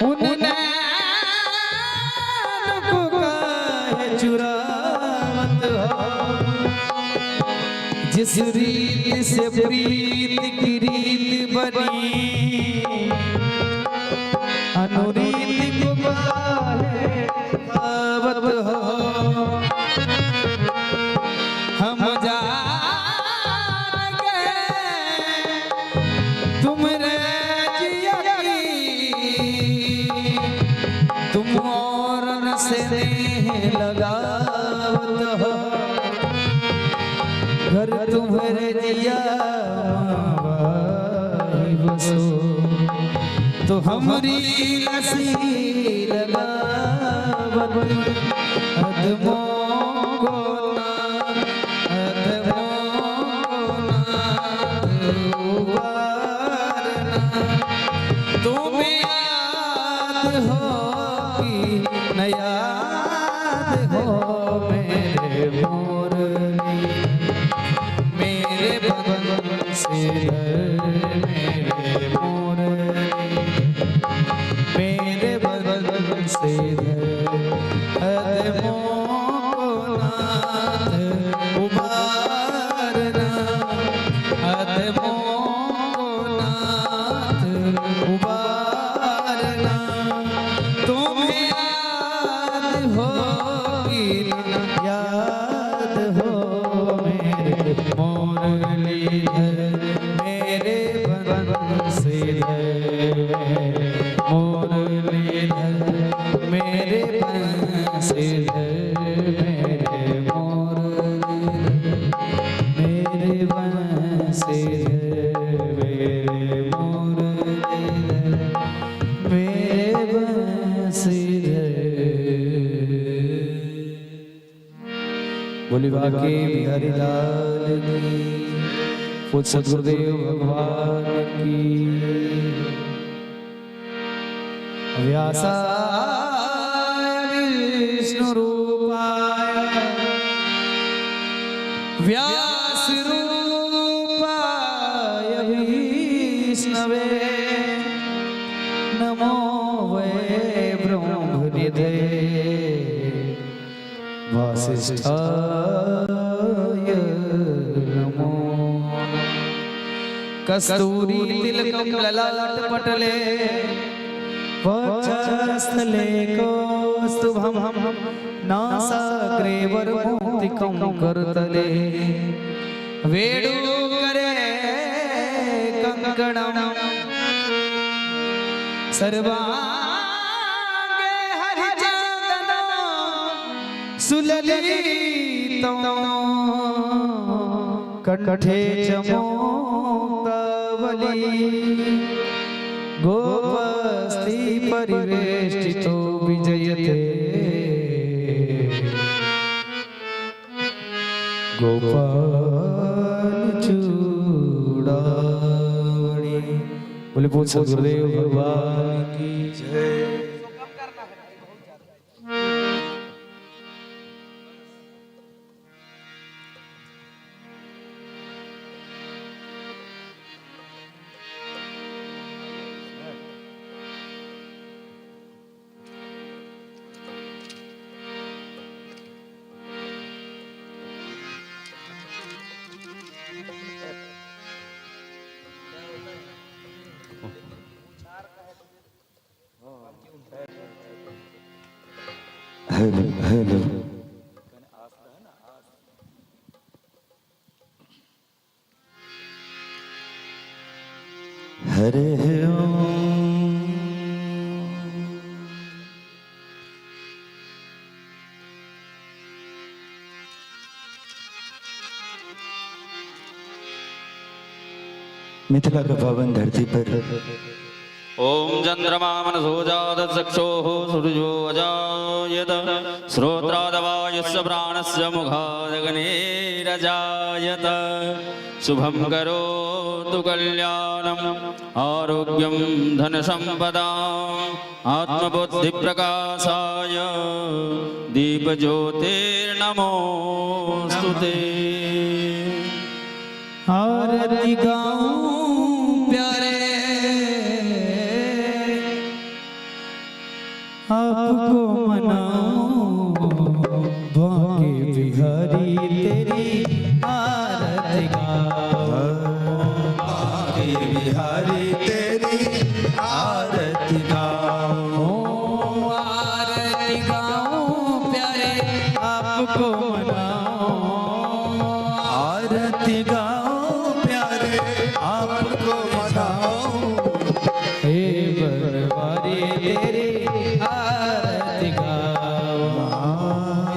उन नैन को काहे चुरावत हो। जिस रीत से प्रीत की रीत बनी, अनुरीत को काहे खावत हो। हम जान गए तुमरे जिया की, तुम औरन से नेह लगावत हो। घर तुम्हारे जिया माही बसो, तो हमरी लसी लगावत। अदमों को ना, अदमों को नाथ उबारना। तुम्हें याद हो कि न याद हो मेरे मुरली, मेरे बंसीधर, मेरे मुरली, मेरे बंसीधर। अदमों को नाथ उबारना, अदमों को नाथ उबारना। तुम्हें याद हो कि न याद हो मेरे मुरलीधर, मेरे बंसीधर, मुरलीधर, मेरे बंसीधर, मेरे मुरलीधर, मेरे बंसीधर, मेरे मुरलीधर, मेरे बंसीधर। बोली बाके बिहारी लाल की, पूज्य सदगुरुदेव भगवान की। व्यासाय विष्णु रूपाय, व्यास रूपाय विष्णवे, नमो वै ब्रह्मनिधये वासिष्ठाय नमो। कस्तूरी तिलकम ललाट पटले, वक्षस्थले कौस्तुभम, नासाग्रे वरमौक्तिकं करतले, वेणुकरे कंकणम, सर्वांगे हरिचंदनम सुललितं, कंठे च मुक्तावली, गोपस्त्री परिवेष्टितो विजयते गोपाल चूड़ामणि। बोले पूज्य सदगुरुदेव भगवान की जय। Hello hello. Hare Om. Mithila का पावन धरती पर ॐ चन्द्रमा मनसो जातचक्षोः सूर्यो अजायत, श्रोत्रादवायुस्य प्राणस्य मुखादग्निरजायत। शुभं करोतु कल्याणम्, आरोग्यं धनसम्पदाम्, आत्मबुद्धिप्रकाशाय दीपज्योतिर्नमोऽस्तु ते। आरती गाऊं प्यारे, आपको मनाऊं, बांके बिहारी तेरी आरती गाऊं। बांके बिहारी तेरी आरती गाऊं। आरती गाऊं प्यारे आपको मनाऊं, आरती गाऊं प्यारे आपको मनाऊं। हे बनवारी तेरी आरती गाऊं।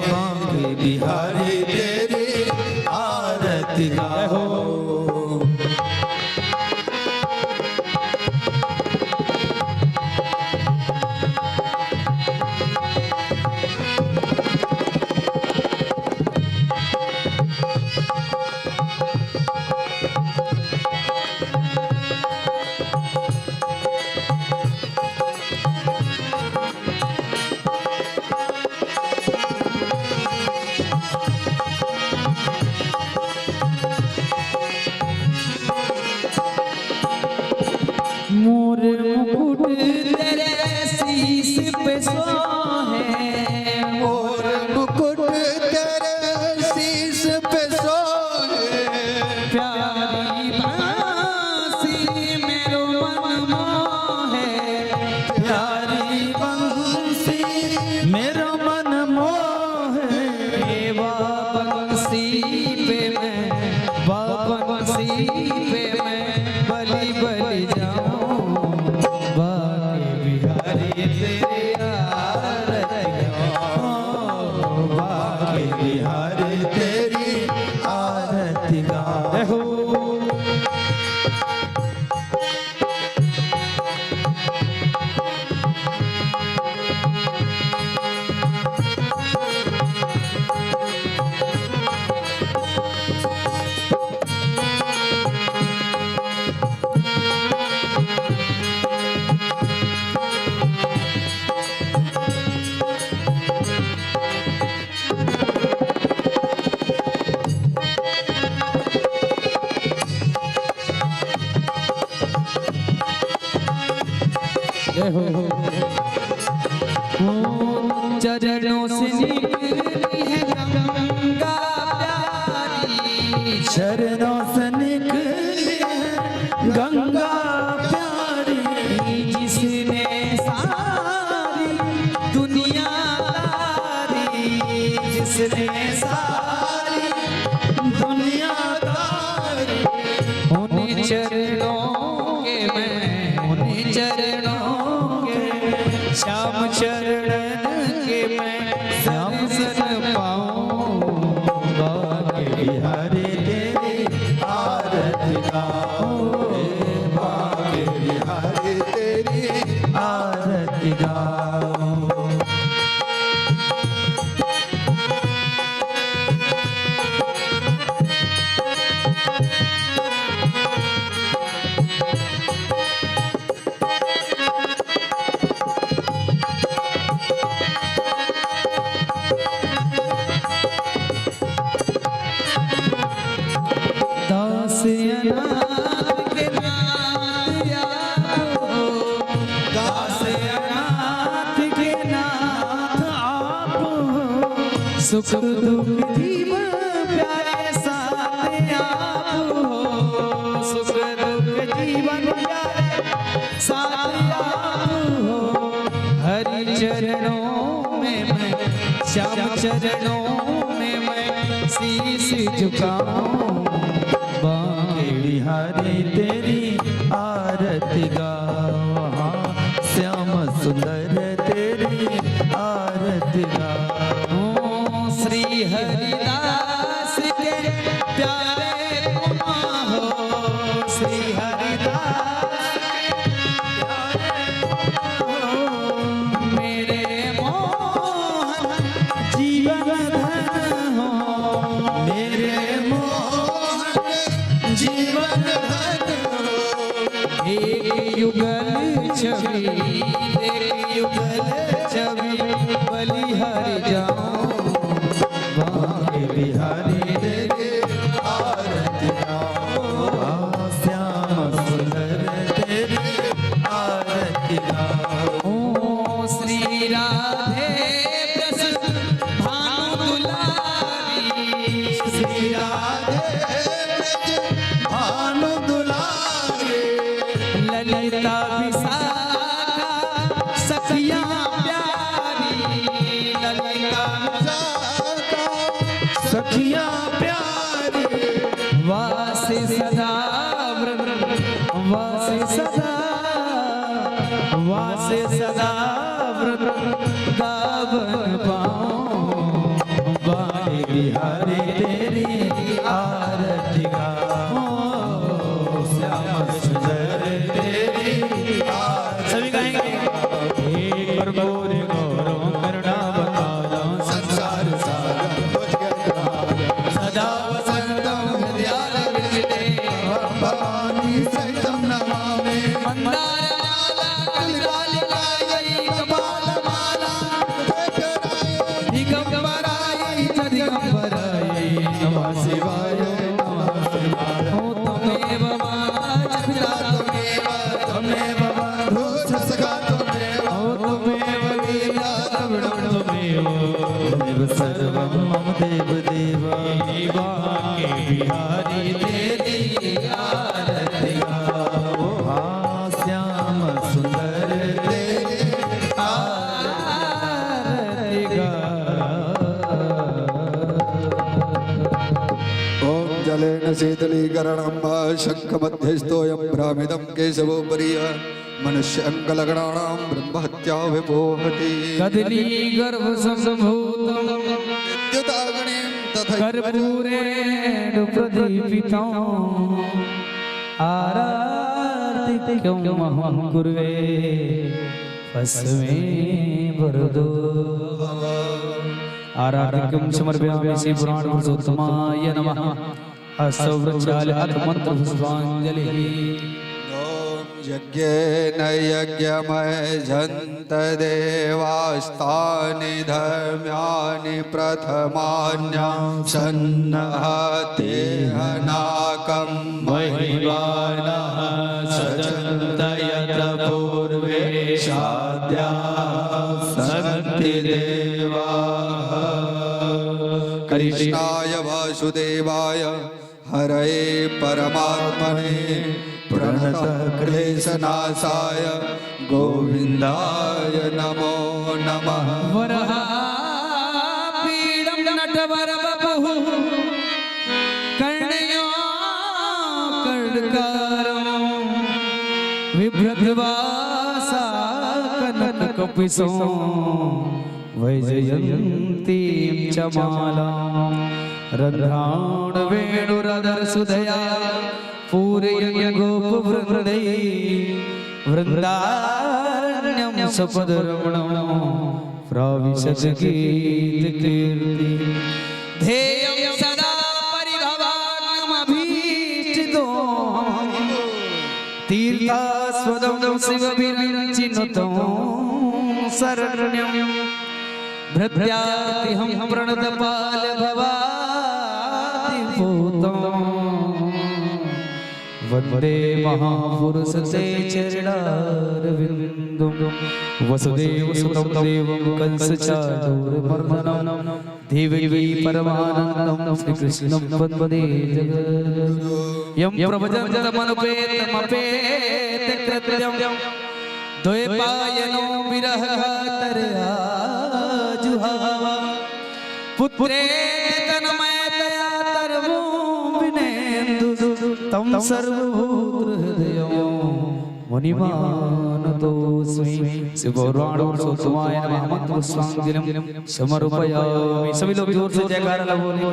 बांके बिहारी तेरी आरती गाऊं। मोर मुकुट तेरे शीश पे सोहे, मोर मुकुट तेरे शीश पे सोहे। प्यारी बांसी मेरो मन मोहे, प्यारी बंसी मेरा मन मोहे। बंसी पे मैं, बंसी पे मैं बलि बलि जाऊं, बांके बिहारी तेरे आरती गाऊं। बांके बिहारी तेरी आरती गाऊं। हो। जय हो। चरणों से निकली है गंगा प्यारी, चरणों से निकली है गंगा प्यारी। जिसने सारी दुनिया तारी, जिसने सारी दुनिया तारी। उन चरणों के मैं, उन चरणों के श्याम चरणन के मैं श्याम सन पाऊं, बांके बिहारी तेरी आरती गाऊं। बांके बिहारी तेरी आरती गाऊं। दास अनाथ के नाथ आप हो, दास अनाथ के नाथ आप हो। सुख दुख जीवन प्यारे साथ आप हो, सुख दुख जीवन प्यारे साथ आप हो। हरि चरणों में मैं, श्याम चरणों में मैं शीश झुकाऊं, बांके बिहारी तेरी आरती गाऊं। हाँ श्याम सुंदर तेरी आरती गाऊं। श्री हरिदास के प्यारे तुम हो, श्री हरिदास के प्यारे तुम हो। मेरे मोहन जीवन धन हो, मेरे मोहन जीवन धन हो। एक युगल छवि, एक युगल वासे सदा वृंदावन पाऊं, बांके बिहारी तेरी आरती गाऊं, श्याम सुंदर तेरी आरती। सभी गाएंगे। हे कर्पूर गौरव करुणावतारं, संसार सारं भुजगेन्द्रहारं, सदा वसन्तं हृदयारविन्दे, भवानी सहितं नमामि। मंदारमाला कपालमाला दिगंबराय च दिगंबराय नमः शिवाय नमः शिवाय। त्वमेव माता च पिता त्वमेव त्वमेव बन्धुश्च सखा त्वमेव, त्वमेव लीला द्रविणं त्वमेव, त्वमेव सर्वं मम देव देव। बांके बिहारी तेरी आरती गाओ, हाँ श्याम सुंदर तेरी आरती गाओ। ॐ जलेन शीतलीकरणं शङ्खमध्यस्थोऽयं भ्रामिदं केशवोपरि मनुष्यङ्गलगणानां ब्रह्महत्या विपोहति। कदली गर्भ संभूतम विद्युदाग्निं तथा कर्पूरेण प्रदीपितं आरातिक्यं अहं कुर्वे भस्मे वरदो भव। आरातिक्यं समर्पयामि श्री पुराण पुरुषोत्तमाय नमः। हस्तौ प्रक्षाल्य मंत्र पुष्पांजलिः। ॐ यज्ञेन यज्ञमयजन्त देवास्तानि धर्म्याणि प्रथमान्या सन्नः तेहनाकं महिमानः सचन्त यत्र पूर्वे साध्याः सन्ति देवाः। कृष्णाय वासुदेवाय हरये परमात्मने प्रणतः क्लेशनाशाय गोविन्दाय नमो नमः। वरहापीडं नटवरवपुः कर्णयो कर्णकारं बिभ्रद्वासा कनकपिसो वैजयन्तीं च मालां रन्ध्राण वेणुरदरसुधया पूरयन् गोपवृन्दै वृन्दारण्यं सपदरमणं प्राविशत् गीतकीर्ति। ध्येयं सदा परिभवाग्नमभीष्टितो तीर्थास्पदं शिवविरञ्चिनुतं शरण्यं भृत्यार्तिहं प्रणतपाल भवादिभूतम् वन्दे महापुरुष ते चरणारविन्दं वसुदेव सुतं देवं कंसचाणूरमर्दनं देवकी परमानन्दं श्रीकृष्णं वन्दे जगद्गुरुं। यं प्रभजन्तमनुपेतमपेतकृत्यं द्वैपायनो विरहकातर आजुहाव पुत्रेति तन्मयतया तरवो विनेन्दु तं सर्वभूतहृदयं मुनिमानतोऽस्मि। शिवपुराण पुरुषोत्तमाय नमः। मंत्रपुष्पांजलिं समर्पयामि। सभी लोग जोर से जयकारा बोले।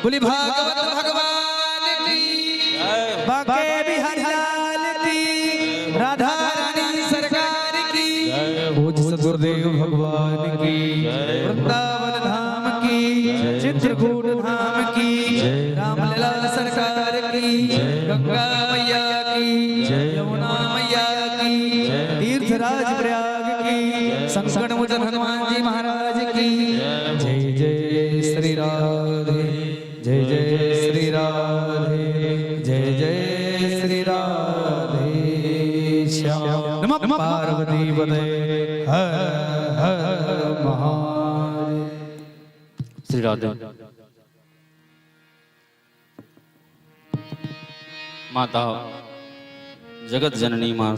बोली भागवत भगवान की, बांके बिहारी लाल की, राधा रानी सरकार की, पूज्य सद्गुरुदेव भगवान की, वृंदावन धाम की, चित्रकूट धाम की, रामलला सरकार की, गंगा मैया की, यमुना मैया की, तीर्थराज प्रयाग की, संकट मोचन हनुमान जी महाराज की जय। जय श्री राधे, जय जय श्री राधे, जय जय श्री राधे श्याम। नमः पार्वती पते हर हर महादेव। श्री राधे। माता जगत जननी माँ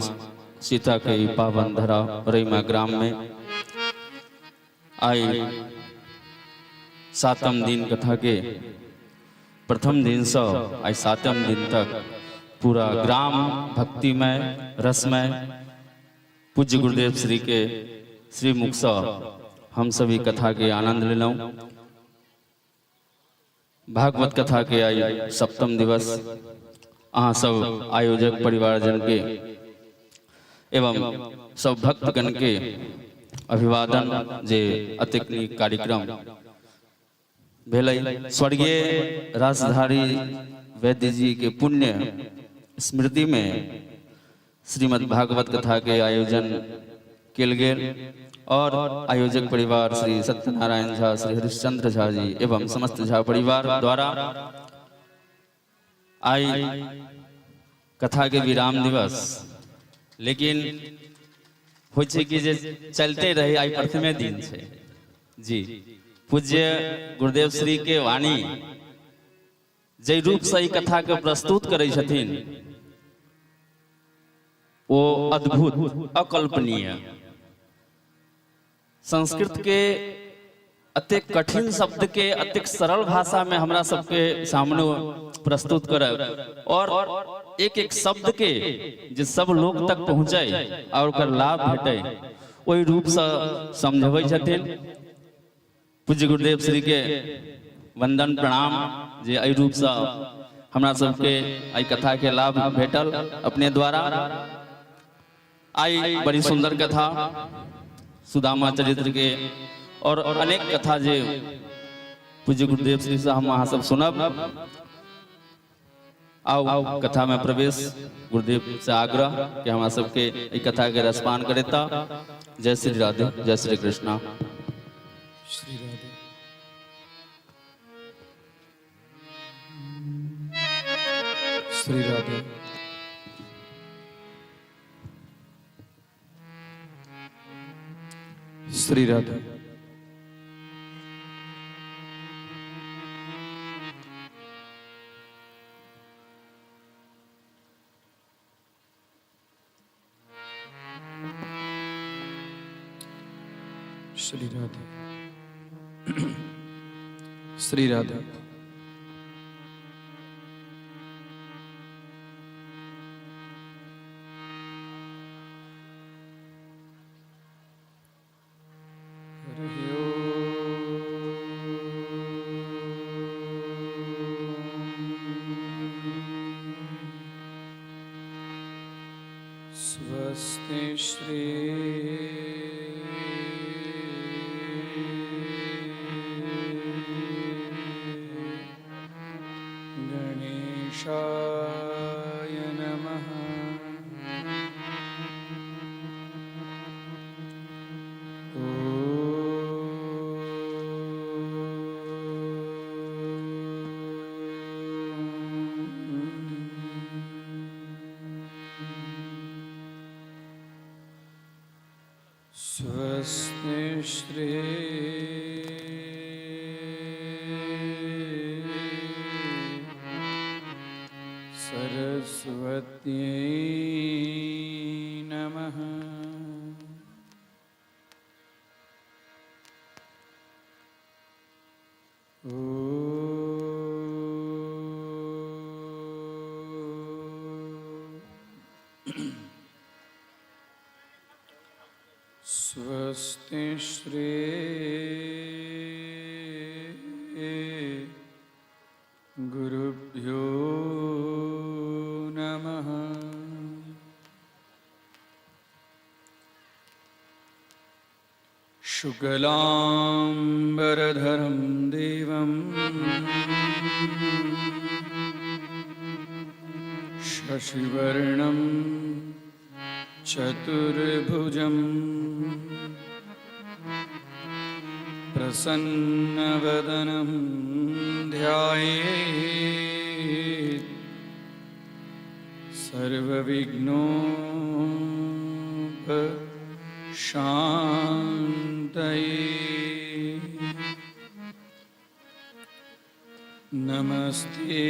सीता के पावन धरा रईमा ग्राम में आई सातम दिन कथा के प्रथम दिन से आई सातम दिन तक पूरा ग्राम भक्तिमय रसमय पूज्य गुरुदेव श्री के श्रीमुखसँ हम सब ई कथा के आनंद लेलहुँ। भागवत कथा के आई सप्तम दिवस। अहाँ सब आयोजक परिवारजन के एवं सब भक्तगण के अभिवादन जे अतेक नीक कार्यक्रम भेलै। स्वर्गीय राजधारी वैद्य जी के पुण्य स्मृति में श्रीमद् भागवत कथा के आयोजन कयल गेल और आयोजक परिवार श्री सत्यनारायण झा, श्री हरिश्चंद्र झा जी एवं समस्त झा परिवार द्वारा आई कथा के विराम दिवस। लेकिन होइ छै कि जे चलते रही, आइ प्रथमे दिन छै जी। पूज्य गुरुदेव श्री के वाणी जाहि रूपसँ ई कथा के प्रस्तुत करै छथिन ओ अद्भुत, अकल्पनीय। संस्कृत के अतेक कठिन शब्द के अतेक सरल भाषा में हमरा सबके सामने प्रस्तुत करब और एक एक शब्द के जे सब लोग तक पहुँचे और ओकर लाभ भेटे, ओहि रूपसँ समझबै छथिन। पूज्य गुरुदेव श्री के वंदन प्रणाम जे एहि रूपसँ हमरा सबके एहि कथा के लाभ भेटल अपने द्वारा। आई बड़ी सुंदर कथा सुदामा चरित्र के और अनेक कथा जे पूज्य गुरुदेव श्री से हम अहाँ सब सुनब। आउ कथा में प्रवेश। गुरुदेव से आग्रह कि हमरा सबके एहि कथा के रसपान करेता। जय श्री राधे, जय श्री कृष्णा। श्री राधे। श्री राधे। श्री राधे। श्री राधे। श्री राधे। स्वस्ति श्री गणेशाय नमः। स्वस्ति श्री सरस्वत्यै नमः। स्वस्ति श्री गुरुभ्यो नमः। शुक्लाम्बरधरं देवं शशिवर्णं चतुर्भुजं प्रसन्नवदनं ध्यायेत् सर्वविघ्नोपशान्तये। नमस्ते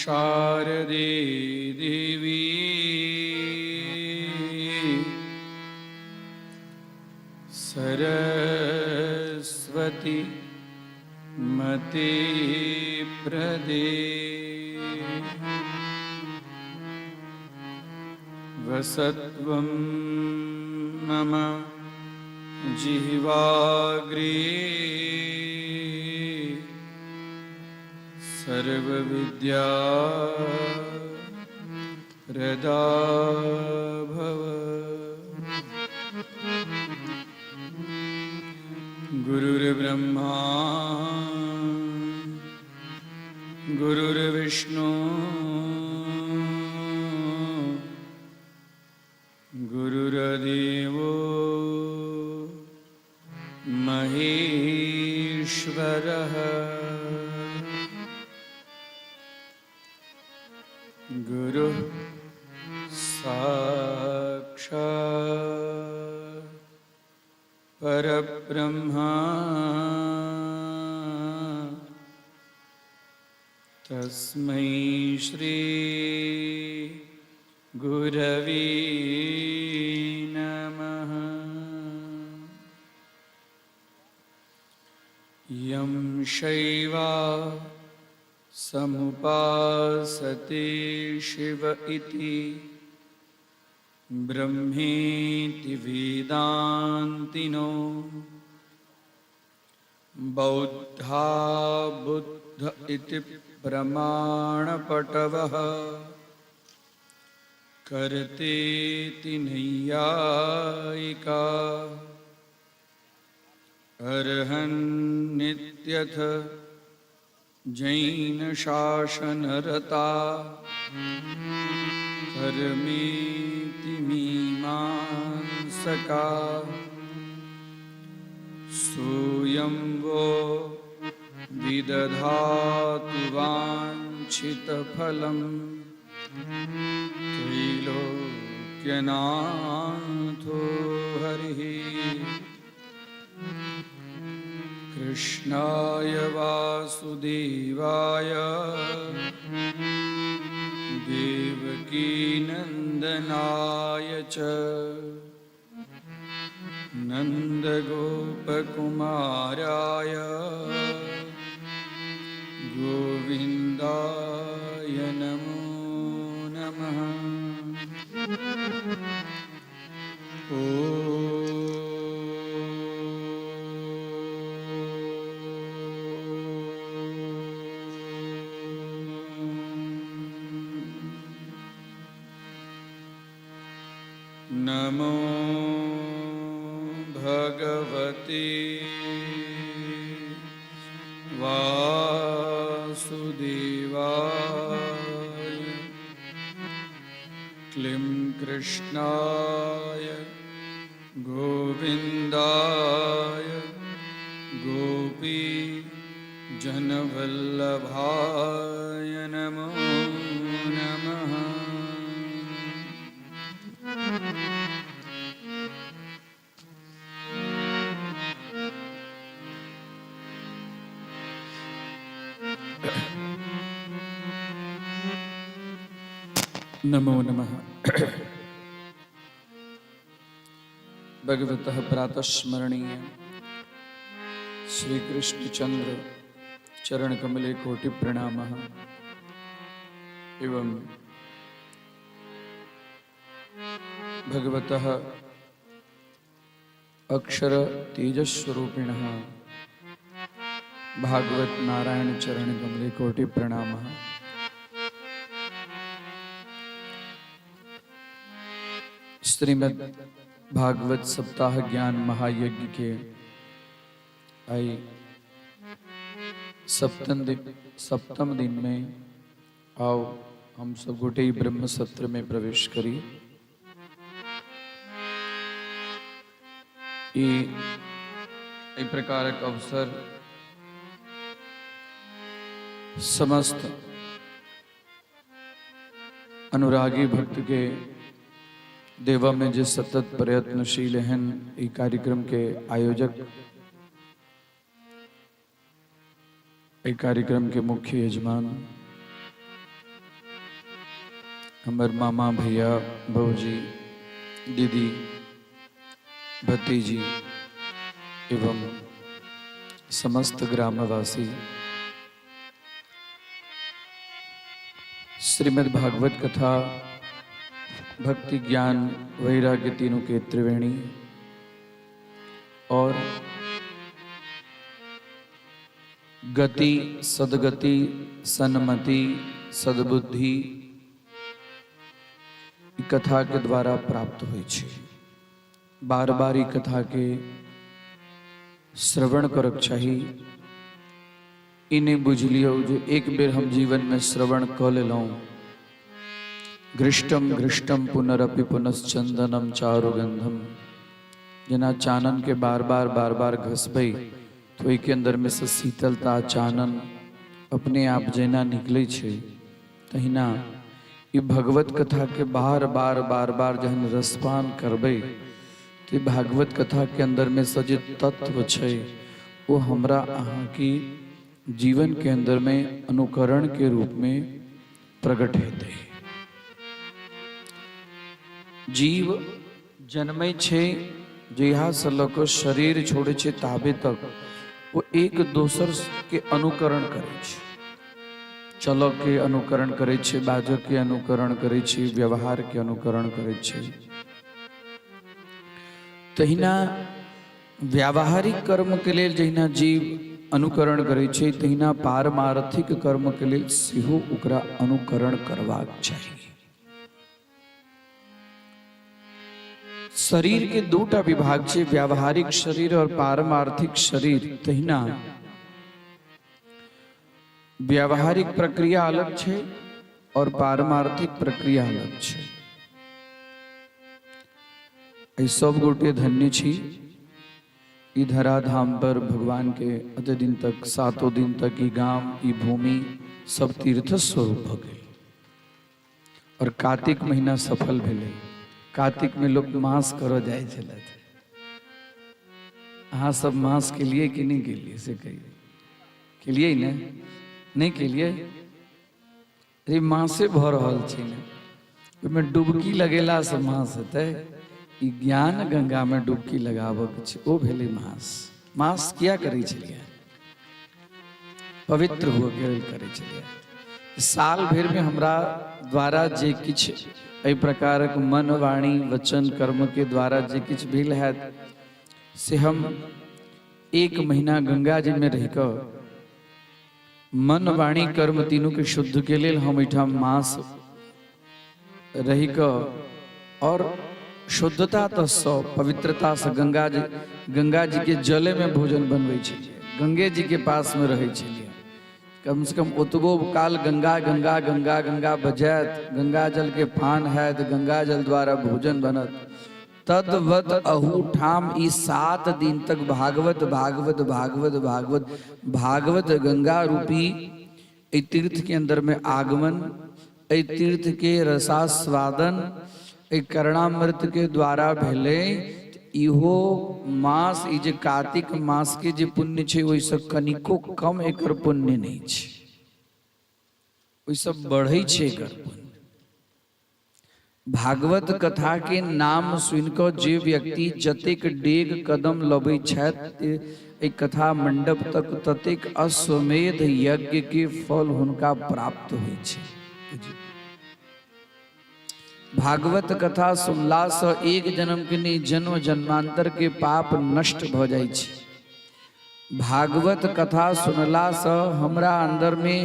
शारदे देवी सरस्वती मति प्रदे। वसत्वं मम जिह्वाग्रे सर्वविद्या प्रदा भव। गुरुर्ब्रह्मा गुरुर्विष्णु गुरुर्देवो महेश्वरः। गुरुः साक्षात् परब्रह्मा तस्मै श्री गुरवे नमः। यं शैवा समुपासते शिव इति ब्रह्मेति वेदान्तिनो बौद्धा बुद्ध इति प्रमाणपटवः कर्तेति नैयायिका अर्हन्नित्यथ जैनशासनरता कर्मेति मीमांसका सोऽयं वो विदधातु वाञ्छितफलं त्रैलोक्यनाथो हरिः। कृष्णाय वासुदेवाय देवकीनन्दनाय च नन्दगोपकुमाराय गोविन्दाय नमो नमः। ॐ नमो भगवते वासुदेवाय। क्लीं कृष्णाय गोविन्दाय गोपी जनवल्लभाय नमो नमः। नमो नमः। भगवतः प्रातस्मरणीय श्री कृष्णचंद्र चरण कमले कोटि प्रणामः एवं भगवतः अक्षर तेजस्वरूपिणः भागवत नारायण चरण कमले कोटि प्रणामः। श्रीमद् भागवत सप्ताह ज्ञान महायज्ञ के आई सप्तम दिन में आओ हम सब गोटे ब्रह्म सत्र में प्रवेश करी। ई एहि प्रकारक अवसर समस्त अनुरागी भक्त के देवा में जे सतत प्रयत्नशील हैं, ई कार्यक्रम के आयोजक, एहि कार्यक्रम के मुख्य यजमान हमर मामा, भैया, भौजी, दीदी, भतीजी एवं समस्त ग्रामवासी, श्रीमद् भागवत कथा भक्ति ज्ञान वैराग्य तीनों के त्रिवेणी और गति सदगति सन्मति सद्बुद्धि ई कथा के द्वारा प्राप्त होइ छै। बार बार ई कथा के श्रवण करक चाही। ई नहि बुझि लियौ जे एक बेर हम जीवन में श्रवण कऽ लेलहुँ। घृष्टम घृष्टम पुनरपि पुनश्चंदनम चारुगंधम, जेना चानन के बार बार बार बार घसबै तऽ ओहिके अंदर में से शीतलता चानन अपने आप जेना निकलै छै, तहिना ई भगवत कथा के बार बार बार बार जहन रसपान करबै तऽ भागवत कथा के अंदर में से जे तत्व छै ओ हमरा अहाँ की जीवन के अंदर में अनुकरण के रूप में प्रकट हेतै। जीव जन्मै छै जहियासँ लऽ कऽ शरीर छोड़ै छै ताबे तक ओ एक दोसर के अनुकरण करै छै। चलऽ के अनुकरण करै छै, बाजऽ के अनुकरण करै छै, व्यवहार के अनुकरण करै छै। तहिना व्यावहारिक कर्मके लेल जहिना जीव अनुकरण करै छै, तहिना पारमार्थिक कर्मके लेल सेहो ओकरा अनुकरण करबाक चाही। शरीर के दूटा विभाग छै, व्यावहारिक शरीर और पारमार्थिक शरीर। तहिना व्यावहारिक प्रक्रिया अलग छै और पारमार्थिक प्रक्रिया अलग छै। एहि सब गोटे धन्य छी, ई धराधाम पर भगवान के अते दिन तक, सातों दिन तक ई गाम, ई भूमि सब तीर्थ स्वरूप भऽ गेल और कार्तिक महीना सफल भेलै। कार्तिक में लोग मास करऽ जाइ छलथि। अहाँ सब मास के लिए कि नहीं के लिए से कहिए, के लिए ने नहीं के लिए? अरे मासे भऽ रहल छै ने, ओहिमे डुबकी लगेलासँ मास हेतै? ई ज्ञान गंगामे डुबकी लगाबऽके छै, ओ भेलै मास। मास किया करै छलियै? पवित्र हुअके लेल करै छलियै। साल भरिमे हमरा द्वारा जे किछु एहि प्रकारक मन वाणी वचन कर्मके द्वारा जे किछु भेल हैत से हम एक महीना गंगा जीमे रहि कऽ मन वाणी कर्म तीनू के शुद्ध के लेल हम एहिठाम मास रहि कऽ और शुद्धता तऽ सँ पवित्रता से गंगा जी के जले में भोजन बनबै छलियै, गंगे जी के पास में रहै छलियै। कम से कम ओतबो काल गंगा गंगा गंगा गंगा बजायत, गंगा जल के पान हैत, गंगा जल द्वारा भोजन बनत। तद्वत अहूठाम ई 7 दिन तक भागवत भागवत भागवत भागवत भागवत गंगा रूपी एहि तीर्थ के अंदर में आगमन, एहि तीर्थ के रसास्वादन एहि करणामृत के द्वारा भेलै। इहो मास, ई जे कार्तिक मास के जे पुण्य छै ओहिसँ कनिको कम एकर पुण्य नहि छै, ओहिसँ बढ़ै छै एकर पुण्य। भागवत कथा के नाम सुनि कऽ जे व्यक्ति जतेक डेग कदम लबै छथि एहि कथा मंडप तक, ततेक अश्वमेध यज्ञ के फल हुनका प्राप्त होइ छै। भागवत कथा सुनला सँ एक जन्म के नहि, जन्म जन्मांतर के पाप नष्ट भऽ जाइ छै। भागवत कथा सुनला सँ हमरा अंदर में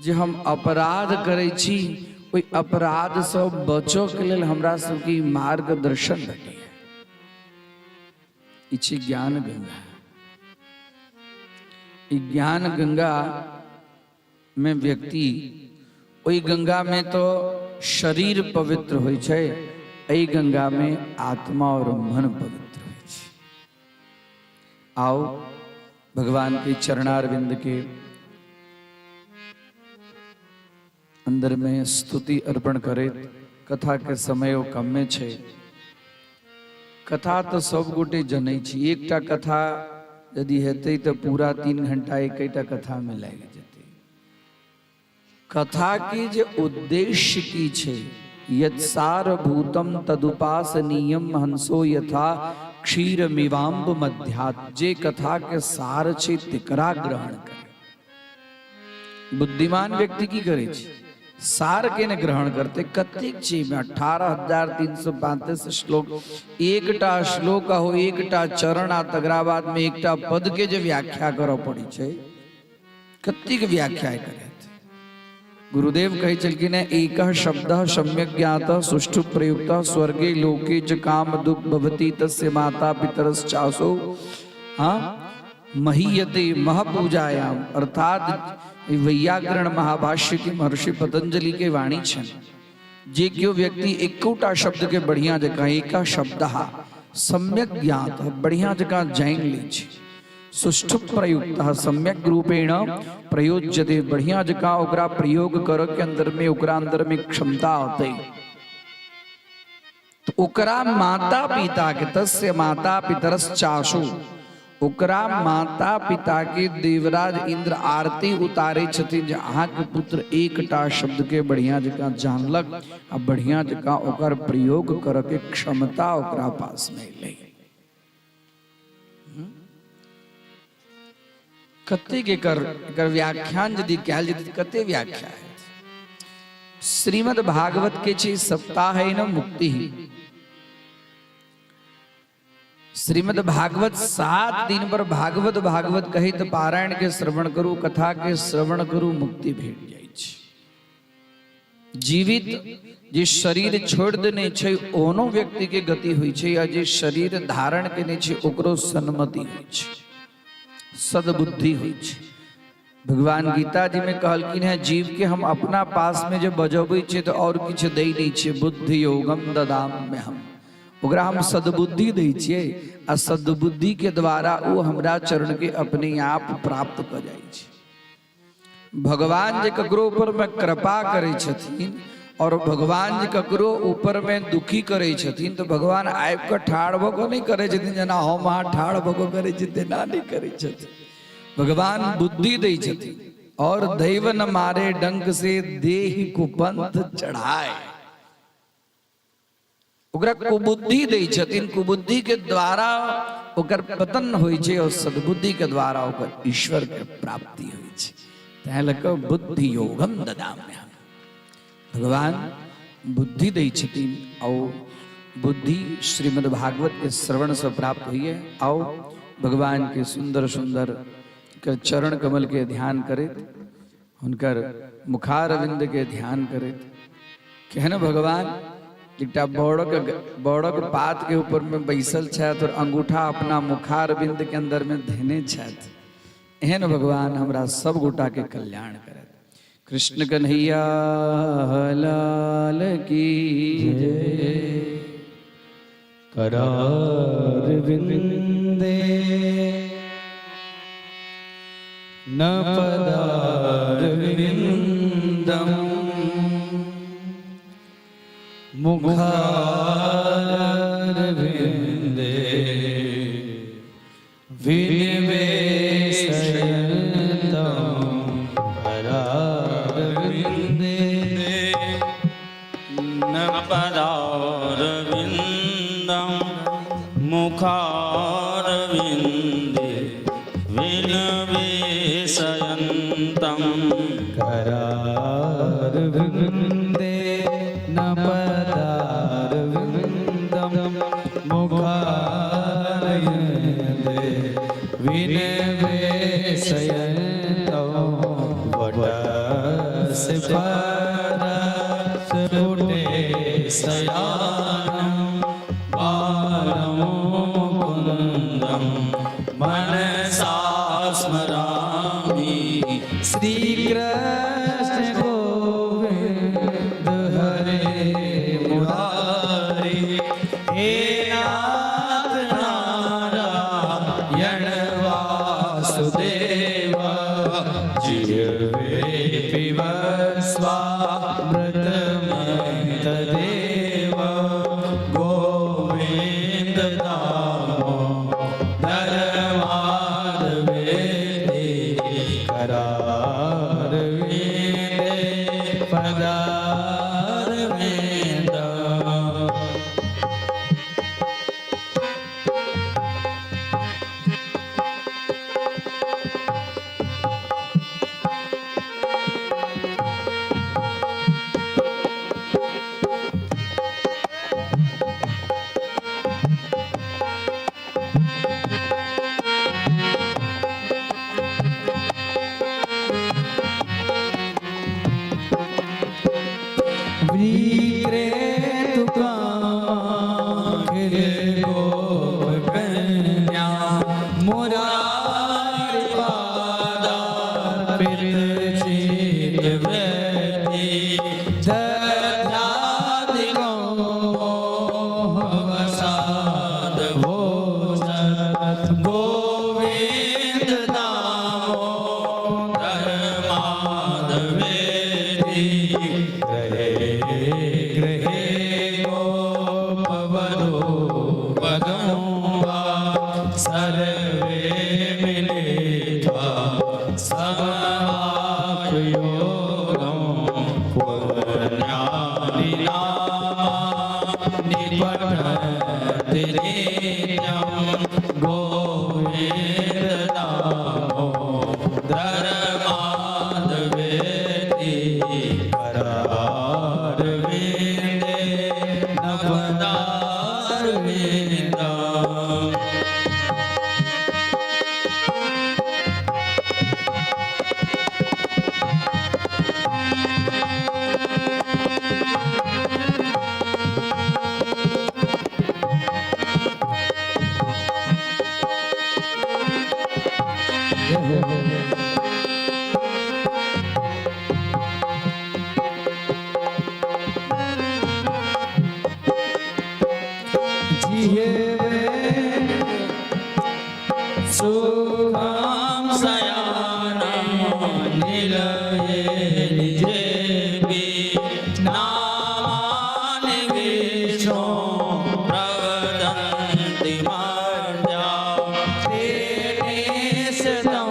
जे हम अपराध करै छी ओहि अपराधसँ बचऽके लेल हमरा सबके ई मार्गदर्शन भेटैए। ई छी ज्ञान गंगा। ई ज्ञान गंगा में व्यक्ति, ओहि गंगा में तो शरीर पवित्र होइ छै, एहि गंगा में आत्मा और मन पवित्र होइ छै। आओ भगवान के चरणारविंद के अंदर में स्तुति अर्पण करैत कथा के समय ओ कमे छै। कथा तऽ सब गोटे जनै छी, एकटा कथा यदि हेतै तऽ पूरा 3 घंटा एकेटा कथा में लागि जेतै। कथा के जे उद्देश्य की छै, यत्सारभूतम तदुपासनीयम हंसो यथा क्षीरमिवाम्ब मध्यात, जे कथा के सार छै तेकरा ग्रहण करे। बुद्धिमान व्यक्ति की करे छै? सार के ने ग्रहण करतै। कतेक छै में 18,335 श्लोक, एकटा श्लोक हो, एकटा चरण आ तकरा बाद में एकटा पद के जे व्याख्या करऽ पड़ै छै, कतेक व्याख्या करत। गुरुदेव कहै छलखिन हेँ, एक शब्द सम्यक ज्ञात सुष्ठु प्रयुक्त स्वर्गे लोके च काम दुख भवति तस्य माता पितरश्चासो हाँ महीयते महपूजायाम। अर्थात वैयाकरण महाभाष्य के महर्षि पतंजलि के वाणी छनि जे केओ व्यक्ति एकोटा शब्द के बढ़िया जकाँ, एका शब्द सम्यक ज्ञात, बढ़िया जकाँ जानि लै छै, सुष्ठु प्रयुक्त सम्यक रूपेण प्रयोज्यते, बढ़िया जकाँ ओकरा प्रयोग करऽ के अंदर में ओकरा अंदर में क्षमता होतै, तो ओकरा माता पिता के तस्य माता पितरश्चासु, ओकरा माता पिता के देवराज इंद्र आरती उतारे छथिन जे अहाँके पुत्र एकटा शब्द के बढ़िया जकाँ जानलक आ बढ़िया जकाँ ओकर प्रयोग करऽ के क्षमता ओकरा पास में एलै। कतेक एकर एकर व्याख्यान यदि कयल जेतै तऽ कते व्याख्या है। श्रीमद् भागवत के छै सप्ताह न मुक्ति। श्रीमद् भागवत 7 दिन पर भागवत भागवत कहैत पारायण के श्रवण करू, कथा के श्रवण करू, मुक्ति भेट जाइ छै। जीवित जे शरीर छोड़ देने छै ओहनो व्यक्ति के गति होइ छै, आ जे शरीर धारण केने छै ओकरो सन्मति होइ छै, सद्बुद्धि होइ छै। भगवान गीता जी में कहलखिन है जीव के हम अपना पास में जे बजबै छियै तऽ और किछु दै नहि छियै, बुद्धि योगम ददाम में हम ओकरा हम सद्बुद्धि दै छियै आ सद्बुद्धि के द्वारा ओ हमरा चरण के अपने आप प्राप्त कऽ जाइ छै। भगवान जे ककरो ऊपर में कृपा करै छथिन और भगवान जे ककरो ऊपर में दुखी करै छथिन तऽ भगवान आबि कऽ ठाढ़ भऽ कऽ नहि करै छथिन, जेना हम अहाँ ठाढ़ भऽ कऽ करै छी तेना नहि करै छथिन। भगवान बुद्धि दै छथिन और दैव न मारे डंक से देहि कुपंथ चढ़ाए, ओकरा कुबुद्धि दै छथिन, कुबुद्धि के द्वारा ओकर पतन होइ छै और सद्बुद्धि के द्वारा ओकर ईश्वर के प्राप्ति होइ छै। तैं लऽ कऽ बुद्धि योगम ददाम्यहम्, भगवान बुद्धि दै छथिन और बुद्धि श्रीमद् भागवत के श्रवण से प्राप्त होइए। आओ भगवान के सुंदर सुंदर के चरण कमल के ध्यान करैत, हुनकर मुखारविंद के ध्यान करैत, केहन भगवान एकटा बड़क बड़क पात के ऊपर में बैसल छथि और अंगूठा अपना मुखारविंद के अंदर में धेने छथि, एहन भगवान हमरा सब गोटा के कल्याण करत। कृष्ण कन्हैया लाल की जय। करारविन्दे न पदारविन्दम् मुखारविन्दे विनिवेशयन्तं करारविन्दे न पदारविन्दं मुखारविन्दे विनिवेशयन्तं करारविन्दे न पदारविन्दं मुखारविन्दे विनिवेशयन्तं वटस्य पत्रस्फुटे शयानं बालमुकुन्दं मनसा स्मरामि। श्री कृष्ण गोविंद हरे मुरारी, हे नाथ नारायण वासुदेव, जिह्वे पिबस्वामृतमय तदेव, गोविंद दामोदर माधवेति करारविन्दे। नित्यं गोविन्द दामोदर माधवेति करारविन्दे नवदारविन्दम्। सुखं शयानं निलये निजेऽपि नामानि विष्णो प्रवदन्ति मर्त्या ते निशतं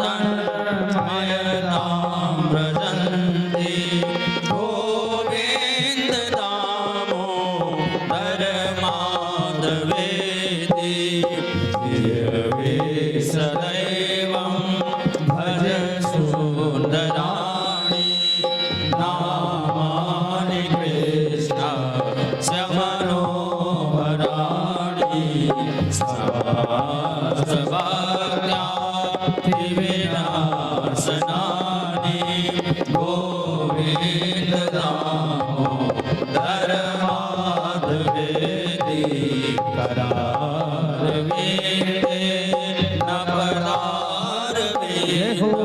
तन्मयतां व्रजन्ति गोविन्द दामोदर माधवेति जिह्वे सदैवं भज सुन्दराणि नामानि कृष्ण मनोहराणि सहस्रभक्त्या विनाशनानि गोविन्द दामोदर माधवेति करारविन्दे नपदारविन्दम्।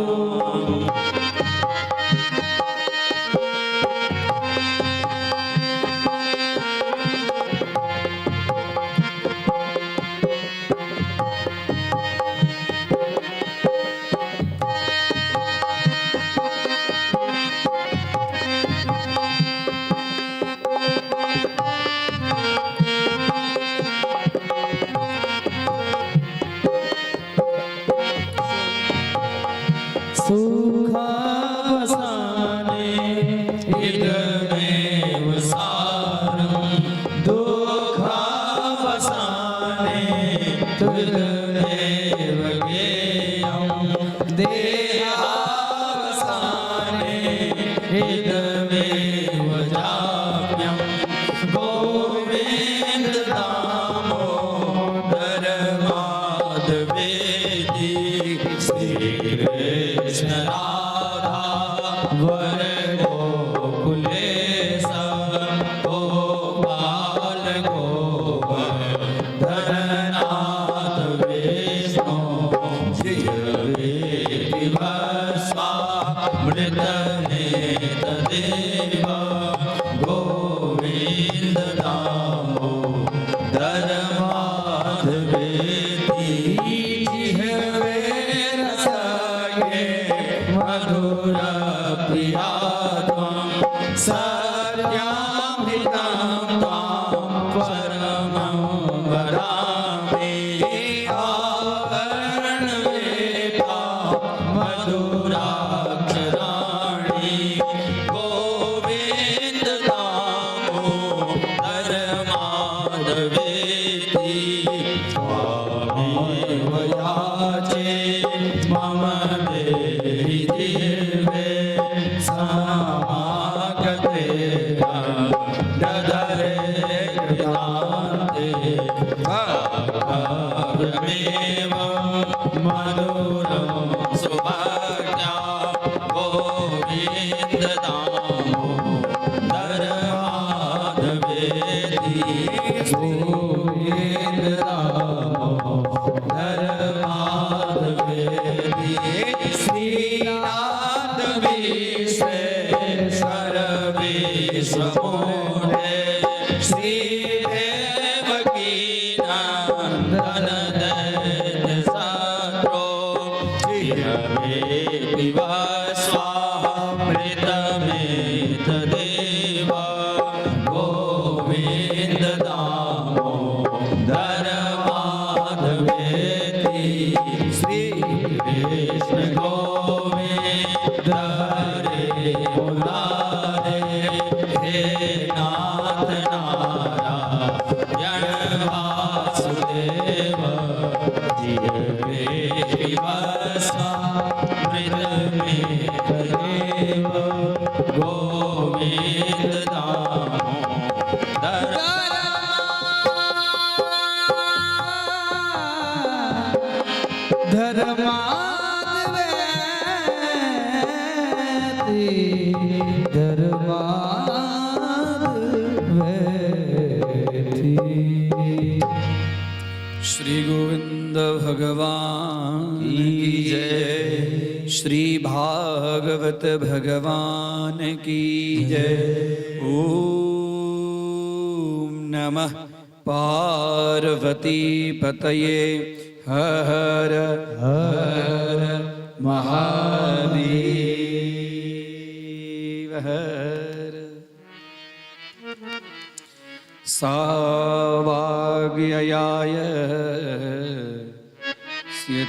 सुखावसाने इदमेव सारं दुःखावसाने त्विदमेव ज्ञेयं देहावसाने इदमेव जाप्यं गोविन्द दामोदर माधवेति श्रीकृष्ण राधा वर गोकुलेश गोपाल गोवर्धननाथ विष्णु जिह्वेति भस्मामृतमेतदेव गोविन्द दामोदर माधवेति जिह्वे रसगे मधुर प्रिया त्वं सत्यामृतं त्वां परमं वदामि आवर्णवेता मधुराक्षराणि गोविन्द दामोदर माधवेति त्वामेव याचे मम देहि जिह्वे समागते दधरे कृतान्ते काव्यमेवं मधुरं सुभक्त्या गोविन्द दामोदर माधवेति गोविन्द दामोदर माधवेति श्रीनाथ विश्वेश्वर विश्वमूर्ते श्रीदेवकी नन्दन दैत्य शत्रो धर्माद्वैती धर्माद्वैती। श्री गोविंद भगवान की जय, श्री भागवत भगवान की जय। ओम नमः पार्वती पतये हर हर महादेव हर। सावाग्ययाय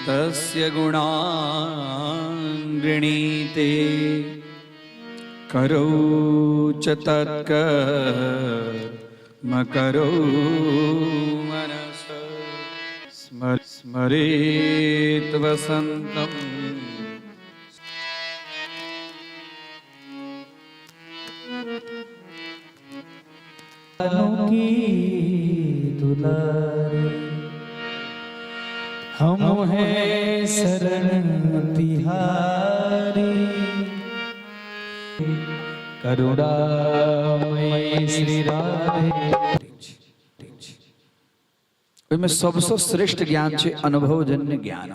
तस्य गुणान् गृणीते करौ च तत्कर्म करौ मनस स्मरेत वसन्तम्। की दुलारी, हम हैं शरण तिहारी, करुणामयी श्री राधे। ओहिमे सबसँ श्रेष्ठ ज्ञान छै अनुभवजन्य ज्ञान।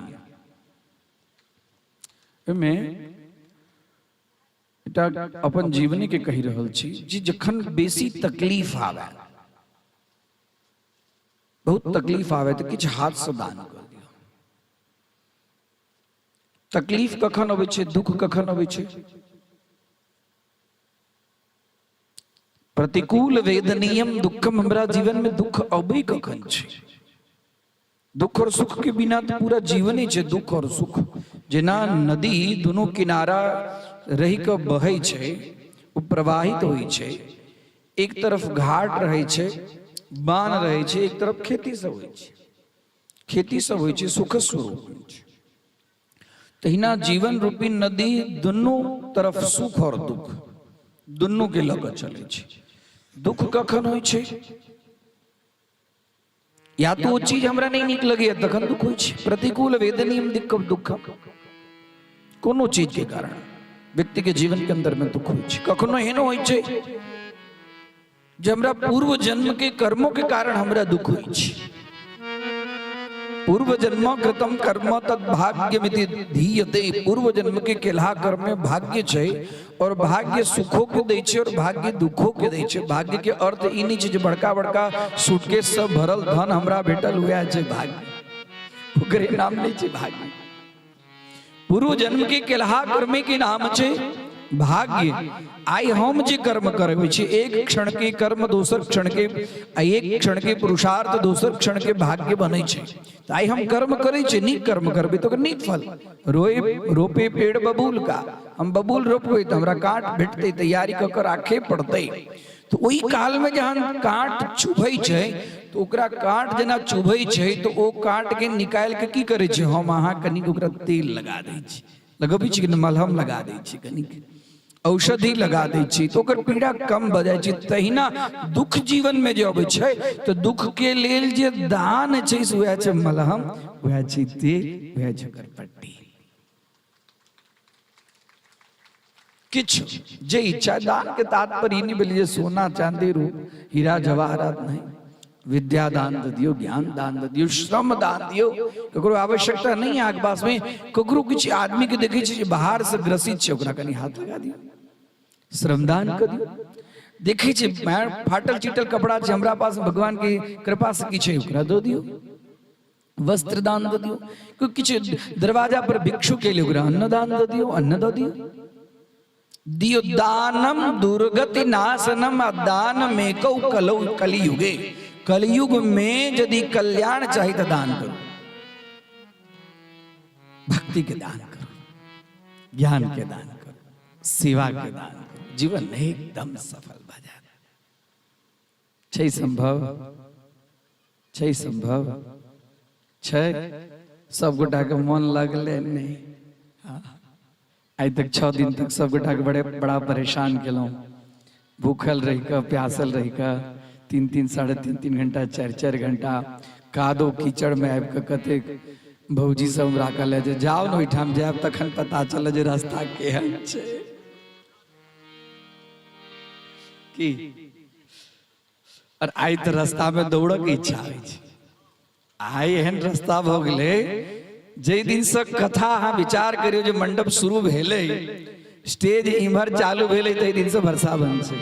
ओहिमे एकटा अपन जीवनी के कहि रहल छी जे जखन बेसी तकलीफ आवे, बहुत तकलीफ आवे, तऽ किछु हाथसँ दान कऽ दियौ। तकलीफ कखन अबै छै, दुख कखन अबै छै? प्रतिकूल वेदनीयम दुखम। हमरा जीवन में दुख अबै कखन छै? दुख और सुख के बिना तऽ पूरा जीवने छै दुख और सुख। जेना नदी दुनू किनारा रहि कऽ बहै छै, ओ प्रवाहित होइ छै, एक तरफ घाट रहै छै, बान्ह रहै छै, एक तरफ खेती सब होइ छै, खेती सब होइ छै, सुख स्वरूप होइ छै। तहिना जीवन रूपी नदी दुनू तरफ सुख और दुख दुनू के लऽ कऽ चलै छै। दुख कखन होइ छै? या तो ओ चीज हमरा नहि नीक लगैया तखन दुख होइ छै। प्रतिकूल वेदनीय दिक्कत दुख, कोनो चीज के कारण व्यक्ति के जीवन के अंदर में दुख होइ छै। कखनो एहनो होइ छै जे हमरा पूर्व जन्म के कर्मों के कारण हमरा दुख होइ छै। पूर्व जन्म कृतम कर्म तद भाग्यमिति धीयते। पूर्व जन्म के केलहा कर्म में भाग्य छै और भाग्य सुखो के दै छै और भाग्य दुखो के दै छै। भाग्य के अर्थ ई नहि छै जे बड़का बड़का सूटकेस सब भरल धन हमरा भेटल वएह छै भाग्य, ओकरे नाम नहि छै भाग्य। पूर्व जन्म के केलहा कर्मे के नाम छै भाग्य। आइ हम जे कर्म करबै छी, एक क्षण के कर्म दोसर क्षण के, आ एक क्षण के पुरुषार्थ दोसर क्षण के भाग्य बनै छै। तऽ आइ हम कर्म करै छी, नीक कर्म करबै तऽ ओकर नीक फल। रोए रोपे पेड़ बबूल का, हम बबूल रोपबै तऽ हमरा काँट भेटतै, तैयारी कऽ कऽ राखे पड़तै। तऽ ओहि कालमे जहन काँट चुभै छै तऽ ओकरा काँट जेना चुभै छै तऽ ओ काँटके निकालि कऽ की करै छै हम अहाँ? कनिक ओकरा तेल लगा दै छी, लगबै छी कि मलहम लगा दै छी, कनिक औषधि लगा दै छी तऽ ओकर पीड़ा कम भऽ जाइ छै। तहिना दुख जीवनमे जे अबै छै तऽ दुखके लेल जे दान छै से वएह छै मलहम, वएह छै तेल, वएह छै ओकर पट्टी। किछु जे इच्छा। दान के तात्पर्य ई नहि भेलै जे सोना चांदी रूप हीरा जवाहरात, नहि। विद्या दान दऽ दियौ, ज्ञान दान दऽ दियौ, श्रम दान दियौ। ककरो आवश्यकता नहि अहाँके पासमे, ककरो किछु आदमी के देखै छी जे बाहर से ग्रसित छै, ओकरा कनि हाथ लगा दियौ, श्रमदान कऽ दियौ। देखै छी फाटल चिटल कपड़ा छै, हमरा पास भगवान के कृपा से किछु है, ओकरा दऽ दियौ, वस्त्र दान दऽ दियौ। कोइ किछु दरवाजा पर भिक्षु के लिए, ओकरा अन्न दान दऽ दियौ, अन्न दऽ दियौ। दियो दानम दुर्गति नाशनम आ दान में कौ कलौ कलियुगे। कलयुग में यदि कल्याण चाही तऽ दान करू, भक्ति के दान करू, ज्ञान के दान करू, सेवा के दान करू, जीवन एकदम सफल भऽ जायत। छै संभव? छै संभव? छै? सब गोटाके मन लगलै नहि? आइ तक 6 दिन तक सब गोटाके बड़े बड़ा परेशान केलहुँ, भूखल रहि कऽ, प्यासल रहि कऽ, 3-3 3.5-3 घंटा, 4-4 घंटा कादो कीचड़मे आबि कऽ कतेक भौजी सब हमरा कहले जे जाउ ने ओहिठाम जायब तखन पता चल जे रास्ता केहन छै। की और आइ तऽ रास्ता में दौड़क इच्छा होइ छै। आइ एहन रास्ता भऽ गेलै जाहि दिनसँ कथा अहाँ विचार करियौ जे मंडप शुरू भेलै, स्टेज इम्हर चालू भेलै, ताहि दिनसँ वर्षा बंद छै।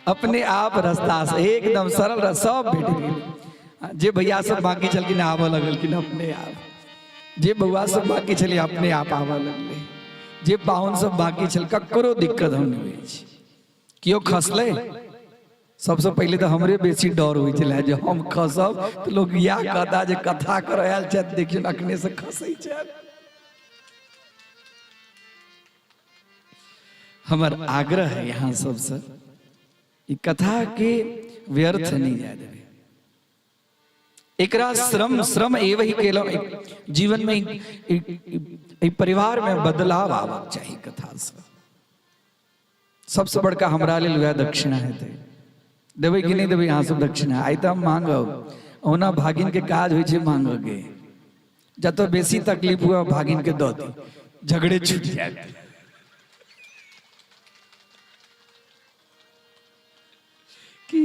अपने आप रास्ता से एकदम सरल सब भेट गेल। जे भैया सब बाकी छलखिन आबऽ लगलखिन अपने आप, जे बौआ सब बाकी छलै अपने आप आबऽ लगलै, जे पाहुन सब बाकी छल ककरो दिक्कत हम नहि होइ छै। केओ खसलै सबसे पहिले तऽ हमरे बेसी डर होइ छलै जे हम खसब तऽ लोक इएह कहता जे कथा करऽ आयल छथि, देखियौ अखने से खसै छथि। हमर आग्रह है यहाँ सबसे ई कथा के व्यर्थ नहीं जाय देबै। एकरा श्रम श्रम एव ही केलहुँ। जीवन में ई परिवार में बदलाव आबक चाही कथा से। सबसे बड़का हमरा लेल वएह दक्षिणा हेतै। देबै कि नहि देबै अहाँ सब दक्षिणा? आइ तऽ हम मांगब। ओना भागिन के काज होइ छै मांगऽ के, जतऽ बेसी तकलीफ हुए भागिन के दऽ दी, झगड़े छूटि जायत। की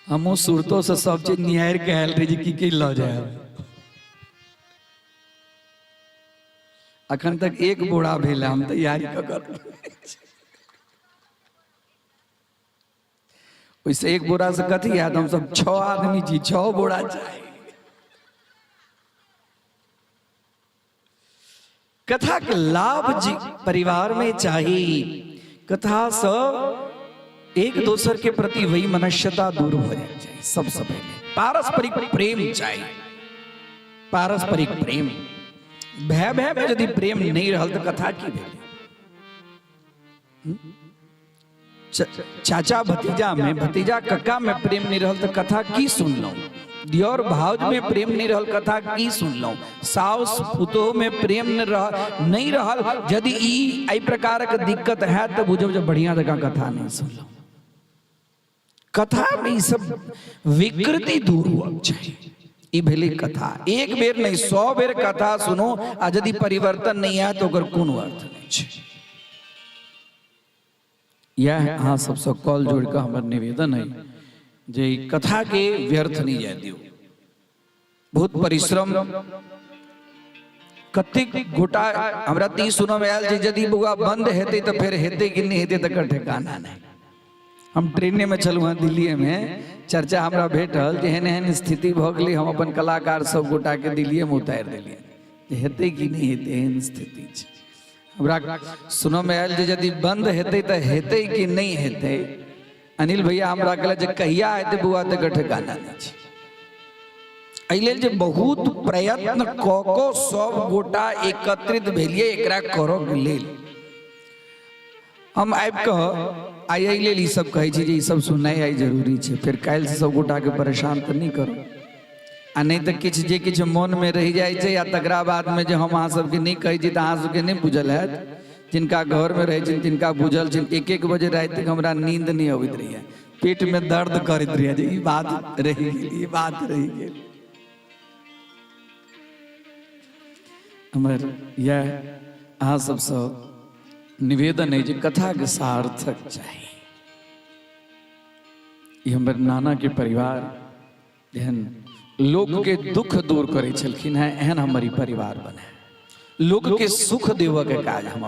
हमहूँ सुरतो से सब चीज निहारि के आयल रही जे की की लऽ जायब। अखन तक एक बोरा भेल, हम तैयारी कऽ कऽ ओहिसँ एक बोरा से कथी हैत? हम सब 6 आदमी छी, 6 बोरा चाही। कथा के लाभ जी परिवार में चाही। कथा से एक दोसर के प्रति वही मनुष्यता दूर हो जाए चाहिए। सबसे पहले पारस्परिक प्रेम चाहिए, पारस्परिक प्रेम। भय भय में यदि प्रेम नहीं रहल तो कथा की भेल? चाचा भतीजा में, भतीजा कक्का में प्रेम नहीं रहल तो कथा की सुनलहुँ? दियोर भाउज में प्रेम नहीं रहल, कथा की सुनलहुँ? साउस पुतोह में प्रेम नहीं रहल, यदि ई एहि प्रकारक दिक्कत है तो बुझब जे बढ़िया जकाँ कथा नहीं सुनलहुँ। कथा में ई सब विकृति दूर हुआ चाहिए। ई भेलै कथा। एक बेर नहीं 100 बेर कथा सुनो आ यदि परिवर्तन नहीं आए तो ओकर कोनो अर्थ नहीं छै। यह अहाँ सबसँ कॉल जोड़ कऽ हमर निवेदन है जे ई कथा के व्यर्थ नहीं जाय दियौ। बहुत परिश्रम कतेक गोटा हमरा तऽ ई सुनऽ मे आयल जे यदि बौआ बंद हेतै तऽ फेर हेतै कि नहि हेतै तकर ठेकाना नहि। हम ट्रेने में छलहुँ हँ दिल्लीए में, चर्चा हमरा भेटल जे एहन एहन स्थिति भऽ गेलै, हम अपन कलाकार सब गोटा के दिल्लीए में उतारि देलियै जे हेतै कि नहि हेतै, एहन स्थिति छै। हमरा सुनऽ मे आयल जे यदि बंद हेतै तऽ हेतै कि नहि हेतै। अनिल भैया हमरा कहलक जे कहिया हेतै बौआ तकर ठेकाना नहि छै। एहि लेल जे बहुत प्रयत्न कऽ कऽ सब गोटा एकत्रित भेलियै एकरा करऽ के लेल। हम आबि कऽ आइ एहि लेल ई सब कहै छी जे ई सब सुननाइ आइ जरूरी छै। फेर काल्हिसँ सब गोटाके परेशान तऽ नहि करू, आ नहि तऽ किछु जे किछु मोनमे रहि जाइ छै आ तकरा बादमे जे हम अहाँ सबके नहि कहै छी तऽ अहाँ सबके नहि बुझल हैत। जिनका घरमे रहै छनि तिनका बुझल छनि। 1-1 बजे रातिके हमरा नींद नहि अबैत रहैए, पेटमे दर्द करैत रहैए जे ई बात रहि गेल, ई बात रहि गेल। हमर इएह अहाँ सबसँ निवेदन है जे कथाके सार्थक चाही। ई हमर नाना के परिवार एहन लोक के दुख दूर करै छलखिन हेँ, एहन हमर ई परिवार बने। लोक के सुख देबऽ के काज हम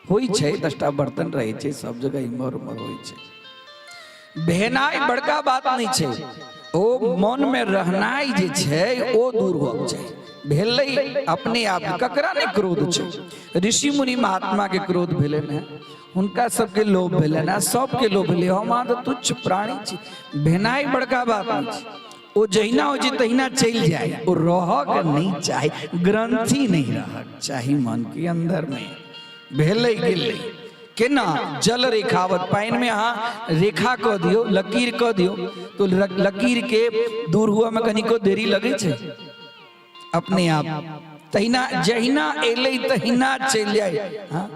होइ छै। 10टा बर्तन रहै छै सब जगह, इम्हर उम्हर होइ छै। भेनाइ बड़का बात नहि छै, ओ मन में रहनाइ जे छै ओ दूर होक चाही। भेलै अपने आप। ककरा नहि क्रोध छै? ऋषि मुनि महात्मा के क्रोध भेलनि हेँ, हुनका सबके लोभ भेलनि हेँ, सबके लोभ भेलै। हम अहाँ तऽ तुच्छ प्राणी छी। भेनाइ बड़का बात नहि छै, ओ जहिना होइ छै तहिना चलि जाय, ओ रहक नहि चाही, ग्रंथि नहि रहक चाही मन के अंदर में। भेलै गेलै। केना जल रेखावत, पानि में अहाँ रेखा कऽ दियौ, लकीर कऽ दियौ तो लकीर के दूर हुआ में कनिको देरी लगै छै अपने आप। तहिना जहिना एलै तहिना चलि जाय। हाँ,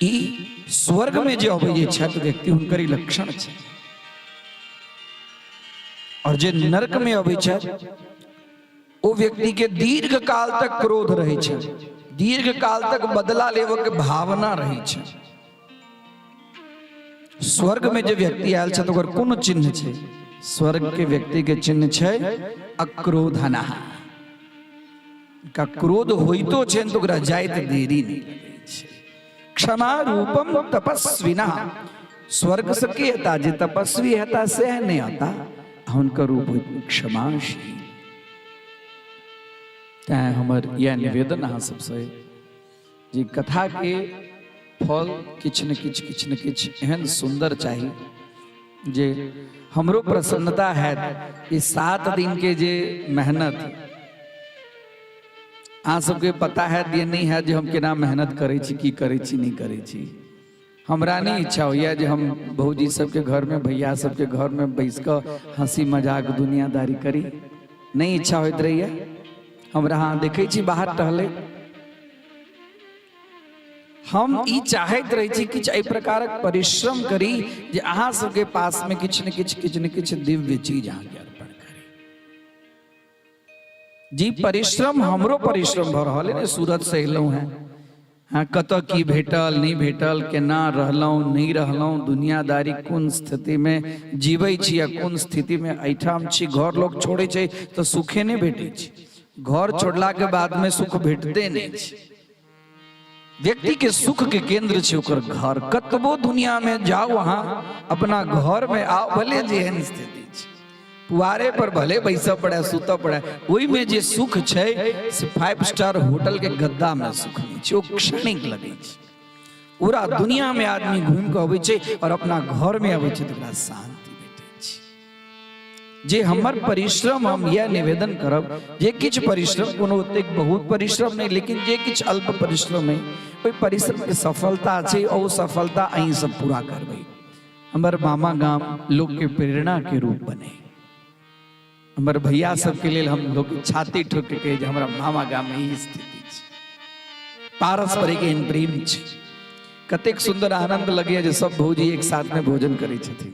ई स्वर्ग में जे अबै जे छथि व्यक्ति, हुनकर ई लक्षण छै। आओर जे नरक में अबै छथि ओ व्यक्ति के दीर्घ काल तक क्रोध रहै छै, दीर्घ काल तक बदला लेबऽ के भावना रहै छै। स्वर्ग में जे व्यक्ति आयल छथि ओकर कोन चिन्ह छै? स्वर्ग के व्यक्ति के चिन्ह छै अक्रोधना। का क्रोध होइतो छै तऽ ओकरा जाइत देरी नहि लगै छै। क्षमा रूपम तपस्विना, स्वर्ग से के हेता? जे तपस्वी हेता सएह नहि हेता, हुनकर रूप होइत क्षमाशील। तैं हमर इएह निवेदन अहाँ सबसँ जे कथा के फल किछु ने किछु किछु ने किछु एहन सुन्दर चाही जे हमरो प्रसन्नता हैत। ई 7 दिन के जे मेहनत अहाँ सबके पता हैत या नहि हैत जे हम केना मेहनत करै छी, की करै छी, नहि करै छी। हमरा नहि इच्छा होइए जे हम भौजी सबके घरमे, भैया सबके घरमे बैस कऽ हँसी मजाक दुनियादारी करी, नहि इच्छा होइत रहैए हमरा। अहाँ देखै छी बाहर टहलै, हम ई चाहैत रहै छी किछु एहि प्रकारक परिश्रम करी जे अहाँ सबके पासमे किछु ने किछु किछु ने किछु दिव्य चीज अहाँके अर्पण करी। जी परिश्रम हमरो परिश्रम भऽ रहल है ने, सूरत से एलहुँ हैं, हाँ कतऽ की भेटल नहि भेटल, केना रहलहुँ नहि रहलहुँ, दुनियादारी कोन स्थितिमे जीबै छी आ कोन स्थितिमे एहिठाम छी। घर लोक छोड़ै छै तऽ सुखे नहि भेटै छै, घर छोड़लाके बादमे सुख भेटते नहि छै। व्यक्ति के सुख के केंद्र छै ओकर घर। कतबो दुनिया में जाओ अहाँ, अपना घर में आओ, भले जेहन स्थिति छै, पुआरे पर भले बैसऽ पड़े, सुतऽ पड़े, ओहिमे जे सुख छै से 5 स्टार होटल के गद्दा में सुख नहि छै, ओ क्षणिक लगै छै। पूरा दुनिया में आदमी घूमि कऽ अबै छै और अपना घर में अबै छै तऽ ओकरा शान्ति भेटै छै। जे हमर परिश्रम, हम यह निवेदन करब जे किछु परिश्रम, कोनो ओतेक बहुत परिश्रम नहि, लेकिन जे किछु अल्प परिश्रम है ओहि परिश्रमके सफलता छै, ओ सफलता अहीं सब पूरा करबै। हमर मामा गाम लोकके प्रेरणाके रूप बने। हमर भैया सबके लेल हम लोक छाती ठोक के कहे जे हमरा मामा गाममे ई स्थिति छै, पारस्परिक एहन प्रेम छै। कतेक सुन्दर आनंद लगैया जे सब भौजी एक साथमे भोजन करै छथिन।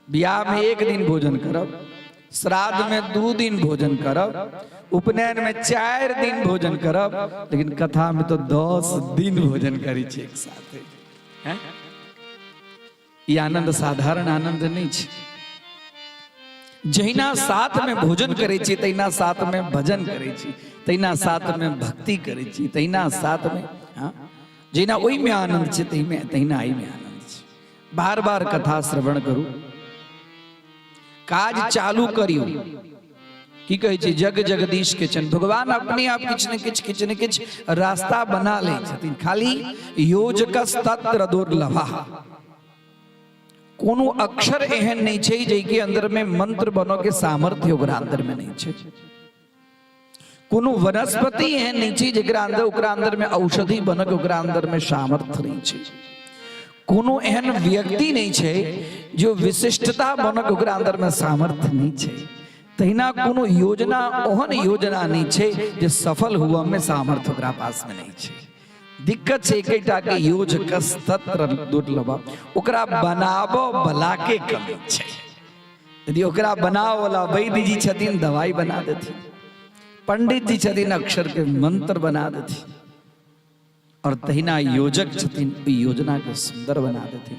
बियाह में एक दिन भोजन करब, श्राद्ध में 2 दिन भोजन करब, उपनयन में 4 दिन भोजन करब, लेकिन कथा में तो 10 दिन भोजन करै छी एक साथ। हैं? ई आनंद साधारण आनंद नहीं छै। जहिना साथ में भोजन करै छी तहिना साथ में भजन करै छी, तहिना साथ में भक्ति करै छी, तहिना साथ में, हाँ, जहिना ओहिमे आनंद छै तहिमे तहिना एहिमे आनंद छै। बार बार कथा श्रवण करू, काज चालू करियो। की कहै छै? जग जगदीश के चरण। भगवान अपने आप किछु ने किछु किछु ने किछु रास्ता बना लै छथिन। खाली योजकस्तत्र दुर्लभः, कोनो अक्षर एहन नहि छै जाहिके अंदर में मंत्र बनऽ के सामर्थ्य ओकरा अंदर में नहि छै। कोनो वनस्पति एहन नहि छै जकरा अंदर ओकरा अंदर में औषधि बनक ओकरा अंदर में सामर्थ्य नहि छै। कोनो एहन व्यक्ति नहि छै जो विशिष्टता बनक ओकरा अंदर में सामर्थ्य नहि छै। तहिना कोनो योजना ओहन योजना नहि छै जे सफल हुआ में सामर्थ्य ओकरा पास में नहि छै। दिक्कत छै एकेटा के योजकस्तत्र दुर्लभ, ओकरा बनाबऽ बला के कमी छै। यदि ओकरा बनावला वैद्य जी छथिन दवाई बना देथिन, पंडित जी छथिन अक्षर के मंत्र बना देथिन, और तहिना योजक छथिन ओहि योजना के सुंदर बना देथिन।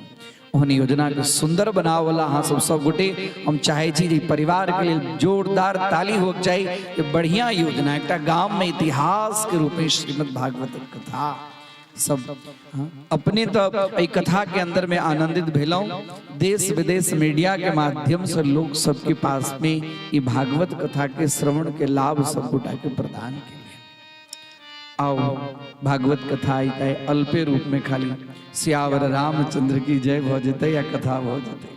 ओहन योजना के सुंदर बनावला अहाँ सब सब गोटे, हम चाहे छी जे परिवार के लेल जोरदार ताली होके चाही जे बढ़िया योजना एकटा गाम में इतिहास के रूप में श्रीमद् भागवत कथा सब। अपने तो एहि कथा के अंदर में आनंदित भेलहुँ। देश विदेश मीडिया के माध्यम से लोग सबके पास में ई भागवत कथा के श्रवण के लाभ सब गोटा के प्रदान के लिए। आओ भागवत कथा अयतै अल्पे रूप में खाली सियावर रामचंद्र की जय भऽ जेतै या कथा भऽ जेतै।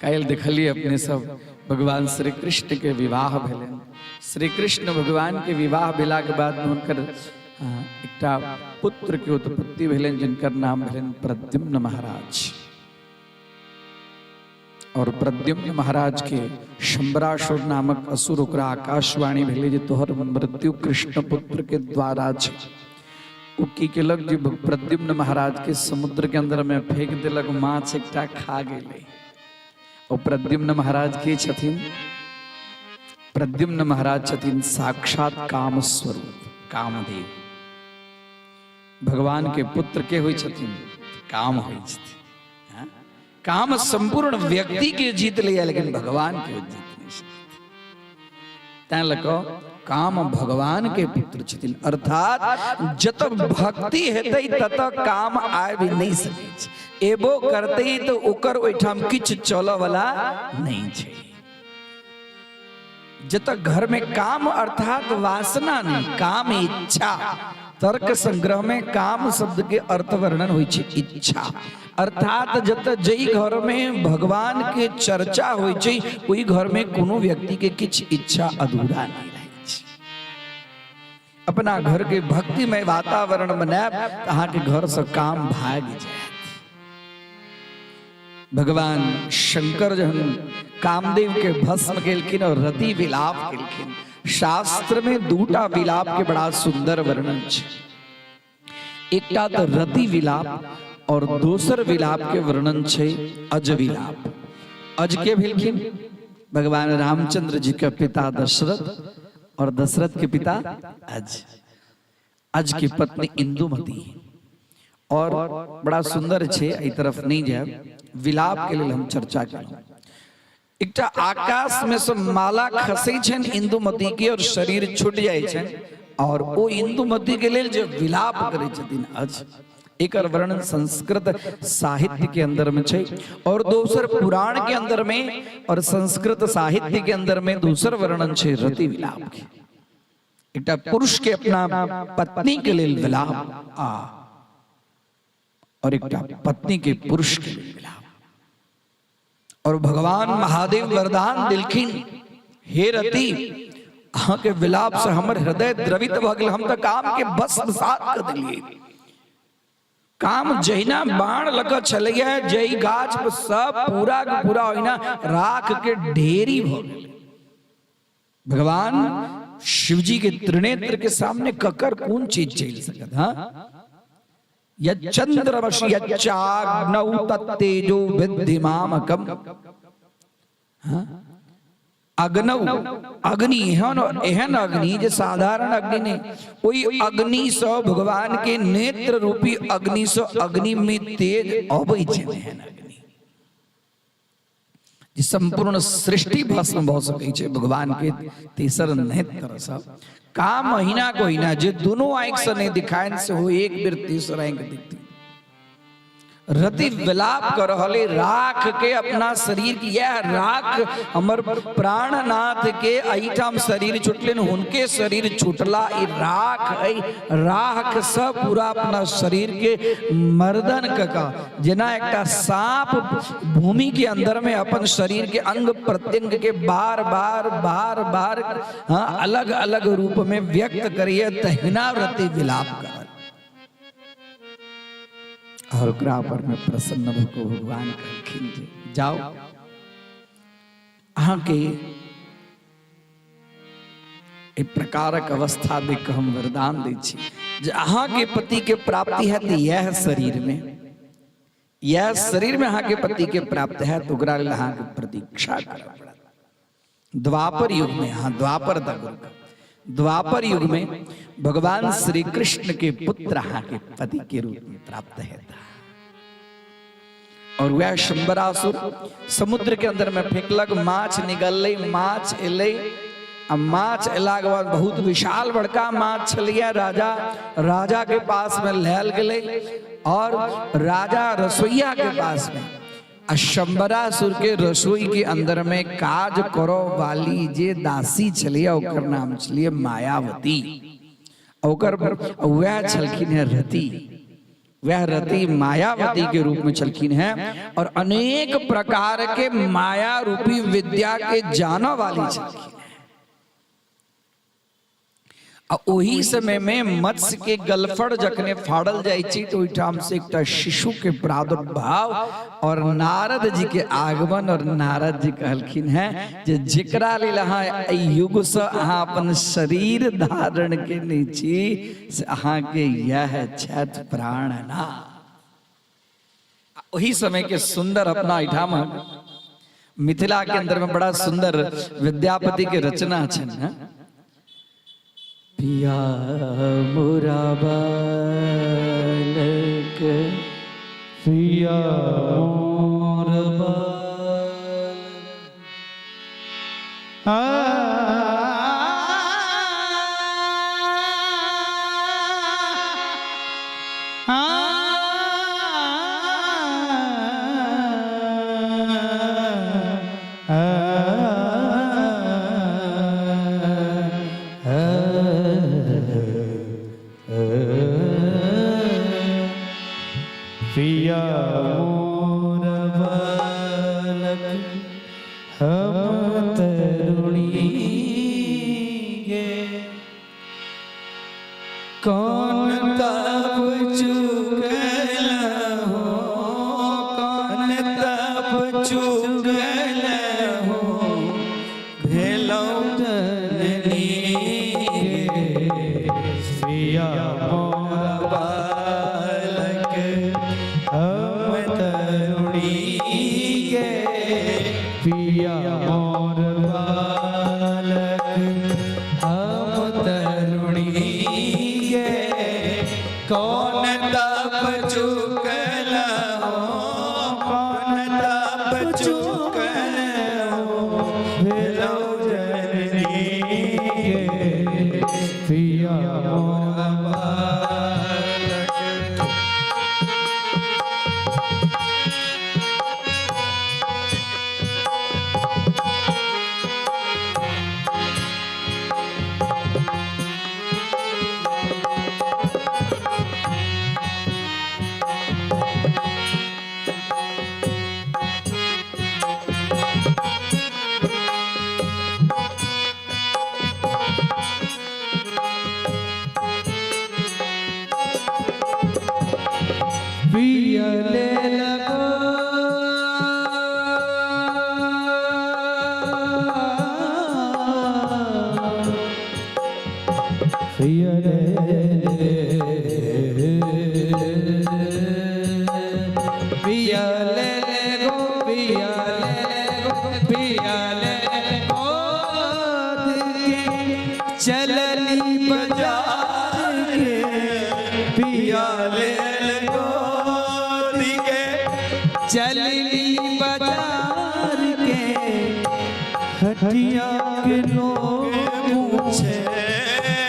काल्हि देखलिए अपने सब भगवान श्री कृष्ण के विवाह भेलनि। श्री कृष्ण भगवान के विवाह भेला के बाद में हुनकर एकटा पुत्र के उत्पत्ति भेलनि जिनकर नाम भेलनि प्रद्युम्न महाराज। और प्रद्युम्न महाराज के शंबरासुर नामक असुर ओकरा आकाशवाणी भेलै जे तोहर मृत्यु कृष्ण पुत्र के द्वारा छै। ओ की केलक जे प्रद्युम्न महाराज के समुद्र के अंदर में फेंक देलक, माछ एकटा खा गेलै। ओ प्रद्युम्न महाराज के छथिन? प्रद्युम्न महाराज छथिन साक्षात काम स्वरूप कामदेव। भगवान के पुत्र के होइ छथिन? काम होइ छथिन। हाँ? काम संपूर्ण व्यक्ति के जीत लिया, लेकिन भगवान के जीत नहीं सकते। तैं लऽ कऽ काम भगवान के पुत्र छथिन। अर्थात जत भक्ति हेतै तत काम आबि नहि सकै छै, एबो करतै तऽ ओकर ओहिठाम किछु चलऽ वाला नहि छै। जत घर में काम अर्थात वासना नहीं, काम इच्छा। तर्क संग्रह में काम शब्द के अर्थ वर्णन होइ छै इच्छा। अर्थात जत जई घर में भगवान के चर्चा होइ छै, ओहि घर में कोनो व्यक्ति के किछु इच्छा अधूरा नहीं रहै छै। अपना घर के भक्तिमय वातावरण बनायब तऽ अहाँके घर से काम भागि जायत। भगवान शंकर जहन कामदेव के भस्म केलखिन और रति विलाप केलखिन, शास्त्र में दूटा विलाप के बड़ा सुंदर वर्णन छै। एकटा तऽ रति विलाप और दोसर विलाप के वर्णन छै अज विलाप। अज के भेलखिन भगवान रामचंद्र जी के पिता दशरथ और दशरथ के पिता अज। अज के पत्नी इंदुमती। और बड़ा सुंदर छै, एहि तरफ नहीं जायब, विलाप के लेल हम चर्चा केलहुँ। एकटा आकाश में से माला खसै छनि इंदुमती के और शरीर छूट जाइ छनि, और ओ इंदुमती के लेल जे विलाप करै छथिन अज, एकर वर्णन संस्कृत साहित्य के अंदर में छै। और दोसर पुराण के अंदर में और संस्कृत साहित्य के अंदर में दोसर वर्णन छै रति विलाप के। एकटा पुरुष के अपना पत्नी के लेल विलाप आ और एकटा पत्नी के पुरुष के लेल विलाप। और भगवान महादेव वरदान दिलखिन, हे रति, अहाँ के विलाप से हमर हृदय द्रवित भऽ गेल, हम तऽ काम के भस्मसात कऽ देलियै। काम जहिना बाण लऽ कऽ छलैया जहि गाछ पर सब पूरा के पूरा ओहिना राख के ढेरी भऽ गेलै। भगवान शिवजी के त्रिनेत्र के सामने ककर कोन चीज चलि सकत? हाँ, यच्चंद्रमसि यच्चाग्नौ तत्तेजो विद्धि मामकम। हाँ? अग्नौ अग्नि एहन एहन अग्नि जे साधारण अग्नि नहीं, ओहि अग्नि से भगवान के नेत्र रूपी अग्नि से अग्नि में तेज अबै छै। एहन अग्नि जे संपूर्ण सृष्टि भस्म भऽ सकै छै भगवान के तेसर नेत्र सँ। का महीना को महीना जे दोनों आंखि से नहीं दिखायन से हो एक बेर तेसर आंखि दिखती। रति विलाप कर रहल राख के अपना शरीर की, यह राख हमर प्राणनाथ के एहिठाम शरीर छुटलिन, हुनके शरीर छुटला ई राख, एहि राख से पूरा अपना शरीर के मर्दन कऽ जेना एकटा सांप भूमि के अंदर में अपन शरीर के अंग प्रत्यंग के बार बार बार बार हाँ अलग अलग रूप में व्यक्त करिए, तहिना रति विलाप कर और ओकरा पर में प्रसन्न भऽ कऽ भगवान कहलखिन जे जाओ, अहाँके एहि प्रकारक अवस्था देख कऽ हम वरदान दै छी जे अहाँके पति के प्राप्ति हैत इएह शरीर में, इएह शरीर में अहाँके पति के प्राप्त हैत, ओकरा लेल अहाँके प्रतीक्षा करऽ पड़त। द्वापर युग में, हाँ द्वापर तक रुकब, द्वापर युग में भगवान श्री कृष्ण के पुत्र अहाँके पति के रूप में प्राप्त हेता। और वह शंबरासुर समुद्र के अंदर में फेंकलक, माछ निकललै, माछ एलै, आ माछ एलाके बाद बहुत विशाल बड़का माछ छलैया। राजा राजा के पास में लायल गेलै और राजा रसोईया के पास में, आ शंबरासुर के रसोई के अंदर में काज करो वाली जे दासी छलैया ओकर नाम छलैया मायावती, ओकर वह छलखिन है रति। वह रति मायावती के रूप में छलखिन हैं और अनेक प्रकार के माया रूपी विद्या के जाना वाली छलखिन हैं। आ ओही समय में मत्स्य के गलफड़ जखने फाड़ल जाइ छै तऽ ओहिठाम से एकटा शिशु के प्रादुर्भाव और नारद जी के आगमन। और नारद जी कहलखिन हैं जे जेकरा लेल अहाँ एहि युग से अहाँ अपन शरीर धारण केने छी से अहाँके यह छथि प्राणनाथ। ओही समय के सुंदर अपना एहिठाम मिथिला के अंदर में बड़ा सुंदर विद्यापति के रचना छनि ने। पिया मोरा बालक, पिया मोर बालक, पिया मोर बालक हम तरुणी गे, कौन तप चुकल हो, कौन तप चुकल हो, भेलौं जननी गे। पिया मोर बालक हम तरुणी गे, पिया मोर बालक हम तरुणी गे, कौन तप चुकल हो, कौन तप चुकल हो, भेलौं जननी गे। पिया मोर बालक। पिया ले लगो पिया ले, पिया ले गो, पिया ले गो, पिया ले गोद के चलली बाजार के, पिया ले गोद के चलली बाजार के, हटिया के लोग पूछे,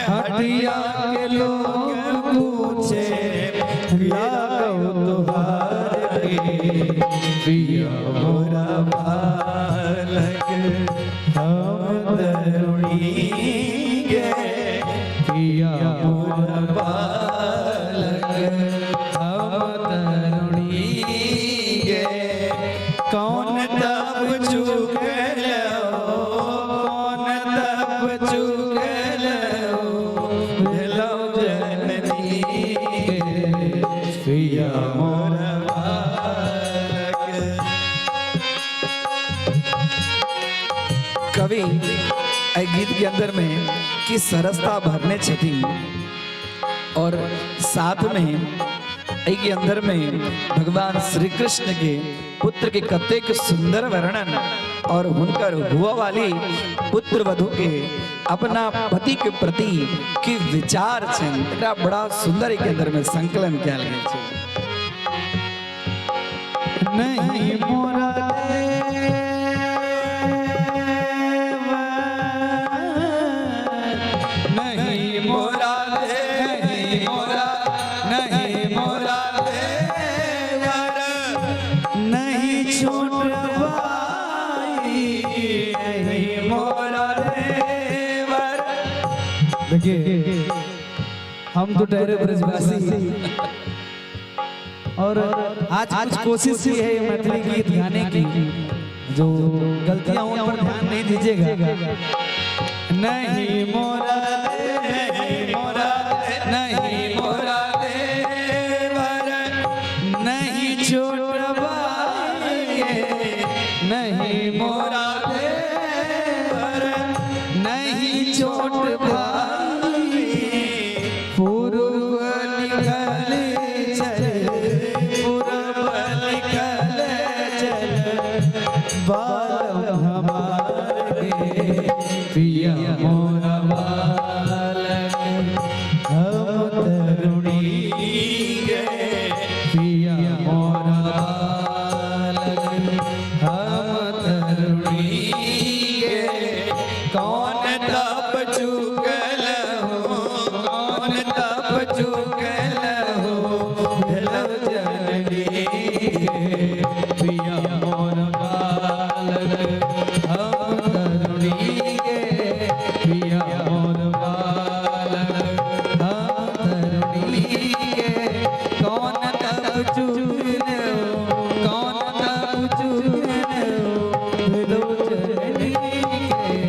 हटिया के लोग पूछे, लागो तुहार के। पिया मोरा बालक हम तरुणी गे, पिया मोरा बालक हम तरुणी गे, कौन तप चुकल हो, कौन तप चुकल हो, भेलौं जननी गे। पिया मोर बालक। कवि एहि गीत के अंदर में कि सरसता भरने छथिन और साथ में एहि के अंदर में भगवान श्री कृष्ण के पुत्र के कतेक सुंदर वर्णन और हुनकर हुआ वाली पुत्र वधु के अपना पति के प्रति की विचार छनि, एकरा बड़ा सुंदर एहि के अंदर में संकलन कयल गेल छै। नहीं मोरा देव, नहीं मोरा देव, नहीं मोरा, नहीं मोरा देवर, नहीं छोट भाई, नहीं मोरा देवर। देखिए हम तो ठहरे ब्रजवासी और आज कुछ कोशिश की है मैथिली गीत गाने की, जो गलतियां उन पर ध्यान नहीं दीजिएगा। नहीं मोरा नहीं मोरा नहीं मोरा देवर, नहीं छोट भाई, नहीं मोरा देवर, नहीं छोट भाई, पूर्व निकल चल, पूर्व निकल चल, बाल पिया मोर बालक हम तरुणी गे, पिया मोर बालक हम तरुणी गे। कौन तप चुकल हो, कौन तप चुकल हो, भेलो जननी गे, पिया मोर बालक हम तरुणी गे, पिया मोर बालक हम तरुणी गे। कौन तप चुकल हो, कौन तप चुकल हो, भेलो जननी गे,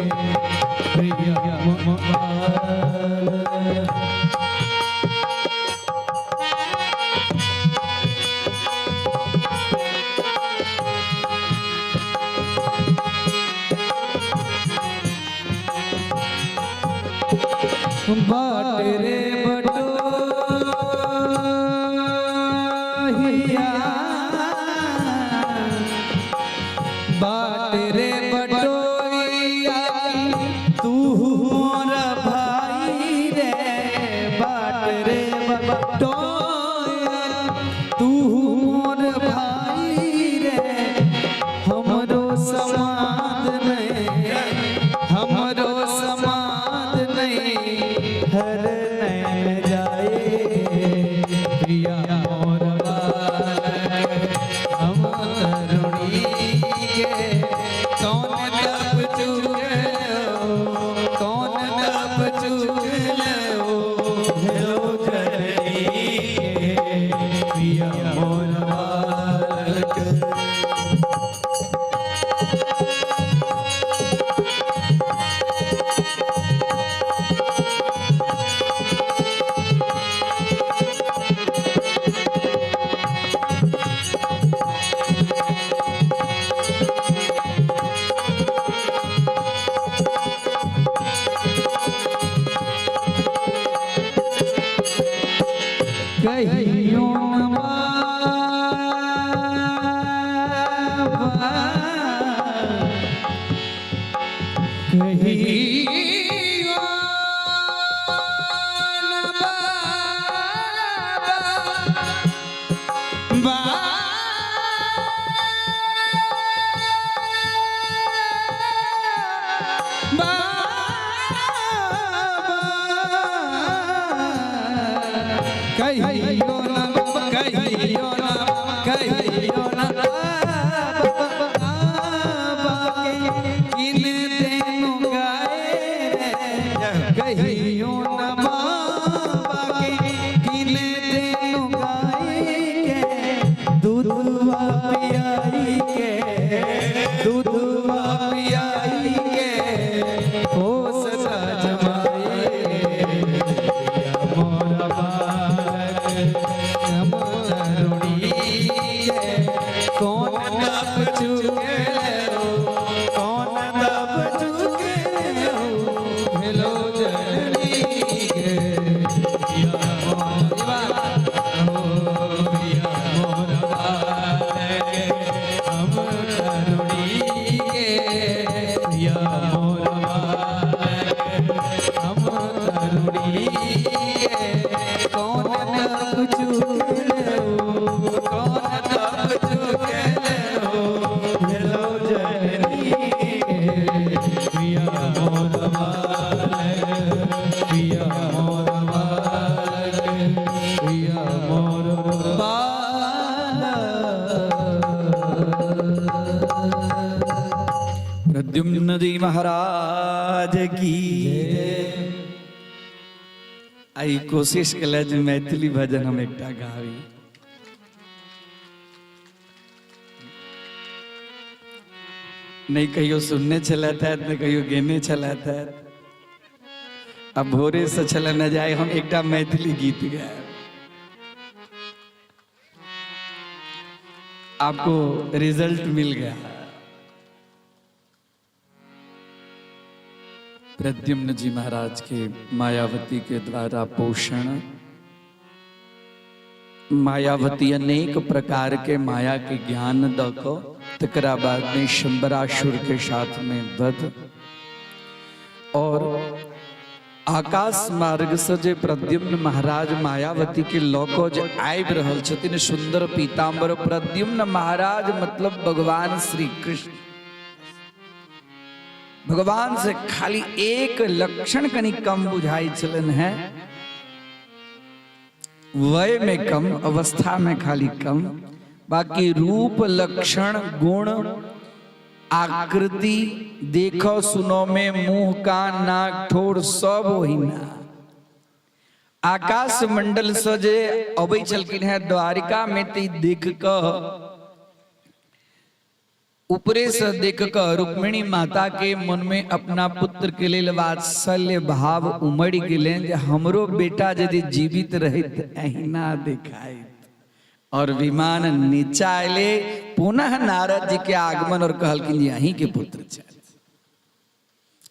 प्रिया मोर बालक। बाट रे बटोहिया, बाट रे बटोहिया, तू मोर भाई रे, बाट रे बटोहिया तू मोर भाई रे। हमरो समाद नहीं, हमरो समाद नहीं, हर नैन जाए, प्रिया मोर बालक हम तरुणी गे। कौन तप चुकल हो, कौन तप चुकल हो, भेलो जननी गे, प्रिया मोर बालक। कहियो न बाबा, कहियो न बाबा, कहियो न, कहियो न, कहियो न बाबा के किन देनु गाए रे, कहियो न बाबा के किन देनु गाए के, दूधवा पियाई के, दूधवा पियाई के, पोसता जमाए, मोर बालक हम तरुणी गे। कौन तप चुकल हो, कौन तप चुकल हो, भेलो जननी गे, प्रिया मोर हो, प्रिया मोर बालक हम तरुणी गे, प्रिया मोर बालक हम तरुणी गे। कौन तप चुकल हो, कौन तप चुकल हो, भेलो जननी गे, प्रिया मोर बालक, प्रिया मोर बालक, प्रिया मोर बालक। प्रद्युम्न जी महाराज की जय। आई कोशिश कल जे मैथिली भजन हम एकटा गाबी। नहीं कहियो सुनने छलथि हैत, नहीं कहियो गेने छलथि हैत। अब भोरे से छल न जाए हम एकटा मैथिली गीत गायब। आपको रिजल्ट मिल गया। प्रद्युम्न जी महाराज के मायावती के द्वारा पोषण, मायावती अनेक प्रकार के माया के ज्ञान दको, तकरा बाद में शंबरासुर के साथ में वध। और आकाश मार्ग से जे प्रद्युम्न महाराज मायावती के लऽ कऽ जे आबि रहल छथिन सुंदर पीताम्बर, प्रद्युम्न महाराज मतलब भगवान श्री कृष्ण। भगवान से खाली एक लक्षण कनि कम बुझाइ छलनि हैं, वय में कम, अवस्था में खाली कम, बाकी रूप लक्षण गुण आकृति देखो सुनो में मुंह कान नाक ठोर सब ओहिना। आकाश मंडल से जे अबै छलखिन हैं द्वारिका में ते देख कऽ ऊपरे से देख कऽ रुक्मिणी माता के मन में अपना पुत्र के लेल वात्सल्य भाव उमड़ गेलनि जे हमरो बेटा यदि जीवित रहैत एहिना देखाइत। और विमान नीचा अयले, पुनः नारद जी के आगमन और कहलखिन जे अहीं के पुत्र छथि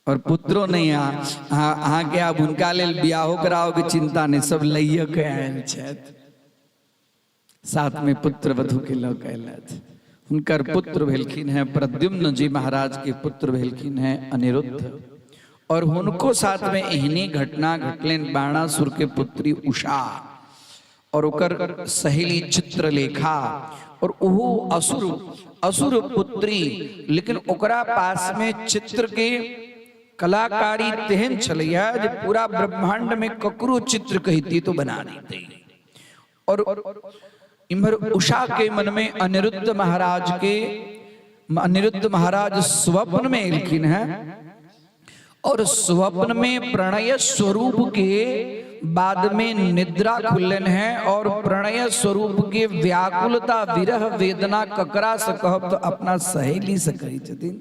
और पुत्रो नहीं, अहाँ के आब हुनका लेल बियाहो कराओ के चिंता नहीं, सब लैये के आयल छथि। साथ में पुत्र वधु के लऽ के अयलथि। हुनकर पुत्र भेलखिन हैं प्रद्युम्न जी महाराज के पुत्र भेलखिन हैं अनिरुद्ध। और हुनको साथ में एहने घटना घटलनि, बाणासुर के पुत्री उषा और ओकर सहेली चित्रलेखा, और ओहो असुर असुर पुत्री, लेकिन ओकरा पास में चित्र के कलाकारी तेहन छलैया जे पूरा ब्रह्मांड में ककरो चित्र कहिती तो बना देते। और इम्हर उषा के मन में अनिरुद्ध महाराज के, अनिरुद्ध महाराज स्वप्न में एलखिन हैं और स्वप्न में प्रणय स्वरूप के बाद में निद्रा खुललन है और प्रणय स्वरूप के व्याकुलता विरह वेदना ककरा से कहब तो अपना सहेली से कहै छथिन,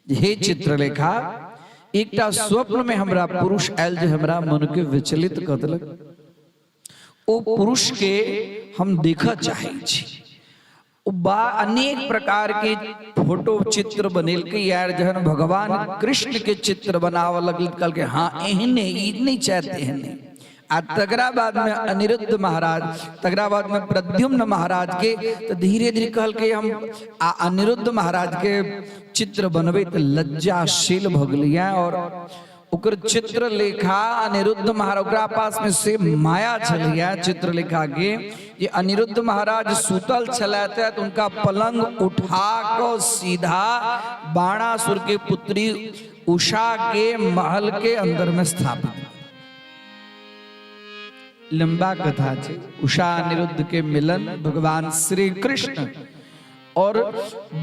हे चित्रलेखा, एकटा स्वप्न में हमरा पुरुष आयल जे हमरा मन के विचलित कऽ देलक, ओ पुरुष के हम देखऽ चाहै छी। ओ बा अनेक प्रकार के फोटो चित्र बनेलकै यार, जहन भगवान कृष्ण के चित्र बनावऽ लगल कहलकै हाँ एहने ई नहीं चाहते एहने। आ तकरा बाद में अनिरुद्ध महाराज, तकरा बाद में प्रद्युम्न महाराज के तो धीरे धीरे कहलकै हम आ अनिरुद्ध महाराज के चित्र बनबैत लज्जाशील भऽ गेलैया। और ओकर चित्रलेखा अनिरुद्ध महाराज ओकरा पास में से माया छलैया चित्रलेखा के जे अनिरुद्ध महाराज सुतल छलथि तऽ उनका पलंग उठा कऽ सीधा बाणासुर के पुत्री उषा के महल के अंदर में स्थापित। लंबा कथा छै उषा अनिरुद्ध के मिलन, भगवान श्री कृष्ण और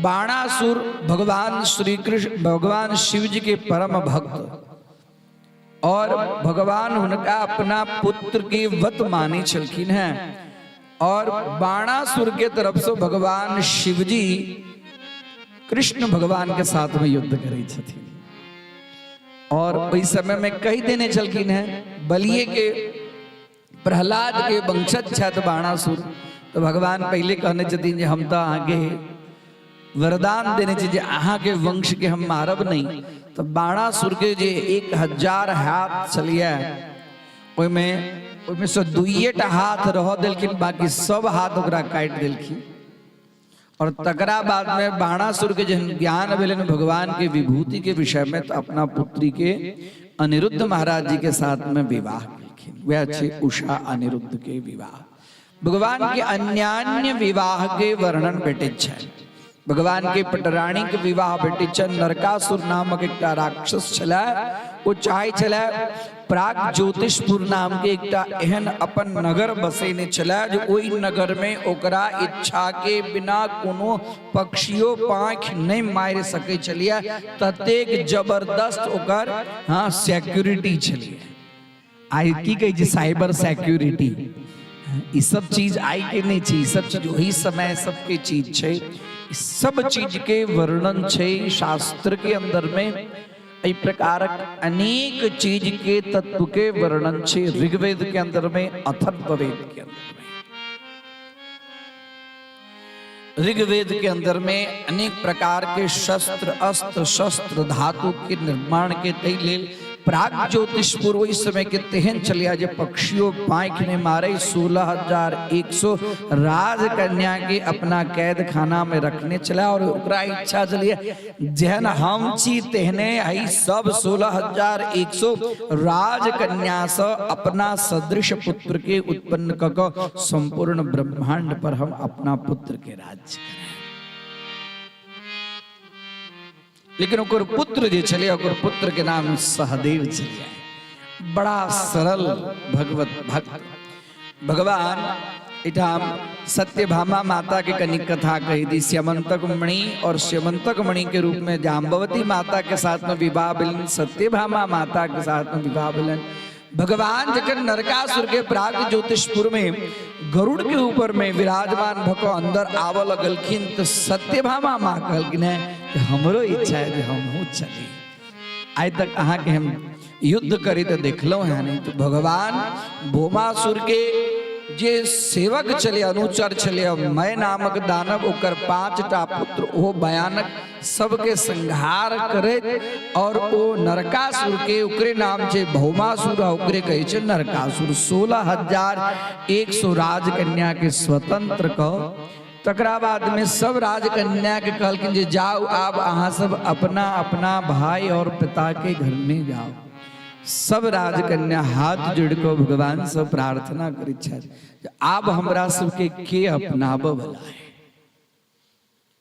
बाणासुर भगवान श्री कृष्ण भगवान शिव जी के परम भक्त और भगवान हुनका अपना पुत्र के वत माने छलखिन हैं और बाणासुर के तरफ से भगवान शिव जी कृष्ण भगवान के साथ में युद्ध करे छथिन और ओहि समय में कहि देने छलखिन हैं बलिए के प्रहलाद के वंशज छथि बाणासुर, तो भगवान पहले कहने छथिन जे हम तो अहाँके वरदान देने छी जे अहाँके वंश के हम मारब नहीं। तो बाणासुर के जे 1000 हाथ छलिए ओहिमे ओहिमे से दुइएटा हाथ रह देलखिन, बाकी सब हाथ ओकरा काटि देलखिन। और तकरा बाद में बाणासुर के जहन ज्ञान भेलनि भगवान के विभूति के विषय में तो अपना पुत्री के अनिरुद्ध महाराज जी के साथ में विवाह केलखिन। वह छै उषा अनिरुद्ध के विवाह। भगवान के अन्यान्य विवाह के वर्णन भेटैत छै। भगवान के पटरानी के विवाह भेटैत छै। नरकासुर नामक एकटा राक्षस छलै, ओ चाहै छलै प्राग ज्योतिषपुर नाम के एकटा एहन अपन नगर बसेने छलै जे ओहि नगर में ओकरा इच्छा के बिना कोनो पक्षियो पाँखि नहि मारि सकै छलियै, ततेक जबरदस्त ओकर हाँ सिक्योरिटी छलियै। आइ की कहै छै साइबर सिक्योरिटी, ई सब चीज आइ के नहि छै, ई सब चीज ओहि समय सबके चीज छै। ई सब चीज के वर्णन छै शास्त्र के अंदर में। एहि प्रकारक अनेक चीज के तत्व के वर्णन छै ऋग्वेद के अंदर में, अथर्ववेद के अंदर में। ऋग्वेद के अंदर में अनेक प्रकार के शस्त्र अस्त्र शस्त्र धातु के निर्माण के तै लेल प्राग ज्योतिषपुर ओहि समय के तेहन छलिया जे पक्षियों पाँखि नहि मारे। 16,100 राजकन्या के अपना कैद खाना में रखने छला और ओकरा इच्छा छलिए जेहन हम छी तेहने हई सब 16,100 राजकन्या से अपना सदृश पुत्र के उत्पन्न क क संपूर्ण ब्रह्मांड पर हम अपना पुत्र के राज्य करायब। लेकिन ओकर पुत्र जे छलै, ओकर पुत्र के नाम सहदेव छलै, बड़ा सरल भगवत भक्त। भगवान एठाम सत्यभामा माता के कनि कथा कही दी। स्यमंतक मणि और स्यमंतक मणि के रूप में जाम्बवती माता के साथ में विवाह भेलन, सत्यभामा माता के साथ में विवाह भेलन। भगवान जखन नरकासुर के प्राग ज्योतिषपुर में गरुड़ के ऊपर में विराजमान भक अंदर आव लगलखिन तो सत्यभामा माँ कहलखिन है कि हमरो इच्छा है जे हमहूँ चली, आइ तक अहाँ के हम युद्ध करी तो देखलहुँ है नहीं। तो भगवान भौमासुर के जे सेवक छले, अनुचर छले, मय नामक दानव, ओकर 5टा पुत्र, ओ भयानक सबके संहार करैत और ओ नरकासुर के, ओकरे नाम छै भौमासुर, ओकरे कहै छै नरकासुर। 16,100 राजकन्या के स्वतंत्र क तकरा बाद में सब राजकन्या के कहलखिन जे जाओ आब अहाँ सब अपना अपना भाई और पिता के घर में जाओ। सब राजकन्या हाथ जोड़ कऽ भगवान से प्रार्थना करैत छथि, आब हमरा सबके के अपनाबऽ वाला है?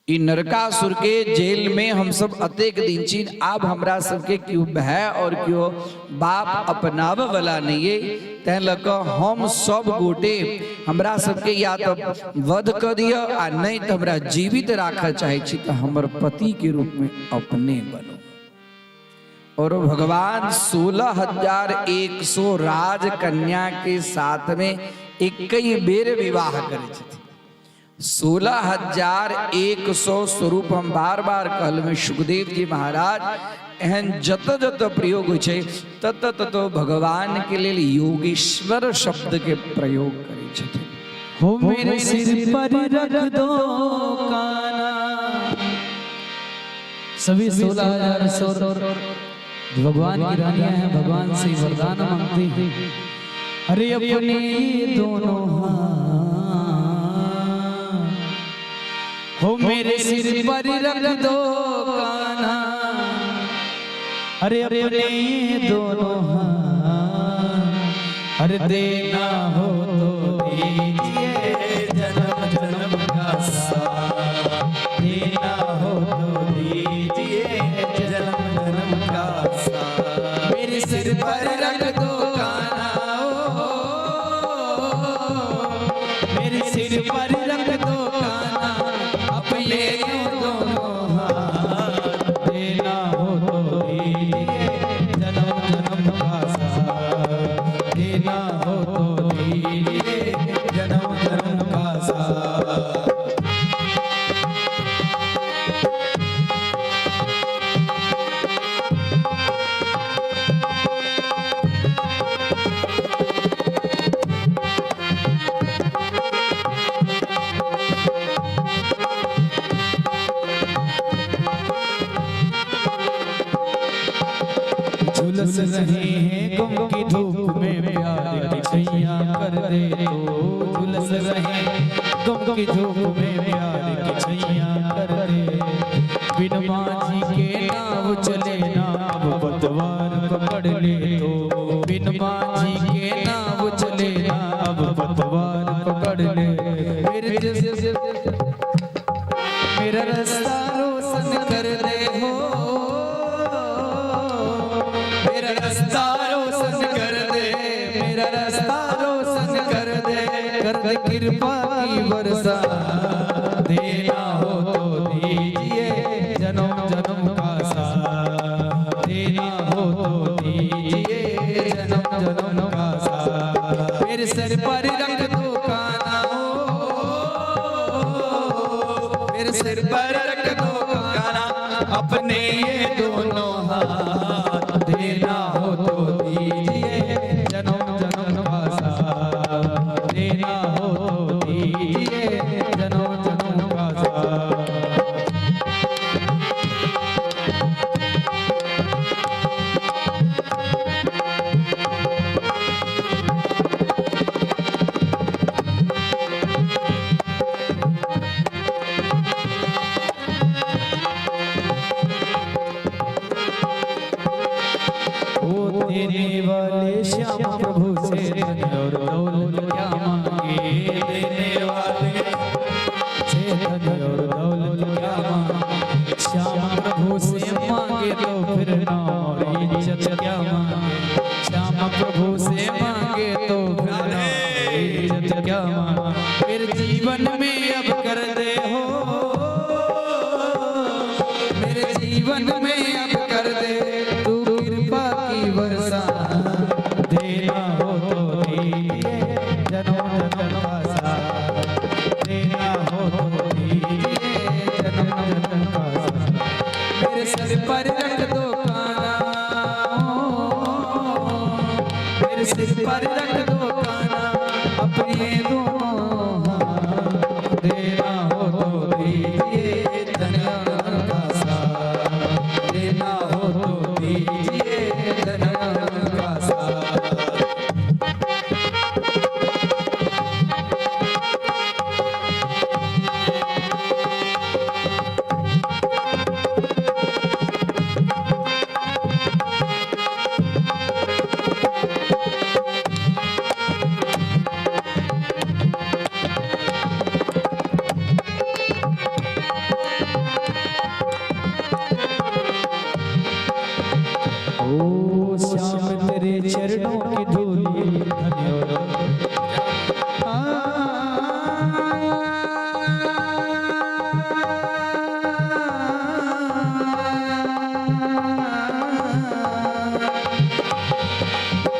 ई नरकासुर के जेल में हम सब अतेक दिन छी, आब हमरा सबके केओ भाय और केओ बाप अपनाबऽ वाला नहीं है, तैं लऽ कऽ हम सब गोटे हमरा सबके या तऽ वध कऽ दिअ आ नहीं तऽ हमरा जीवित राखऽ चाहै छी तऽ हमर पति के रूप में अपने बनू। और भगवान 16,100 राजकन्या के साथ में एक ही बेर विवाह करै छथिन। 16,100 स्वरूप हम बार बार कहलहुँ, सुखदेव जी महाराज एहन जत जत प्रयोग होइ छै तत तत भगवान के लेल योगेश्वर शब्द के प्रयोग करै छथिन। हो मेरे सिर पर रख दो काना। सभी 16,000 सौ भगवान की रानियां हैं, भगवान से वरदान मांगती हैं। अरे अपने दोनों हाथ हो मेरे सिर पर रख दो कान्हा, अरे अपने दोनों हाथ, अरे देना हो तो दीजिए जन्म जन्म का साथ, देना हो तो दीजिए जन्म जन्म का साथ, मेरे सिर पर रख दो कान्हा, मेरे सिर पर रख दो कान्हा, अपने दोनों हाथ, देना हो तो दीजिए जन्म जन्म का साथ, देना हो तो दीजिए जन्म जन्म का साथ। झुलस रहे हैं गम की धूप में प्यार की छैया कर दे तो, झुलस रहे गम की धूप में प्यार की छैया कर दे, बिन माझी के नाव चले ना अब पतवार पकड़ ले तो, बिन माझी के नाव चले ना अब पतवार पकड़ ले, मेरा रास्ता रोशन कर दे हो, मेरा रास्ता रोशन कर दे, मेरा रास्ता रोशन कर दे, कर दे कृपा की वर्षा, देना हो तो दीजिए जन्म जन्म का साथ, देना हो तो दीजिए जन्म जन्म का साथ, मेरे सर पर रख दो कान्हा, मेरे सिर पर रख दो कान्हा, अपने ये दोनों हाथ, देना हो तो दीजिए जन्म जन्म का साथ, देना हो तो दीजिए जन्म जन्म का साथ। देने वाले श्याम प्रभु से धन और दौलत क्या मांगे, देने वाले से धन और दौलत क्या मांगे, श्याम प्रभु से मांगे तो फिर नाम और इज्जत क्या मांगे, श्याम प्रभु से मांगे तो फिर नाम और इज्जत क्या मांगे, मेरे जीवन में अब कर दे हो, मेरे जीवन में अब कर दे तू कृपा की वर्षा, देना हो तो दीजिए जन्म जन्म का साथ, देना हो तो दीजिए जन्म जन्म का साथ, मेरे सिर पर रख दो काना, मेरे सिर पर रख दो काना अपने दोनों हाथ, देना हो तो दीजिए जन्म जन्म का साथ, देना हो तो दीजिए जन्म जन्म का साथ। ओ श्याम तेरे चरणों की धूली धन्य हो।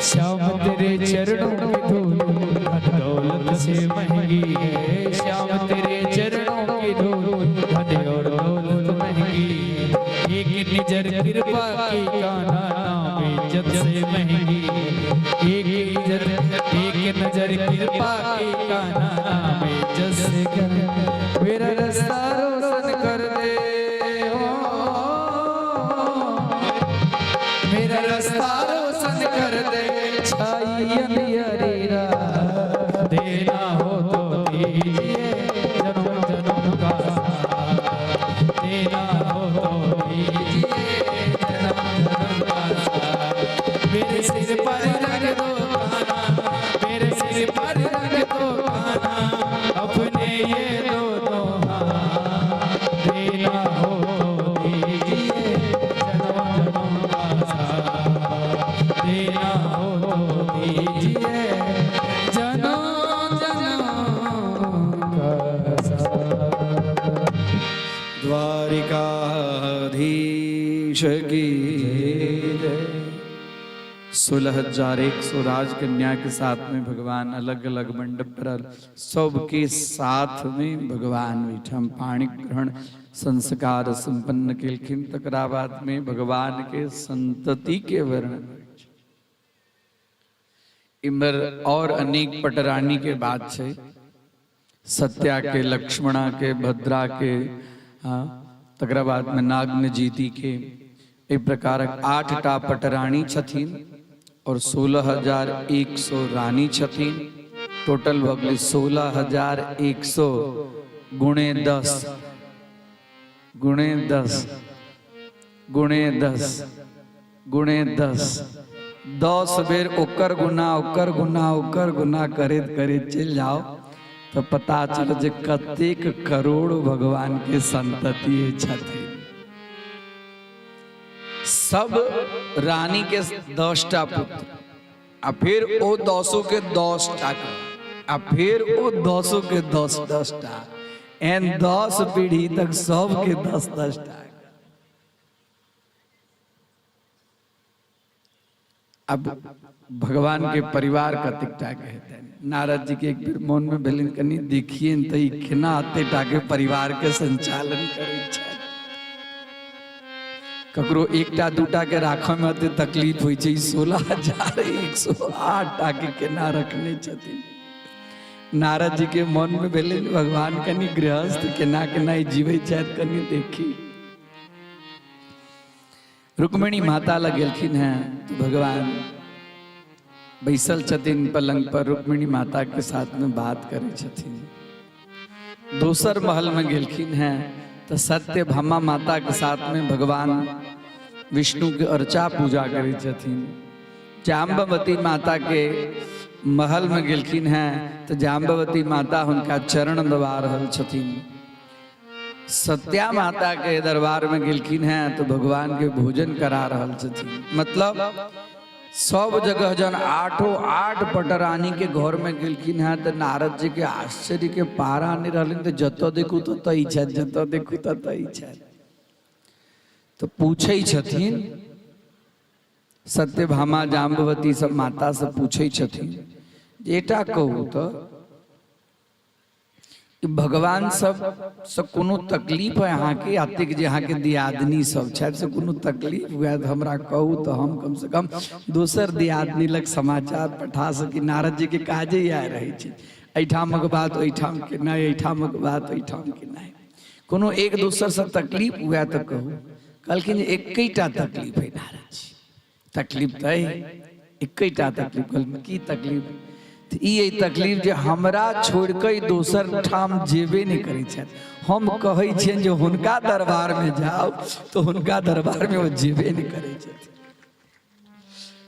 श्याम तेरे चरणों की धूल धन दौलत से महंगी है, श्याम तेरे चरणों की धूल धन और दौलत महंगी है, एक निजर कृपा की कान्हा नाम इज्जत से महंगी है, एक नजर एक नजर कृपा की कान्हा नाम इज्जत से कर, मेरा रास्ता रोशन कर दे हो, मेरा रास्ता रोशन कर दे, छाई अंधियारी रात, देना हो तो दीजिए जन्म जन्म का साथ, देना हो तो दीजिए जन्म जन्म का साथ, मेरे सिर पर रख दो कान्हा, मेरे सिर पर रख दो कान्हा अपने ये दोनों हाथ, देना हो तो दीजिए जन्म जन्म का साथ, देना हो तो दीजिए जन्म जन्म का साथ। द्वारिकाधीश की जय। 16,100 राजकन्या के साथ में भगवान अलग अलग मंडप पर सबके साथ में भगवान ओहिठाम पाणि ग्रहण संस्कार संपन्न केलखिन। तकरा बाद में भगवान के संतति के वर्णन होइ छै। इम्हर और अनेक पटरानी के बात छै, सत्या के, लक्ष्मणा के, भद्रा के, हाँ, तकरा बाद में नाग्नजीति के, एहि प्रकारक 8टा पटरानी छथिन और 16,100 रानी छथिन। टोटल भऽ गेलै 16,100 गुणे 10 गुणे 10 गुणे 10 गुणे 10, 10 बेर ओकर गुना ओकर गुना ओकर गुना करैत करैत चलि जाओ तो पता चल जे कतेक करोड़ भगवान के संतति छथिन। सब रानी के 10टा पुत्र आ फिर ओ 10 के 10टा आ फिर ओ 10 के 10 10टा, एहन 10 पीढ़ी तक सबके 10 10टा। अब भगवान के परिवार कतेक टा के हेतनि। नारद जी के एक बेर मन में भेलनि कनि देखियनि तऽ ई केना एते टा के परिवार के संचालन करै छथि। ककरो एकटा दूटा के राखऽ में एते तकलीफ होइ छै, 16,108 टा के केना रखने छथिन। नारद जी के मन में भेलनि भगवान कनि गृहस्थ केना केना ई जीबै छथि कनि देखी। रुक्मिणी माता लग गेलखिन हैं तो भगवान बैसल छथिन पलंग पर, रुक्मिणी माता के साथ में बात करै छथिन। दोसर महल में गेलखिन हैं तो सत्य भामा माता के साथ में भगवान विष्णु के अर्चा पूजा करै छथिन। जाम्बवती माता के महल में गेलखिन हैं तऽ जाम्बवती माता हुनका चरण दबा रहल छथिन। सत्या माता के दरबार में गेलखिन हैं तो भगवान के भोजन करा रहल छथिन। मतलब सब जगह जन आठो आठ पटरानी के घर में गेलखिन हैं तो नारद जी के आश्चर्य के पारा नहीं रहलिन, तो जतऽ देखू ततऽ ई छथि, जतऽ देखू ततऽ ई छथि। तो पूछै छथिन सत्यभामा जाम्बवती सब माता से पूछै छथिन जे एटा कहू तऽ भगवान सब से कोनो तकलीफ है अहाँके, अतेक जे अहाँके दियादनी सब छथि से कोनो तकलीफ हुए तऽ हमरा कहू तऽ हम कम से कम दोसर दियादनी लग समाचार पठा सकी। नारद जी के काजे इएह रहै छै, एहिठामक बात ओहिठाम के नहि, एहिठामक बात ओहिठाम के नहि। कोनो एक दोसर से तकलीफ हुए तऽ कहू। कहलखिन जे एकेटा तकलीफ है नारद जी, तकलीफ तऽ एकेटा तकलीफ। कहलखिन की तकलीफ? तऽ ई अइ तकलीफ जे हमरा छोड़ि कऽ दोसर ठाम जेबे नहि करै छथि। हम कहै छियनि जे हुनका दरबारमे जाउ तऽ हुनका दरबारमे ओ जेबे नहि करै छथि।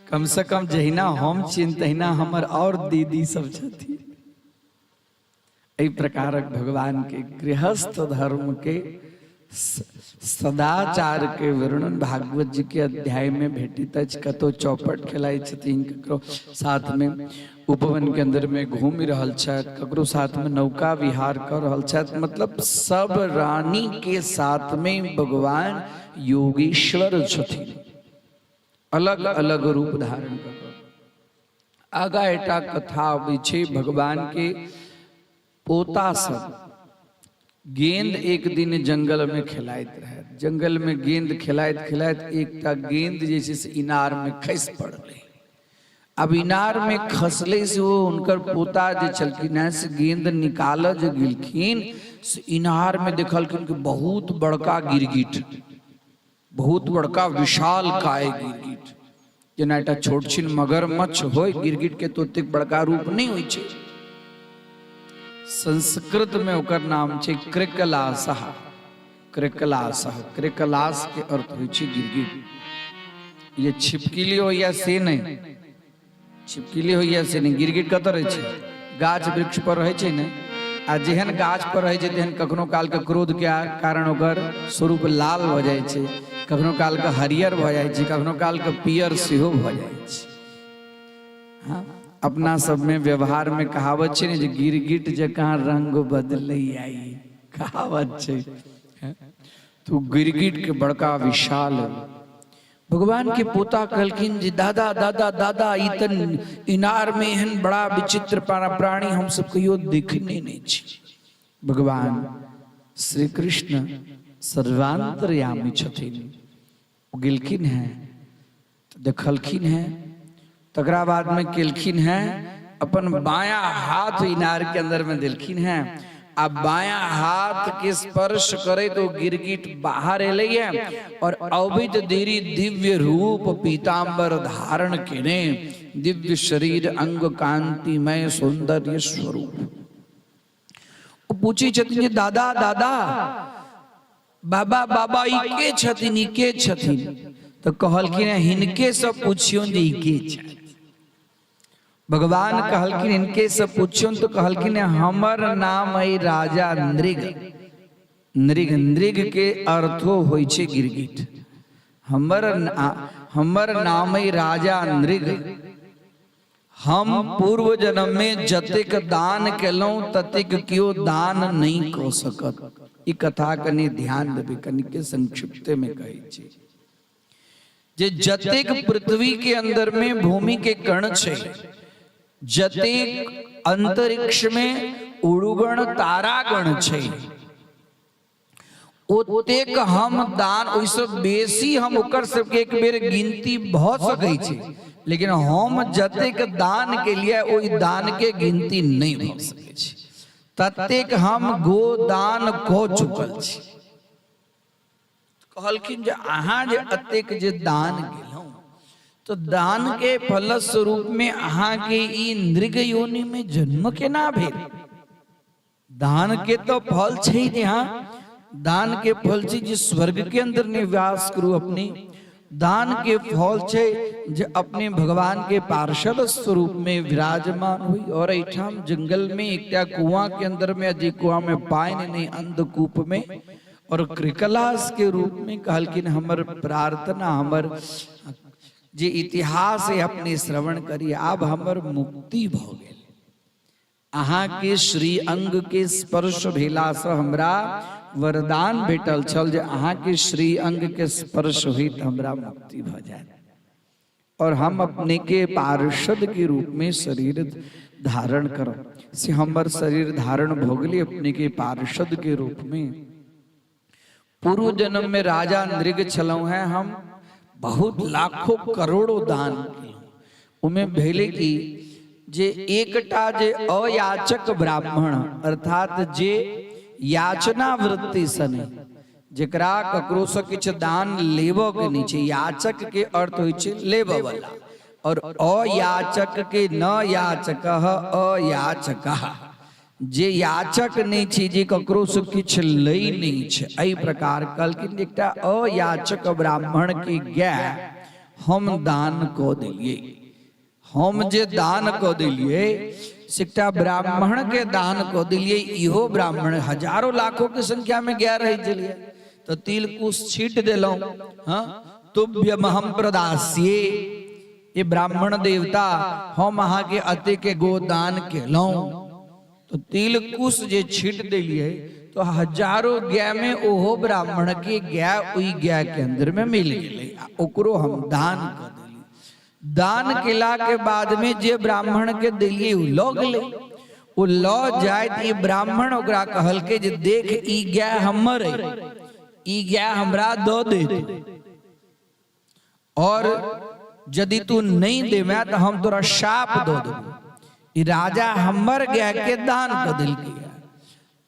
कम से कम जहिना हम छियनि तहिना हमर आओर दीदी सब छथिन। एहि प्रकारक भगवान के गृहस्थ धर्म के सदाचार के वर्णन भागवत जी के अध्याय में भेटित अछि। कतौ चौपट खेलाइ छथिन, ककरो साथ में उपवन के अंदर में घूमि रहल छथि, ककरो साथ में नौका विहार कर रहल छथि। मतलब सब रानी के साथ में भगवान योगेश्वर छथिन, अलग अलग रूप धारण कर। आगा एकटा कथा अबै छै, भगवान के पोता सब गेंद एक दिन जंगल में खेलाइत रहे। जंगल में गेंद खेलाइत खेलाइत एकटा गेंद जे छै से इनार में खसि पड़लै। अब इनार में खसलै से ओ हुनकर पोता जे छलखिन हेँ से गेंद निकालऽ जे गेलखिन से इनार में देखलखिन कि बहुत बड़का गिरगिट, बहुत बड़का विशाल काय गिरगिट, जेना एकटा छोट छिन मगरमच्छ होय, गिरगिट के तो ओतेक बड़का रूप नहि होइ छै। संस्कृत में ओकर नाम छै कृकलासः। कृकलासः, कृकलास के अर्थ होइ छै गिरगिट। ये छिपकिली होइया से नहि, छिपकिली होइया से नहि। गिरगिट कतऽ रहै छै? गाछ वृक्ष पर रहै छै ने। आ जेहन गाछ पर रहै छै तेहन कखनो कालके क्रोध के कारण ओकर स्वरूप लाल भऽ जाइ छै, कखनो कालके हरियर भऽ जाइ छै, कखनो कालके पियर सेहो भऽ जाइ छै। हाँ, अपना सबमे व्यवहारमे कहावत छै ने जे गिरगिट जकाँ रंग बदलै आई, कहावत छै। तो गिरगिट के बड़का विशाल भगवान के पोता कहलखिन जे दादा दादा दादा, ई तऽ इनार में एहन बड़ा विचित्र प्राणी हम सब कहियो देखने नहि छी। भगवान श्री कृष्ण सर्वांतर्यामी छथिन। ओ गेलखिन हैं तऽ देखलखिन हैं, तकरा बाद में केलखिन हैं अपन बायां हाथ इनार के अंदर में देलखिन हैं आ बायां हाथ के स्पर्श करे तो गिरगिट बाहर एलै है और अबैत देरी दिव्य रूप पीताम्बर धारण केने दिव्य शरीर अंग कांतिमय सौंदर्य स्वरूप। ओ पूछै छथिन जे दादा दादा, बाबा बाबा, ई के छथिन, ई के छथिन? तऽ कहलखिन हिनके से पूछियौन जे ई के छथि। भगवान कहलखिन हिनके से पूछियौन, तऽ कहलखिन हमर नाम अइ राजा नृग। नृग, नृग के अर्थो होइ छै गिरगिट। हमर नाम अइ राजा नृग। हम पूर्व जन्म में जतेक दान केलहुँ ततेक केओ दान नहि कऽ सकत। ई कथा कनि ध्यान देबै, कनिके संक्षिप्ते में कहै छी जे जतेक पृथ्वी के अंदर में भूमि के कण छै, जतेक अंतरिक्ष में उड़ुगण तारागण छै, ओतेक हम दान, ओहिसँ बेसी हम ओकर सबके एक बेर गिनती भऽ सकै छै, लेकिन हम जतेक दान केलियै ओहि दान के गिनती नहि भऽ सकै छै। ततेक हम गोदान कऽ चुकल छी। कहलखिन जे अहाँ जे एतेक जे दान केलहुँ तऽ दान के फलस्वरूप में अहाँके ई नृग योनि में जन्म केना भेल? दान के तो फल छै ने। हाँ, दान के फल छै जे स्वर्ग के अंदर निवास करू अपने। दान के फल छै जे अपने भगवान के पार्षद स्वरूप में विराजमान हुई। और एहिठाम जंगल में एकटा कुआं के अंदर में, जे कुआं में पानि नहीं, अंधकूप में, और कृकलास के रूप में कहलखिन हमर प्रार्थना, हमर जे इतिहास है अपने श्रवण करी, आब हमर मुक्ति भ गेल। अहाँ के श्री अंग के स्पर्श भेला से हमरा वरदान भेटल छल जे अहाँ के श्री अंग के स्पर्श हुई तो हमरा मुक्ति भ जाए और हम अपने के पार्षद के रूप में शरीर धारण करब। से हमर शरीर धारण भ गेलै अपने के पार्षद के रूप में। पूर्व जन्म में राजा नृग छलहुँ हैं, हम बहुत लाखों करोड़ों दान केलहुँ। उमे भेलै कि जे एकटा जे अयाचक ब्राह्मण, अर्थात जे याचना वृत्ति से नहि, जकरा ककरो से किछु दान लेबऽ के नहि छै, याचक के अर्थ होइ छै लेबऽ वाला, और अयाचक के न याचक अयाचक, जे याचक नहि छी, जे ककरो से किछु लै नहि छै, एहि प्रकार कहलखिन एकटा अयाचक ब्राह्मण के गाय हम दान कऽ देलियै। हम जे दान कऽ देलियै से एकटा ब्राह्मण के दान कऽ देलियै। इहो ब्राह्मण हजारों लाखों के संख्या में गाय रहै छलियै, तऽ तिल कुश छीट देलहुँ। हँ, तुभ्यमहम प्रदास्ये, ये ब्राह्मण देवता हम अहाँके अते के गो दान केलहुँ। तो तिल कुश जे छीट देलियै तो हजारों गाय में ओहो ब्राह्मण के गाय ओहि गाय के अंदर में मिल गेलै, आ ओकरो हम दान कऽ देलियै। दान केला के बाद में जे ब्राह्मण के देलियै ओ लऽ गेलै। ओ लऽ जाइत ई ब्राह्मण ओकरा कहलकै जे देख ई गाय हमर अइ, ई गाय हमरा दऽ दे, और यदि तू नहीं देवे तो हम तोरा शाप दो देबो। ई राजा हमर गाय के दान कऽ देलकै।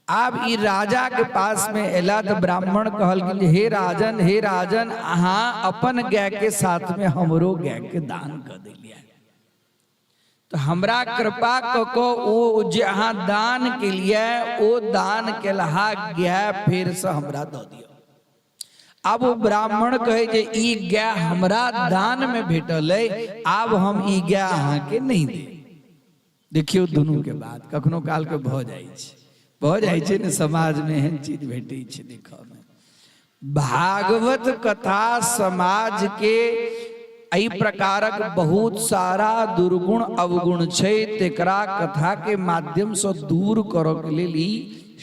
आब ई राजा के पास में एला तो ब्राह्मण कहलखिन हे राजन, हे राजन, अहाँ अपन गाय के साथ में हमरो गाय के दान कऽ देलियै, तो हमरा कृपा कऽ कऽ ओ जे अहाँ दान केलियै ओ दान केलहा गाय फेरसँ हमरा दऽ दिअ। आब ओ ब्राह्मण कहै जे ई गाय हमरा दान में भेटल अइ, आब हम ई गाय अहाँके नहि देब। देखियौ दुनू के बात कखनो काल के भऽ जाइ छै, भऽ जाइ छै ने, समाज में एहन चीज भेटै छै देखऽ में। भागवत कथा समाज के एहि प्रकारक बहुत सारा दुर्गुण अवगुण छै, तेकरा कथा के माध्यम से दूर करऽ के लेल ई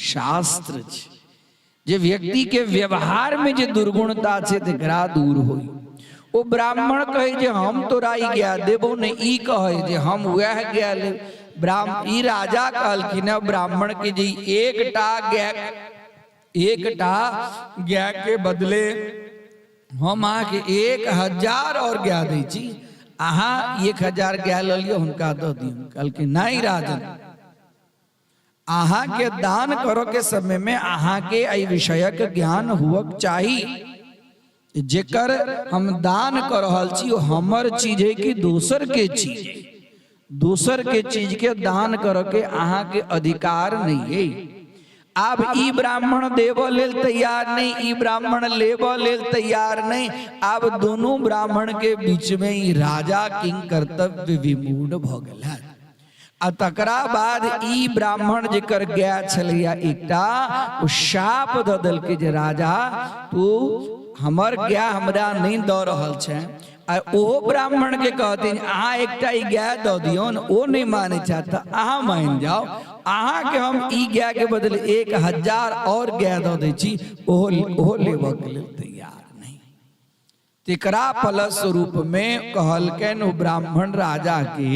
शास्त्र छै। जे व्यक्ति के व्यवहार में जे दुर्गुणता छै तेकरा दूर होई। ओ ब्राह्मण कहै जे हम तोरा ई गाय देबौ ने, ई कहै जे हम वएह गाय लेब। ई राजा कहलखिन हँ ब्राह्मण के जे एकटा गाय के बदले हम अहाँके 1000 और गाय दै छी, अहाँ 1000 गाय लऽ लिअ, हुनका दऽ दियौ। कहलखिन नहि राजन, अहाँके दान करऽ के समय में अहाँके एहि विषयक ज्ञान हुअक चाही, जेकर हम दान कऽ रहल छी ओ हमर चीज है कि दोसर के चीज है। दोसर के चीज के दान करऽ के अहाँके अधिकार नहीं है। आब ई ब्राह्मण देबऽ लेल तैयार नहीं, ई ब्राह्मण लेबऽ लेल तैयार नहीं। आब दोनों ब्राह्मण के बीच में ई राजा किंग कर्तव्य विमूढ़ भऽ गेल है। आ तकरा बाद ई ब्राह्मण जेकर गाय छलैया एकटा, ओ शाप दऽ देलकै जे राजा तू हमर गाय हमरा नहि दऽ रहल छै। आ ओहो ब्राह्मण के कहथिन अहाँ एकटा ई गाय दऽ दियौन, ओ नहि मानै छथि तऽ अहाँ मानि जाउ, अहाँके हम ई गाय के बदले 1000 और गाय दऽ दै छी। ओहो ओहो लेबऽ के लेल तैयार नहि। तेकरा फलस्वरूप में कहलकनि ओ ब्राह्मण राजा के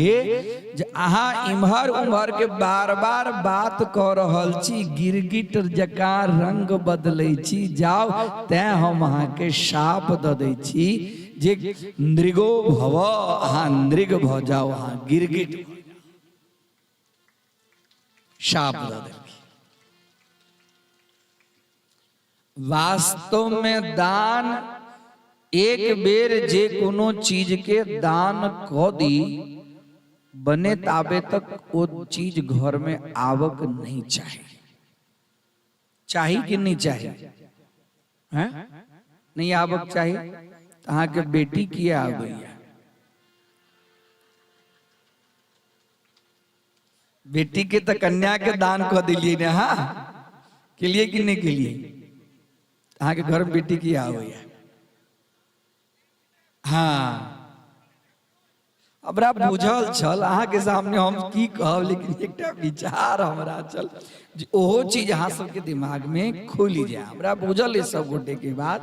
जे अहाँ इम्हर उम्हर के बार बार बात कऽ रहल छी, गिरगिट जकाँ रंग बदलै छी, जाउ तैं हम अहाँके शाप दऽ दै छी जे नृगो भव, अहाँ नृग भऽ जाउ, अहाँ गिरगिट भऽ जाउ। शाप दऽ देलखिन। वास्तव में दान एक बेर जे कोनो चीज के दान क दी बने ताबे तक ओ चीज घर में आवक नहीं चाही। चाही कि नहीं चाही? हैं? नहीं आवक चाही। तऽ अहाँके बेटी किया आबैया? बेटी के तऽ कन्या के दान कऽ देलियै ने। हाँ, केलियै कि नहि केलियै? अहाँके घर में बेटी किया आबैया? हाँ, हमरा बुझल छल अहाँके सामने हम की कहब, लेकिन एकटा विचार हमरा छल जे ओहो चीज अहाँ सबके दिमाग में खुलि जाय। हमरा बुझल अछि सब गोटे के बात।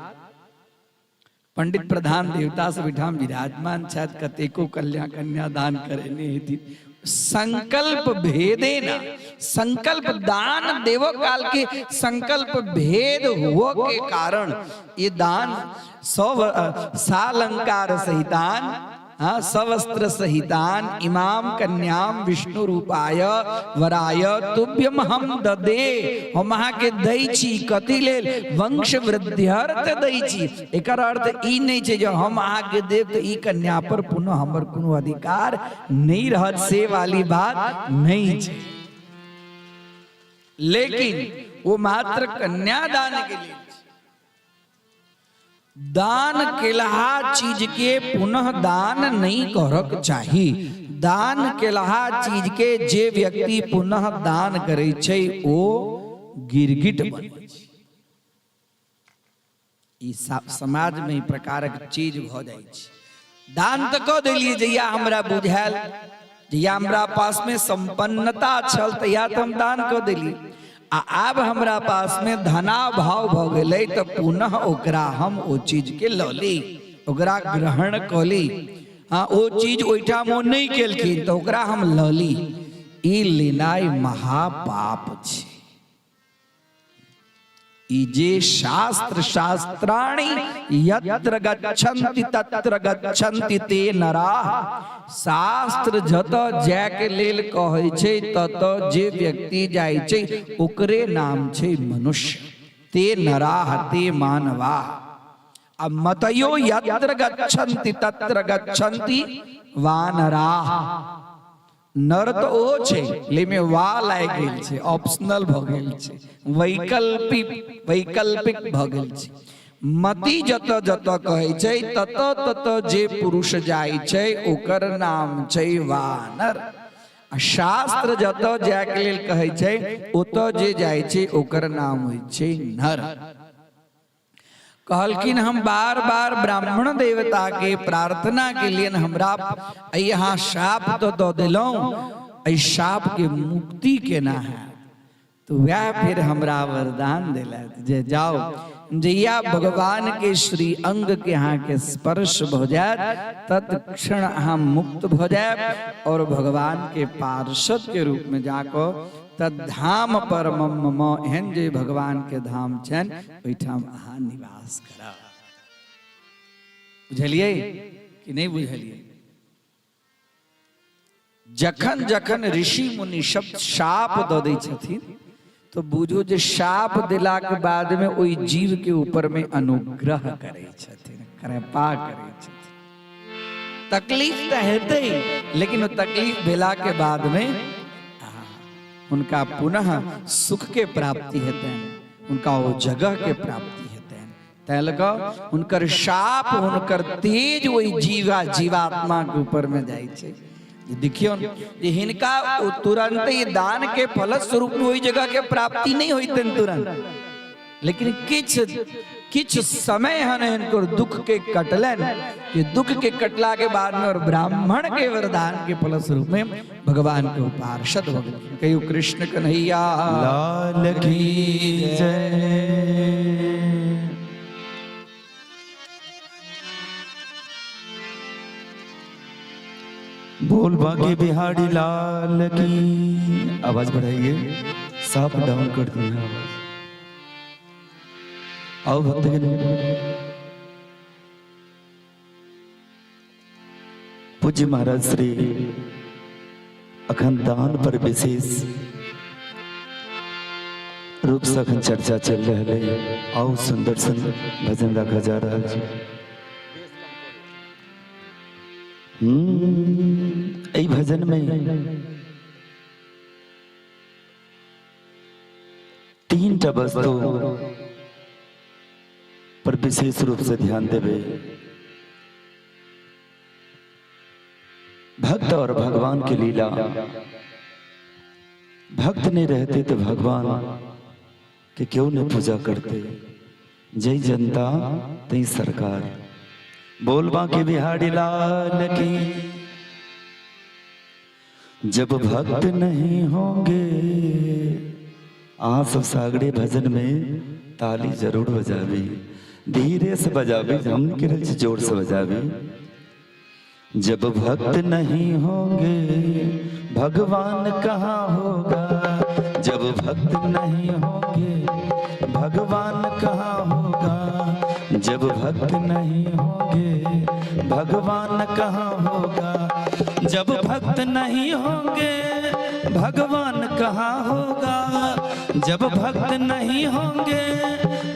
पंडित प्रधान देवता सब एहिठाम विराजमान छथि, कतेको कन्या कन्यादान करेने हेथिन। संकल्प भेदे न, संकल्प दान देव काल के संकल्प भेद हुआ के कारण ये दान सब सालंकार सहितान, हाँ, सवस्त्र सहितान इमाम कन्याम विष्णु रूपाय वराय तुभ्यम हम ददे, हम अहाँ के दै छी। कथी लेल? वंश वृद्ध्यर्थ दै छी। एकर अर्थ ई नहि छै जे हम अहाँ के देब तऽ ई कन्या पर पुनः हमर कोनो अधिकार नहि रहत, से वाली बात नहि छै। लेकिन वो मात्र कन्यादान के लेल। दान केलहा चीज के पुनः दान नहीं करक चाही। दान केलहा चीज के जे व्यक्ति पुनः दान करे छै ओ गिरगिट बनै छै। ई समाज में ई प्रकारक चीज भऽ जाइ छै। दान तऽ कऽ देलियै, जहिया हमरा बुझायल, जहिया हमरा पासमे सम्पन्नता छल तहिया तऽ हम दान कऽ देलियै, आ आब हमरा पासमे धनाभाव भऽ गेलै तऽ पुनः ओकरा हम ओ चीजके लऽ ली, ओकरा ग्रहण कऽ ली। हँ, ओ चीज ओहिठाम ओ नहि केलखिन तऽ ओकरा हम लऽ ली, ई लेनाइ महापाप छै। ई जे शास्त्र शास्त्राणि यत्र गच्छन्ति तत्र गच्छन्ति ते नराः, शास्त्र जतऽ जाय के लेल कहै छै ततऽ जे व्यक्ति जाइ छै ओकरे नाम छै मनुष्य। ते नराः ते मानवाः। आ मतयो यत्र गच्छन्ति तत्र गच्छन्ति वानराः, नर तऽ ओहो छै लेकिन वा लागि गेल छै, ऑप्शनल भऽ गेल छै, वैकल्पिक वैकल्पिक भऽ गेल छै। मति जतऽ जतऽ कहै छै ततऽ ततऽ जे पुरुष जाइ छै ओकर नाम छै वानर। आ शास्त्र जतऽ जायके लेल कहै छै ओतऽ जे जाइ छै ओकर नाम होइ छै नर। कहलखिन हम बार बार ब्राह्मण देवता के प्रार्थना के लिए हमरा यहाँ शाप तो दऽ देलहुँ, एहि शाप के मुक्ति केना है? तो वह फिर हमरा वरदान दिलथि जे जाओ, जहिया भगवान के श्री अंग के अहाँ के स्पर्श भऽ जायत तत्क्षण अहाँ मुक्त भऽ जायब और भगवान के पार्षद के रूप में जाकऽ तद्धाम परमम मम, एहन जे भगवान के धाम छनि ओहिठाम अहाँ निवास करब। बुझलियै कि नहि बुझलियै? जखन जखन ऋषि मुनि सब शाप दऽ दै छथिन तो बुझू जे शाप देलाके बाद में ओहि जीव के ऊपर में अनुग्रह करै छथिन, कृपा करै छथिन। तकलीफ तऽ हेतै, लेकिन ओ तकलीफ भेला के बाद में हुनका पुनः सुख के प्राप्ति हेतनि, हुनका ओ जगह के प्राप्ति हेतनि। तैं लऽ कऽ हुनकर शाप, हुनकर तेज ओहि जीवा जीवात्मा के ऊपर में जाइ छै। देखियौ जे हिनका ओ तुरंत ही दान के फलस्वरूप में ओहि जगह के प्राप्ति नहीं होइतनि तुरंत, लेकिन किछु किछु समय हन हिनकर दुख के कटलनि, कि दुख के कटला के बाद में और ब्राह्मण के वरदान के फलस्वरूप में भगवान के पार्षद हो गए। कहियो कृष्ण कन्हैया लाल की जय। बोल बांके बिहारी लाल की। आवाज बढ़ाइए, साफ डाउन कर दिए आवाज। आओ भक्तगण, पूज्य महाराज श्री अखन दान पर विशेष रूप से अखन चर्चा चल रहा है। आओ सुंदर सुंदर भजन रखा जा रहा है। एहि भजन में तीन टा वस्तु पर विशेष रूप से ध्यान देवे। भक्त और भगवान की लीला। भक्त नहीं रहते तो भगवान के क्यों नहीं पूजा करते। जय जनता तई सरकार। बोल बांके बिहारी लाल की। जब भक्त नहीं होंगे, आप सब सागड़े भजन में ताली जरूर बजाबी, धीरे से बजाबी, हम के जोर से बजाबी। जब भक्त नहीं होंगे भगवान कहाँ होगा। जब भक्त नहीं होंगे भगवान कहाँ होगा। जब भक्त नहीं होंगे भगवान कहाँ होगा। जब भक्त नहीं होंगे भगवान कहाँ होगा। जब भक्त नहीं होंगे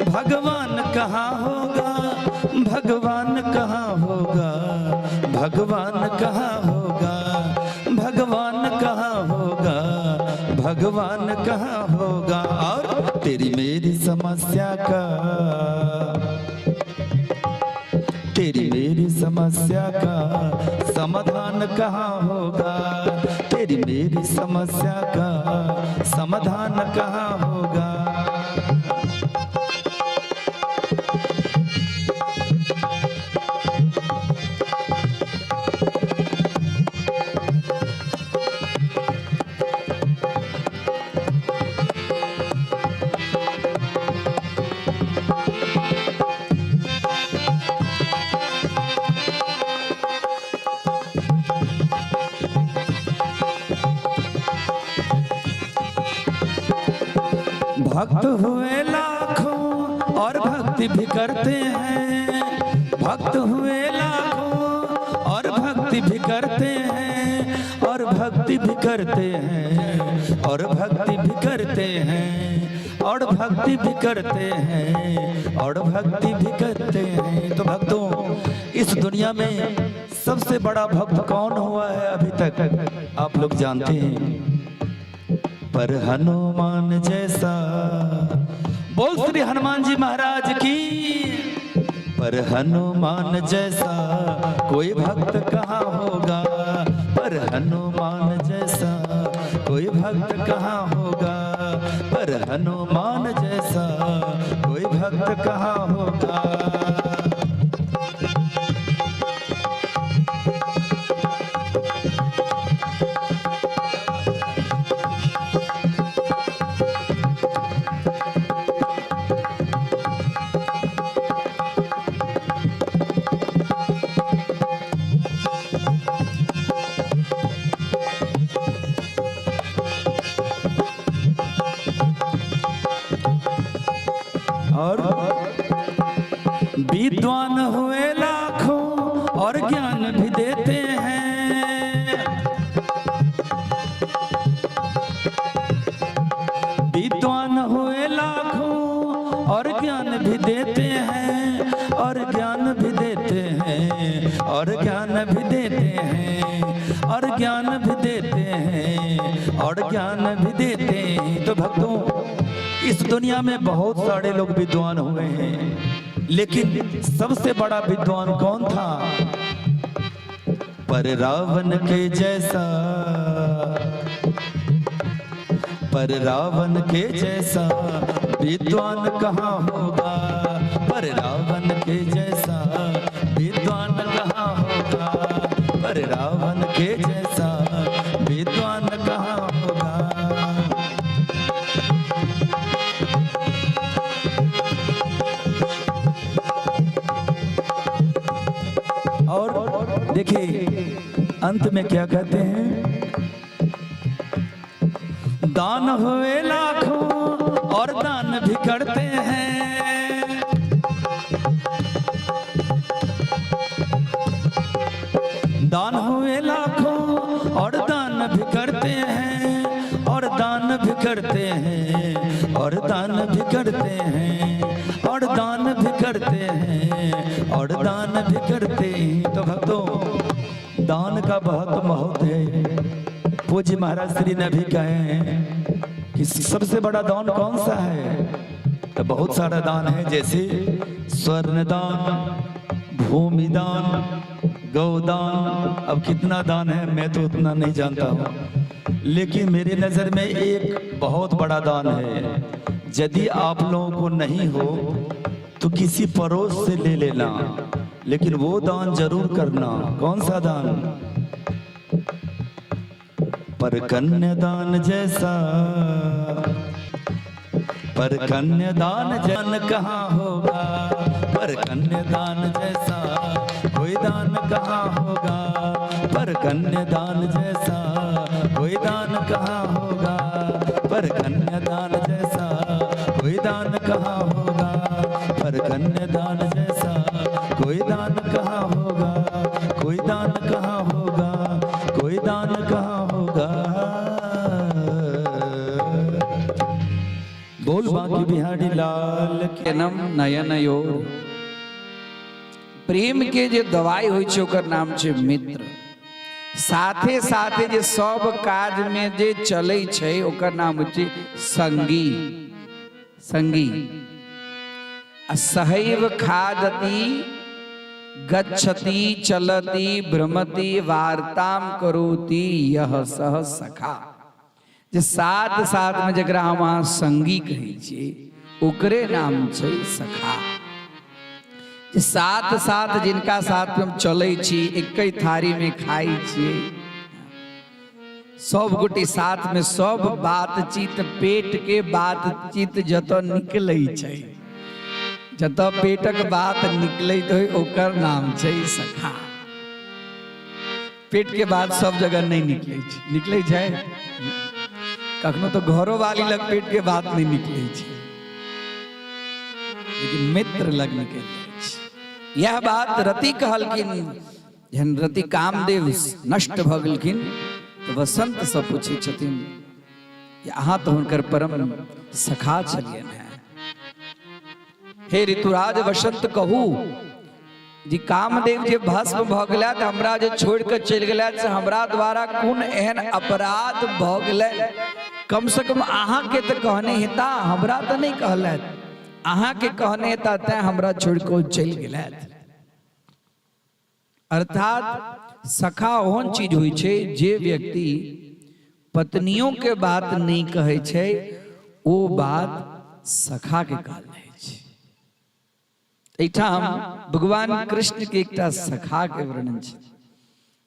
भगवान कहाँ होगा। भगवान कहाँ होगा। भगवान कहाँ होगा। भगवान कहाँ होगा। भगवान कहाँ होगा। और तेरी मेरी समस्या का, तेरी मेरी समस्या का समाधान कहाँ होगा। तेरी मेरी समस्या का समाधान कहाँ होगा। भक्त हुए लाखों और भक्ति भी करते हैं। भक्त हुए लाखों और भक्ति भी करते हैं। और भक्ति भी करते हैं। और भक्ति भी करते हैं। और भक्ति भी करते हैं। और भक्ति भी करते हैं। तो भक्तों, इस दुनिया में सबसे बड़ा भक्त कौन हुआ है अभी तक आप लोग जानते हैं। पर हनुमान जैसा, बोल श्री हनुमान जी महाराज की। पर हनुमान जैसा कोई भक्त कहाँ होगा। पर हनुमान जैसा कोई भक्त कहाँ होगा। पर हनुमान जैसा कोई भक्त कहाँ होगा। और विद्वान हुए लाखों और ज्ञान भी देते हैं। विद्वान हुए लाखों और ज्ञान भी देते हैं। और ज्ञान भी देते हैं। और ज्ञान भी देते हैं। और ज्ञान भी देते हैं। और ज्ञान भी देते हैं। तो भक्तों, इस दुनिया में बहुत सारे लोग विद्वान हुए हैं, लेकिन सबसे बड़ा विद्वान कौन था? पर रावण के जैसा, पर रावण के जैसा विद्वान कहाँ होगा। पर रावण के जैसा विद्वान कहाँ होगा। पर रावण के जैसा विद्वान कहाँ होगा। और देखिए अंत में क्या कहते हैं। दान हुए लाखों और दान भी करते हैं। दान हुए लाखों और दान भी करते हैं। और दान भी करते हैं। और दान भी करते हैं। और दान भी करते हैं। और दान भी करते हैं। तो भक्तों, दान का बहुत महत्व है। पूज्य महाराज श्री ने भी कहे हैं कि सबसे बड़ा दान कौन सा है? तो बहुत सारा दान है, जैसे स्वर्ण दान, भूमि दान, गौदान, अब कितना दान है मैं तो उतना नहीं जानता हूँ, लेकिन मेरे नज़र में एक बहुत बड़ा दान है। यदि आप लोगों को नहीं हो तो किसी पड़ोस से ले लेना, लेकिन वो दान जरूर करना। कौन सा दान? पर कन्यादान जैसा, पर कन्यादान जन कहाँ होगा, पर कन्यादान जैसा कोई दान कहाँ होगा, पर कन्यादान जैसा कोई दान कहाँ होगा, पर कन्यादान जैसा कोई दान कहाँ होगा, पर कन्यादान जैसा कोई दान कहाँ होगा, कोई दान कहाँ होगा, कोई दान कहाँ होगा। बोल बाकी बिहारी लाल की। नम नयन यो प्रेम के जे दवाई होइ छै ओकर नाम छै मित्र। साथे साथे जे सब काज में जे चलै छै ओकर नाम होइ छै संगी। संगी आ सहैव खादति गच्छति चलति भ्रमति वार्ताम करोति यह सह सखा। जे साथ साथ में जकरा हम अहाँ संगी कहै छियै ओकरे नाम छै सखा। जे साथ साथ जिनका साथ में हम चलै छी, एकै थारी में खाइ छियै, सब गोटे साथ में सब बातचीत, पेट के बातचीत जतऽ निकलै छै, जतऽ पेटक बात निकलैत होइ ओकर नाम छै सखा। पेट के बात सब जगह नहीं निकलै छै, निकलै छै कखनो तो घरो वाली लग पेट के बात नहीं निकलै छै, लेकिन मित्र लग निकल जाइ छै। यह बात रति कहलखिन। जहन रति कामदेव नष्ट भऽ गेलखिन तऽ वसंत से पूछै छथिन जे अहाँ तऽ हुनकर परम सखा छलियनि हेँ, हे ऋतुराज वसंत कहू जी कामदेव जे भस्म भऽ गेला तऽ हमरा जे छोड़ि कऽ चलि गेला से हमरा द्वारा कोन एहन अपराध भऽ गेलै? कम से कम अहाँके तऽ कहने हेता, हमरा तऽ नहि कहलथि, अहाँके कहने हेता तैं हमरा छोड़ि कऽ चलि गेलथि। अर्थात सखा ओहन चीज होइ छै जे व्यक्ति पत्नियों के बात नहि कहै छै ओ बात सखा के कहल जाइ छै। एहिठाम भगवान कृष्ण के एकटा सखा के वर्णन छै।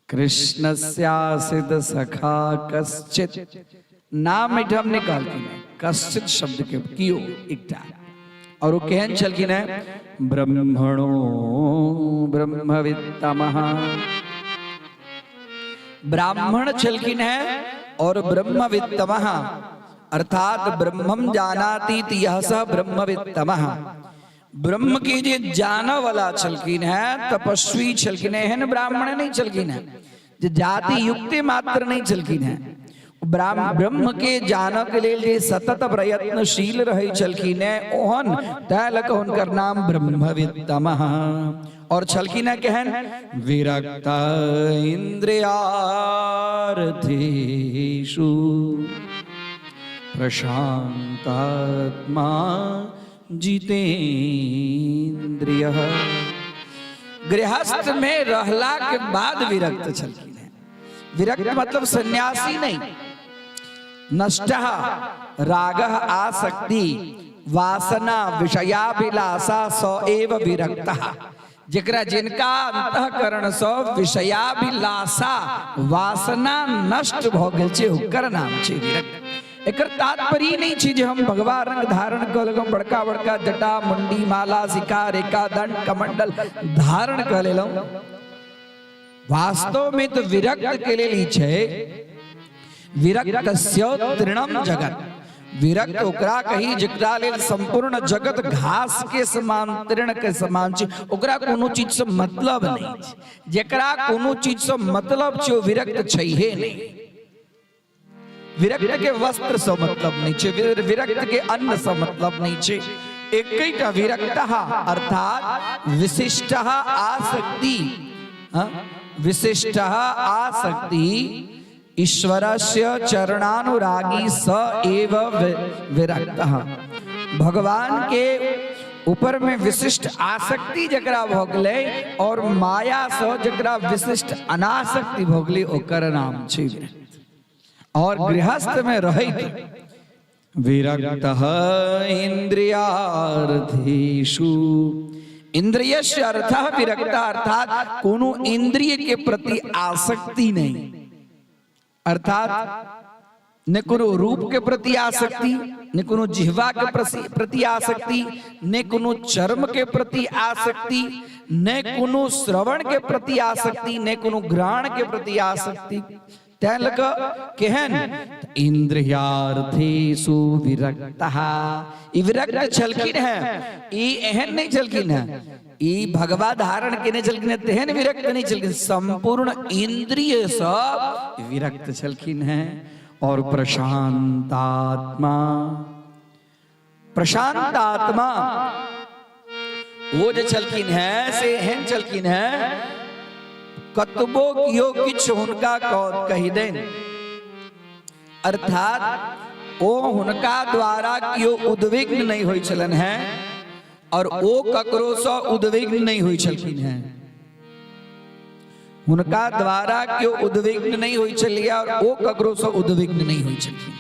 कृष्णस्यासित सखा कश्चित, नाम एहिठाम नहि कहलखिन हेँ, कश्चित शब्द के कियो एकटा, और ओ केहन छलखिन हेँ? ब्रह्मणो ब्रह्मवित्तमः, ब्राह्मण छलखिन हेँ और ब्रह्मवित्तमः अर्थात ब्रह्मम जानाति यह स ब्रह्मवित्तमः। ब्रह्म के जे जानऽ वाला छलखिन हेँ, तपस्वी छलखिन हेँ, एहन ब्राह्मण नहीं छलखिन हेँ जे जाति युक्ति मात्र नहीं छलखिन हेँ, ब्रह्म के जानऽ के लेल जे सतत प्रयत्नशील रहै छलखिन हेँ ओहन, तैं लऽ कऽ हुनकर नाम ब्रह्मवित्तमः। और छलखिन हेँ केहन? विरक्त इन्द्रियार्थेषु प्रशांतात्मा जितेन्द्रिय। गृहस्थ में रहला के बाद विरक्त छलखिन हेँ। विरक्त मतलब सन्यासी नहीं, नष्ट राग आसक्ति वासना विषयाभिलाषा स एव विरक्त। जकरा जिनका अंतःकरण सँ विषयाभिलाषा वासना नष्ट भऽ गेल छै ओकर नाम छै विरक्त। एकर तात्पर्य नहि छै जे हम भगवा रंग धारण कऽ लेलहुँ, बड़का बड़का जटा मुंडी माला सिक्का रेखा दंड कमंडल धारण कऽ लेलहुँ। वास्तव में तो विरक्त के लेल ई छै विरक्तस्य तृणम जगत। विरक्त ओकरा कही जकरा लेल संपूर्ण जगत घास के समान तृण के समान छै, ओकरा कोनो चीज से मतलब नहीं छै। जकरा कोनो चीज से मतलब छै ओ विरक्त छैहे नहीं। विरक्त के वस्त्र से मतलब नहीं छै, विरक्त के अन्न से मतलब नहीं छै। एकैटा विरक्त अर्थात विशिष्ट आसक्ति, विशिष्ट आसक्ति ईश्वरस्य चरणानुरागी स एव विरक्तः। भगवान के ऊपर में विशिष्ट आसक्ति जकरा भऽ गेलै और मायासँ जकरा विशिष्ट अनासक्ति भऽ गेलै, ओकर नाम छै विरक्त। और गृहस्थ में रहैत विरक्त इंद्रियार्थेषु, इंद्रियस्य अर्थ विरक्त, अर्थात कोनो इंद्रिय के प्रति आसक्ति नहीं, अर्थात ने कोनो रूप के प्रति आसक्ति, ने कोनो जिह्वा के प्रति आसक्ति, ने कोनो चर्म के प्रति आसक्ति, ने कोनो श्रवण के प्रति आसक्ति, ने कोनो घ्राण के प्रति आसक्ति। तैं लऽ कऽ केहन इंद्रियार्थेषु विरक्तः, ई विरक्त छलखिन हैं, ई एहन नहीं छलखिन हैं, ई भगवा धारण केने छलखिन हैं तेहन विरक्त नहीं छलखिन, संपूर्ण इंद्रिय सँ विरक्त छलखिन हैं। और प्रशांत आत्मा, प्रशांत आत्मा वो जे छलखिन हैं से एहन छलखिन हैं, कतबो कियो किछु हुनका कहि देन, अर्थात ओ हुनका द्वारा कियो उद्विग्न नहीं होइ छलन हैं और ओ ककरो सँ उद्विग्न नहीं होइ छलखिन हैं। हुनका द्वारा कियो उद्विग्न नहीं होइ छलिया और ओ ककरो सँ उद्विग्न नहीं होइ छलखिन।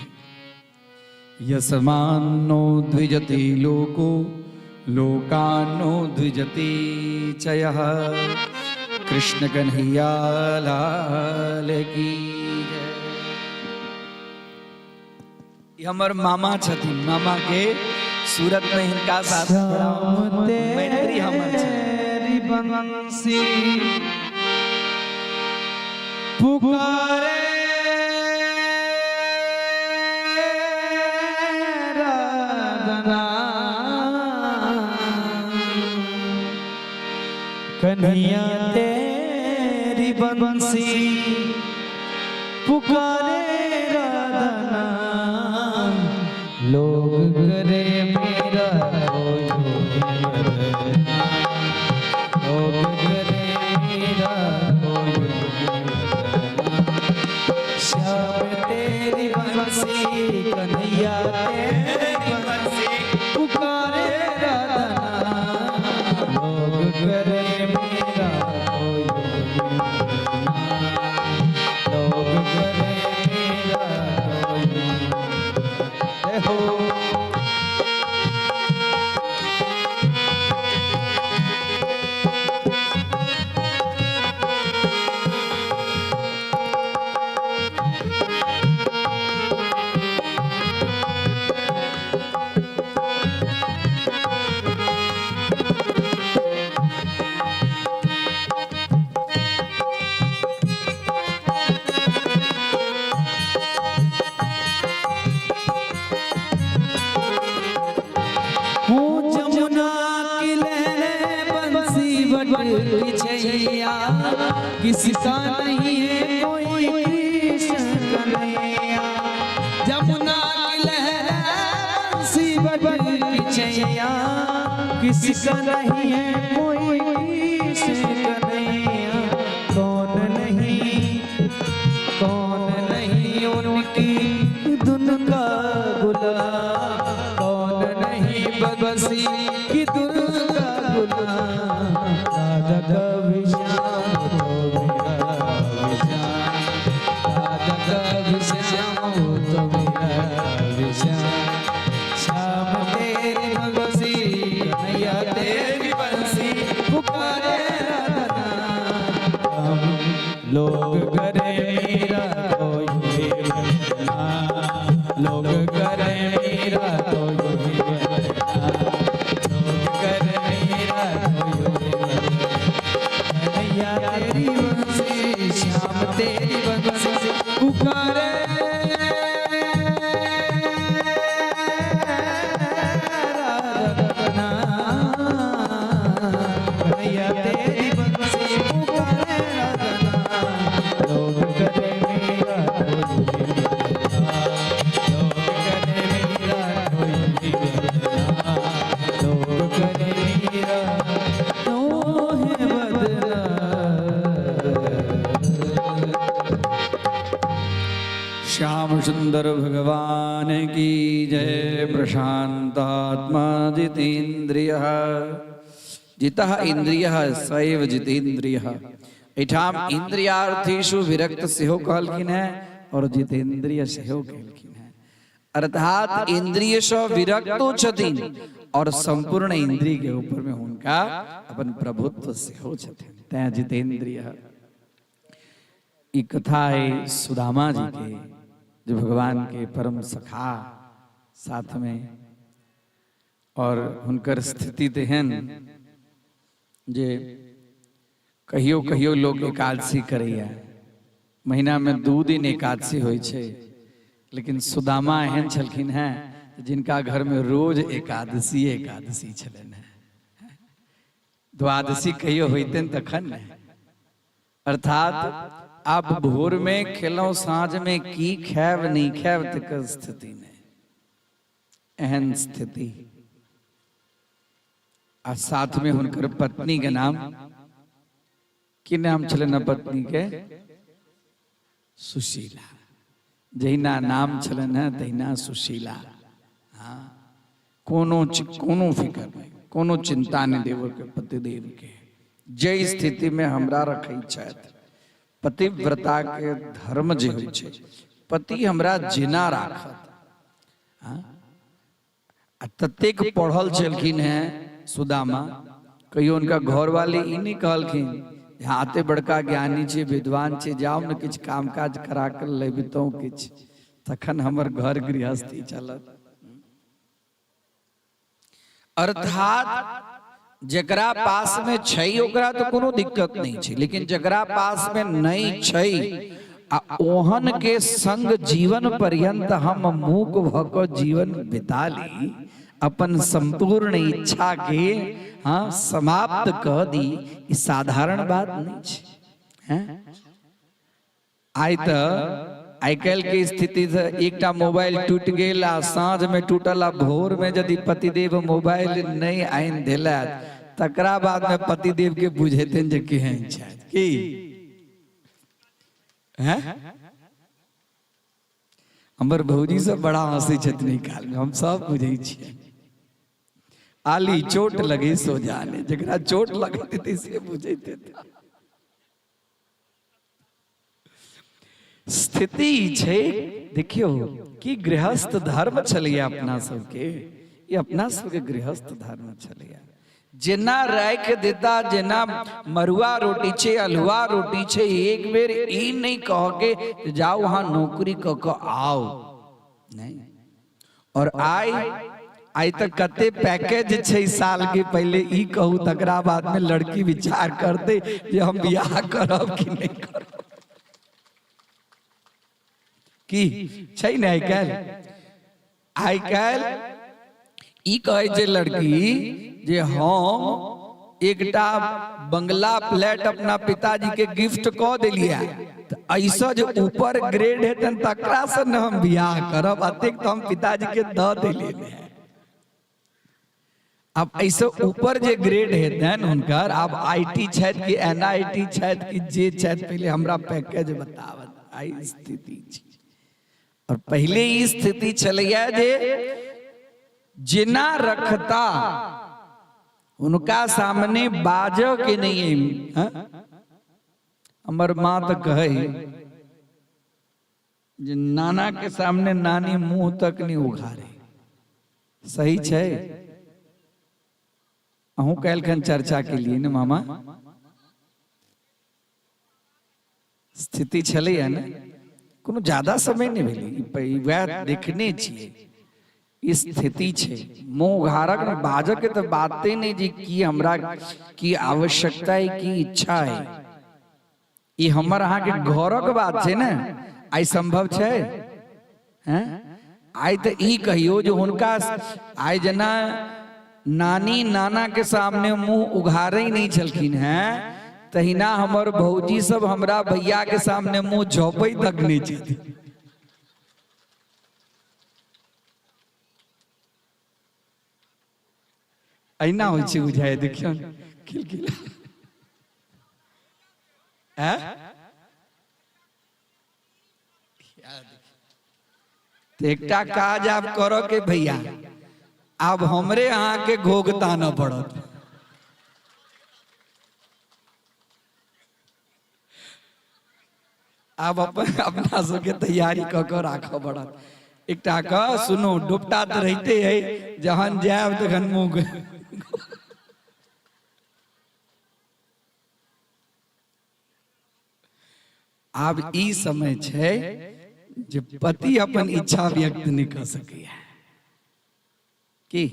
यस्मान्नो द्विजति लोको लोकान्नो द्विजति चयः। कृष्ण कन्हैया लाल की जय। ई हमर मामा छथिन, मामा के सूरत में हिनका साथ बड़ा मैत्री हमर छै। बंसी पुकारे राधना, कन्हैया तेरी बंसी पुकारे राधना, लोग करे मेरा कोई बदनाम, लोग करे मेरा कोई बदनाम। श्याम तेरी बंसी कन्हैया तेरी बंसी पुकारे राधना, लोग करे मेरा कोई बदनाम, लोग करे मेरा कोई जय हो। हूँ जमुना की लहरें बंसी बट छैया, किसका नहीं है कोई कृष्ण कन्हैया। जमुना की लहरें बंसी बट छैया, किसका नहीं है कोई कृष्ण कन्हैया। कौन नहीं, कौन नहीं उनकी धुन का गुलाम, कौन नहीं बंसी की धुन का गुलाम। राधा कभी श्याम तो मेरा भी श्याम, राधा कभी श्याम तो मेरा भी श्याम। श्याम तेरी बंसी कन्हैया तेरी बंसी पुकारे राधा नाम, लोग करे मेरा कोई बदनाम, लोग करे मेरा कोई बदनाम, लोग करे मेरा कोई बदनाम। कन्हैया तेरी बंसी श्याम तेरी बंसी पुकारे राधा नाम, कन्हैया तेरी बंसी पुकारे राधा नाम, लोग करे मेरा कोई बदनाम, लोग करे मेरा कोई बदनाम, लोग करे मेरा कोई बदनाम। श्याम सुंदर भगवान की जय। प्रशांतात्मा जितेन्द्रिय, जितः इंद्रिय सैव जितेन्द्रिय। एहिठाम इंद्रियार्थेषु विरक्त सेहो कहलखिन हैं और जितेन्द्रिय सेहो कहलखिन हैं। अर्थात इंद्रिय सँ विरक्तो छथिन और संपूर्ण इंद्रिय के ऊपर में हुनका अपन प्रभुत्व सेहो छथिन, तैं जितेन्द्रिय। ई कथा है सुदामा जी के, जो भगवान के परम सखा साथ में, और हुनकर स्थिति तेहन जे कहियो कहियो लोग एकादशी करैया, महीना में 2 दिन एकादशी होइ छै, लेकिन सुदामा एहन छलखिन हैं जिनका घर में रोज एकादशी एकादशी छलनि हैं। द्वादशी कहियो होइतनि तखन ने। अर्थात आब भोर में खेलहुँ, साँझ में की खायब नहीं खायब तकर स्थिति नहीं, एहन स्थिति। आ साथ में हुनकर पत्नी के नाम की नाम छलनि पत्नी के? सुशीला। जहिना नाम छलनि हेँ तहिना सुशीला। हाँ, कोनो कोनो फिकर नहीं, कोनो चिंता नहीं देव के पतिदेव के, जे स्थिति में हमरा रखै छथि, पतिव्रता के धर्म जे होइ छै, पति हमरा जेना राखत। हाँ, आ ततेक पढ़ल छलखिन हैं सुदामा, कहियो हुनका घरवाली ई नहीं कहलखिन हाँ अते बड़का ज्ञानी छे विद्वान छे, जाओ ने किछु काम काज करा के लेबितहुँ किछु, तखन हमर घर गृहस्थी चलत। अर्थात जकरा पास में छै ओकरा तो कोनो दिक्कत नहीं छै, लेकिन जकरा पास में नहीं छै आ ओहन के संग जीवन पर्यंत हम मूक भ क जीवन बिता ली, अपन संपूर्ण इच्छा के हाँ समाप्त क दी, ई साधारण बात नहीं छै। हैं आइ तऽ आइ काल्हि के स्थिति से एकटा मोबाइल टूटि गेल आ साँझ में टूटल आ भोर में यदि पतिदेव मोबाइल नहीं आनि देलथि तकरा बाद में पतिदेव के बुझेतनि जे केहन छथि की हैं। हमर भौजी सब बड़ा हंसै छथिन एहि काल में, हम सब बुझै छियै। आली चोट लगे सो जाने, जकरा चोट लगैत हेतै से बुझैत हेतै। स्थिति छै देखियौ कि गृहस्थ धर्म छलैया अपना सबके, ई अपना सबके गृहस्थ धर्म छलैया। जेना राखि देता, जेना मरुआ रोटी छै अल्हुआ रोटी छै, एक बेर ई नहीं कह के जाओ वहां नौकरी क के आओ, नहीं। और आइ आइ तक कते पैकेज छै साल के, पहले ई कहू तकरा बाद में लड़की विचार करते जे हम बियाह करब कि नहीं करब। की छै ने आइ काल्हि? आइ काल्हि ई कहै छै लड़की जे हम एकटा बंगला फ्लैट अपना पिताजी के गिफ्ट कऽ देलियै, तऽ एहिसँ जे ऊपर ग्रेड हेतनि तकरासँ ने हम बियाह करब, अतेक तऽ हम पिताजी के दऽ देलियै। आब एहिसँ ऊपर जे ग्रेड हेतनि हुनकर, आब I T छथि कि एन I T छथि कि जे छथि, पहिले हमरा पैकेज बताबत। आइ स्थिति छै। और पहिले ई स्थिति छलैया जे जेना रखता हुनका सामने बाजऽ के नहीं है। हमर माँ तऽ कहै जे नाना के सामने नानी मुंह तक नहीं उघारे। सही छै? अहूँ काल्हिखन चर्चा केलियै ने मामा, स्थिति छलैया ने, कोनो ज्यादा समय नहि भेलै, वएह देखने छियै ई स्थिति छै। मुँह उघारक ने बाजऽ के तऽ बाते नहि जे की हमरा की आवश्यकता है की इच्छा है, ई हमर अहाँके घरक बात छै ने। आइ संभव छै? हैं आइ तऽ ई कहियौ जे हुनका आइ जेना नानी नाना के सामने मुंह उघारै नहि छलखिन हैं, तहिना हमर भौजी सब हमरा भैया के सामने मुंह झोपै तक नहि छथिन। अहिना होइ छै बुझाइ, देखियौ खिलखिला। हैं तऽ एकटा काज आब करऽ के भैया, आब हमरे अहाँके घोघ तानऽ पड़त। आब अपन अपना सबके तैयारी कऽ कऽ राखऽ पड़त। एकटा कऽ सुनू, डोपटा तऽ रहिते है, जहन जायब तखन मुँह। आब ई समय छै जे पति अपन इच्छा व्यक्त नहि कऽ सकैया। की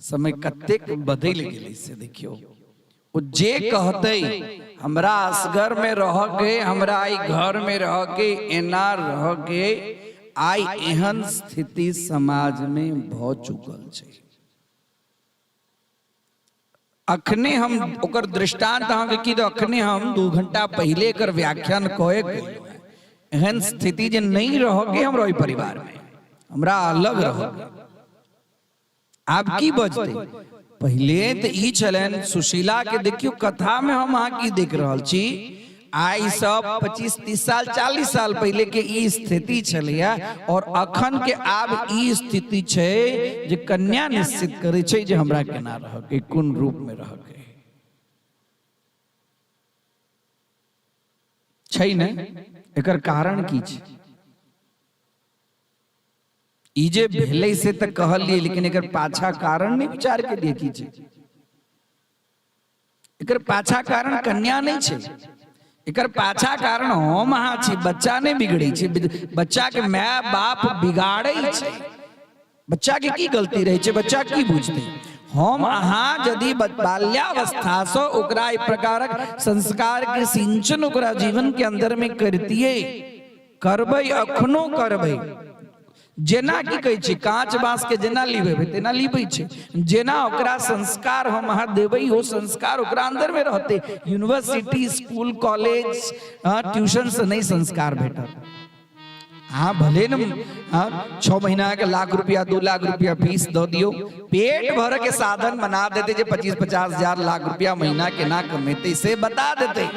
समय कतेक बदलि गेलै से देखियौ। ओ जे कहतै हमरा असगर में रह के, हमरा ई घर में रह के, एना रह के, आइ एहन स्थिति समाज में भऽ चुकल छै। अखने हम ओकर दृष्टांत अहाँके की दऽ, अखने हम 2 घंटा पहिले एकर व्याख्यान कए गेलहुँ। एहन स्थिति जे नहि रहके हमरा ओहि परिवार में, हमरा अलग रहके। आब की बजतै? पहिले तऽ ई छलनि सुशीला के। देखियौ कथा में हम अहाँ की देख रहल छी, आइ सब 25 30 साल 40 साल पहिले के ई स्थिति छलैया, और अखन के आब ई स्थिति छै जे कन्या निश्चित करै छै जे हमरा केना रहके, कोन रूप में रहके छै। ने एकर कारण की छै? ई जे भेलै से तऽ कहलियै, लेकिन एकर पाछा कारण नहि विचार केलियै की छै। एकर पाछा कारण कन्या नहि छै, एकर पाछा कारण हम अहाँ छी। बच्चा नहि बिगड़ै छै, बच्चा के माय बाप बिगाड़ै छै। बच्चा के की गलती रहै छै? बच्चा की बुझतै? हम अहाँ यदि बाल्यावस्थासँ ओकरा एहि प्रकारक संस्कार के सिंचन ओकरा जीवन के अंदर में करतियै, करबै, अखनो करबै। जेना की कहै छै, काँच बाँसके जेना लिबेबै तेना लिबै छै। जेना ओकरा संस्कार हम अहाँ देबै, ओ संस्कार ओकरा अन्दरमे रहतै। यूनिवर्सिटी, स्कूल, कॉलेज, ट्यूशनसँ नहि संस्कार भेटत। अहाँ भले ने 6 महीना के लाख रुपया, 2 लाख रुपया फीस दऽ दियौ, पेट भर के साधन बना देतै जे 25-50 हजार लाख रुपया महीना केना कमेतै से बता देतै।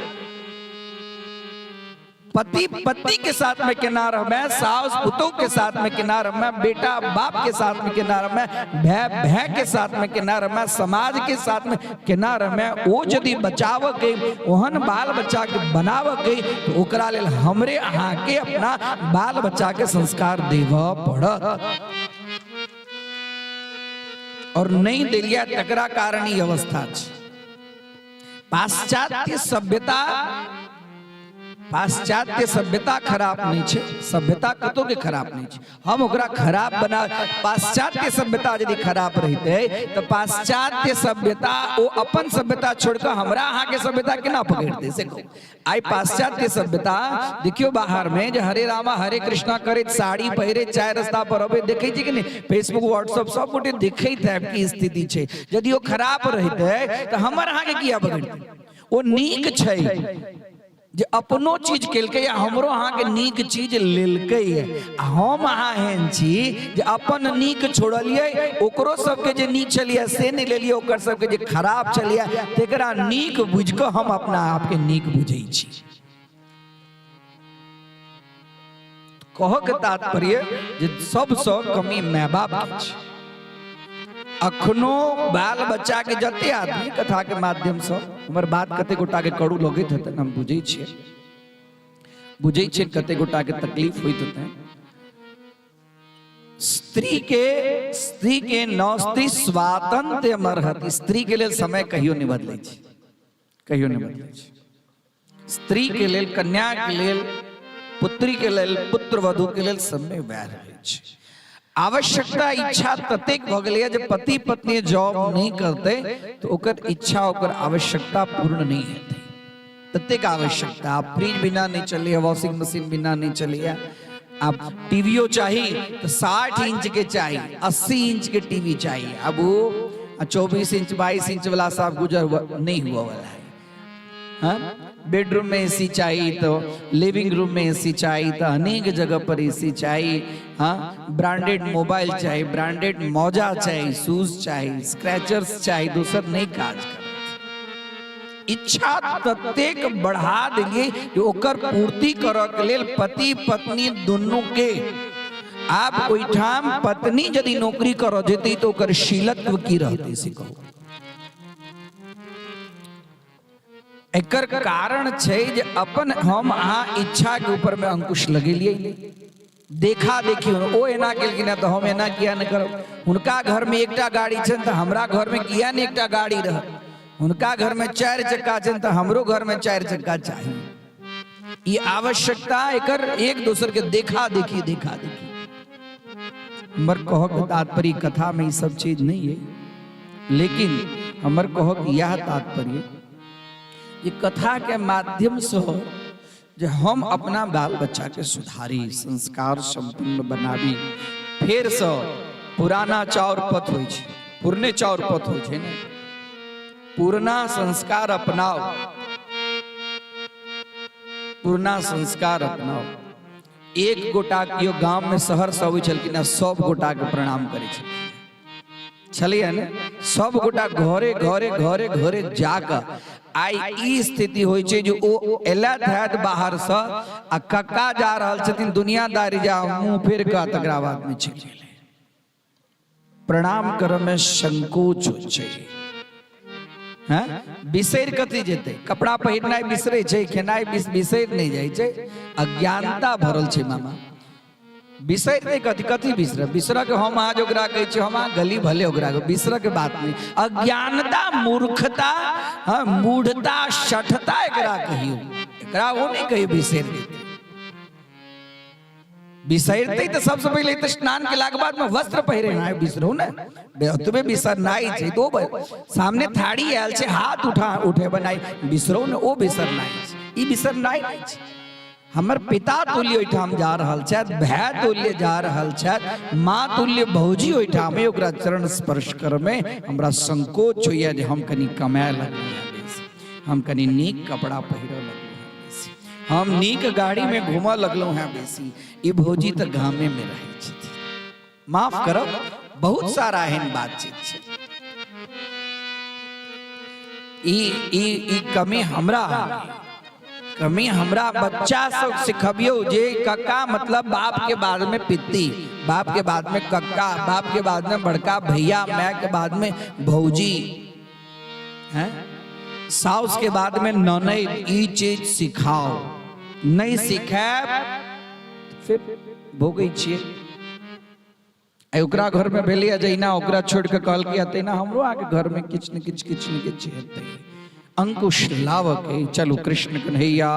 पति पति के साथ में केना रहबै, सास पुतोह के साथ में केना रहबै, बेटा बाप के साथ में केना रहबै, भाय भाय के साथ में केना रहबै, समाज के साथ में केना रहबै, ओ यदि बचावऽ के, ओहन बाल बच्चा के बनावऽ के, तऽ ओकरा लेल हमरे अहाँके अपना बाल बच्चा के संस्कार देबऽ पड़त। और नहि देलियै तकरा कारण ई अवस्था छै। पाश्चात्य सभ्यता, पाश्चात्य सभ्यता खराब नहीं छै, सभ्यता कतौ के खराब नहीं छै, हम ओकरा खराब बना। पाश्चात्य सभ्यता यदि खराब रहितै तऽ पाश्चात्य सभ्यता ओ अपन सभ्यता छोड़ कऽ हमरा अहाँके सभ्यता केना पकड़तै से कहू। आइ पाश्चात्य सभ्यता देखियौ, बाहर में जे हरे रामा हरे कृष्णा करैत, साड़ी पहिरे चाय रस्ता पर अबै देखै छी कि नहि? फेसबुक, व्हाट्सएप सब गोटे देखैत हैब की स्थिति छै। यदि ओ खराब रहितै तऽ हमर अहाँके किया बगड़तै? ओ नीक छै जे अपनो चीज केलकै आ हमरो अहाँके नीक चीज लेलकै। आ हम अहाँ एहन छी जे अपन नीक छोड़लियै, ओकरो सबके जे नीक छलियै से नहि लेलियै, ओकर सबके जे खराब छलियै तेकरा नीक बुझि कऽ हम अपना आपके नीक बुझै छी। कहऽ के तात्पर्य जे सबसँ कमी माय बाप के छै। अखनो बाल बच्चा के जते आदमी कथा के माध्यम से हमर बात कते गोटा के कड़ू लगैत हेतै, हम बुझै छियै, बुझै छियै कते गोटा के तकलीफ होइत हेतै। स्त्री के नौ स्त्री स्वातंत्र्य मरहत, स्त्री के लेल समय कहियो नहि बदलै छै, कहियो नहि बदलै छै। स्त्री के लेल, कन्या के लेल, पुत्री के लेल, पुत्र वधु के लेल समय वएह रहै छै। आवश्यकता इच्छा ततेक भऽ गेलैए जे पति पत्नी जॉब नहि करतै तऽ ओकर इच्छा, ओकर आवश्यकता पूर्ण नहि हेतै। ततेक आवश्यकता। आब फ्रिज बिना नहि चलैए, वॉशिंग मशीन बिना नहि चलैए। आब टीवीओ चाही तऽ 60 इंच के चाही, 80 इंच के टीवी चाही। आब ओ 24 इंच 22 इंच वाला साफ गुजर नहीं हुआ वाला है। हाँ? बेडरूम में एसी चाहिए तो लिविंग रूम में एसी चाहिए, तो अनेक जगह पर एसी चाहिए। हाँ, ब्रांडेड मोबाइल चाहिए, ब्रांडेड मौजा चाहिए, शूज चाहिए, स्क्रैचर्स चाहिए, दोसर नहीं काज कर। इच्छा ततेक बढ़ा देलिए जे ओकर पूर्ति करऽ के लेल पति पत्नी दुनू के आब ओहिठाम पत्नी यदि नौकरी करऽ जेतै तऽ ओकर शीलत्व की रहतै से कहू। एकर कारण छै जे अपन हम अहाँ इच्छा के ऊपर में अंकुश लगेलियै नहि। देखा देखी ओ एना केलखिन तऽ हम एना किया नहि करब। हुनका घर में एकटा गाड़ी छनि तऽ हमरा घर में किया नहि एकटा गाड़ी रहत। हुनका घर में 4 चक्का छनि तऽ हमरो घर में 4 चक्का चाही। ई आवश्यकता एकर एक दोसर के देखा देखी देखा देखी। हमर कहक तात्पर्य कथा में ई सब चीज नहीं है, लेकिन हमर कहक यह तात्पर्य ये कथा के माध्यम से जे हम अपना बाल बच्चा के सुधारी, संस्कार संपन्न बनाबी। फेर से पुराना चाउर पथ होइ छै, पुरने चाउर पथ होइ छै ने, पुरना संस्कार अपनाओ, पुरना संस्कार अपनाओ। एक गोटा केओ गाम में शहर से अबै छलखिन आ सब गोटा के प्रणाम करै छलखिन छलियै ने, सब गोटा घरे घरे घरे घरे जाकऽ आइ ई स्थिति होइ छै जे ओ एलथि हैत बाहरसँ आ कक्का जा रहल छथिन दुनियादारी जा मुँह फेर कऽ तकरा बादमे चलि गेलै। प्रणाम करऽ मे संकोच होइ छै। हैं बिसरि कथी जेतै, कपड़ा पहिरनाइ बिसरै छै, खेनाइ बिसरि नहि जाइ छै। अज्ञानता भरल छै मामा, बिसरि नहि कथी कथी बिसरब, बिसरऽ के हम अहाँ जे ओकरा कहै छियै, हम अहाँ गली भले ओकरा कहै, बिसरऽ के बात नहि। अज्ञानता, मूर्खता, हाँ, मूढ़ता, शठता एकरा कहियौ, एकरा ओ नहि कहियौ बिसरि जेतै। बिसरतै तऽ सबसँ पहिले तऽ स्नान केलाके बादमे वस्त्र पहिरेनाइ बिसरू ने, ओतबे बिसरनाइ छै। तो सामने थारी आयल छै, हाथ उठा उठेबनाइ बिसरू ने, ओ बिसरनाइ छै, ई बिसरनाइ नहि छै। हमर पिता तुल्य ओहिठाम जा रहल छथि, भाय तुल्य जा रहल छथि, माँ तुल्य भौजी ओहिठाम, ओकरा चरण स्पर्श करमे हमरा संकोच होइए जे हम कनि कमाए लगलहुँ हेँ बेसी, हम कनि नीक कपड़ा पहिरऽ लगलहुँ हेँ बेसी, हम नीक गाड़ीमे घूमऽ लगलहुँ हेँ बेसी, ई भौजी तऽ गामेमे रहै छथिन। माफ करब, बहुत सारा एहन बातचीत छै। ई ई ई कमी हमरा कमी हमरा बच्चा सब सिखबियौ जे कक्का मतलब बाप के बाद में पित्ती, बाप के बाद में कक्का, बाप के बाद में बड़का भैया, माय के बाद में भौजी, हैं, साउस के बाद में ननैद। ई चीज सिखाओ, नहीं सिखायब फिर भोगै छियै। आइ ओकरा घर में भेलैया जहिना ओकरा छोड़ि कऽ कहलकै तहिना हमरो अहाँके घर में किछु ने किछु किछु ने किछु हेतै। अंकुश लावऽ के चलू। कृष्ण कन्हैया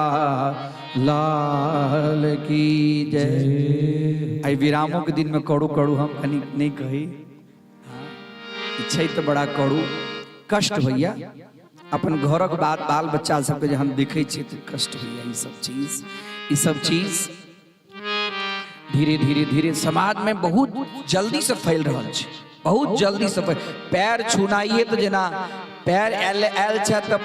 लाल की जय। आइ विरामो के दिन में करू करू हम कनि नहि कही छै तऽ बड़ा करू कष्ट होइया। अपन घरक बात बाल बच्चा सबके जहन देखै छियै तऽ कष्ट होइया। ई सब चीज ई सब चीज धीरे धीरे धीरे समाज में बहुत जल्दी से फैल रहल छै, बहुत जल्दी से फैल। पैर छुनाइए तऽ जेना पैर आयल आयल छै तऽ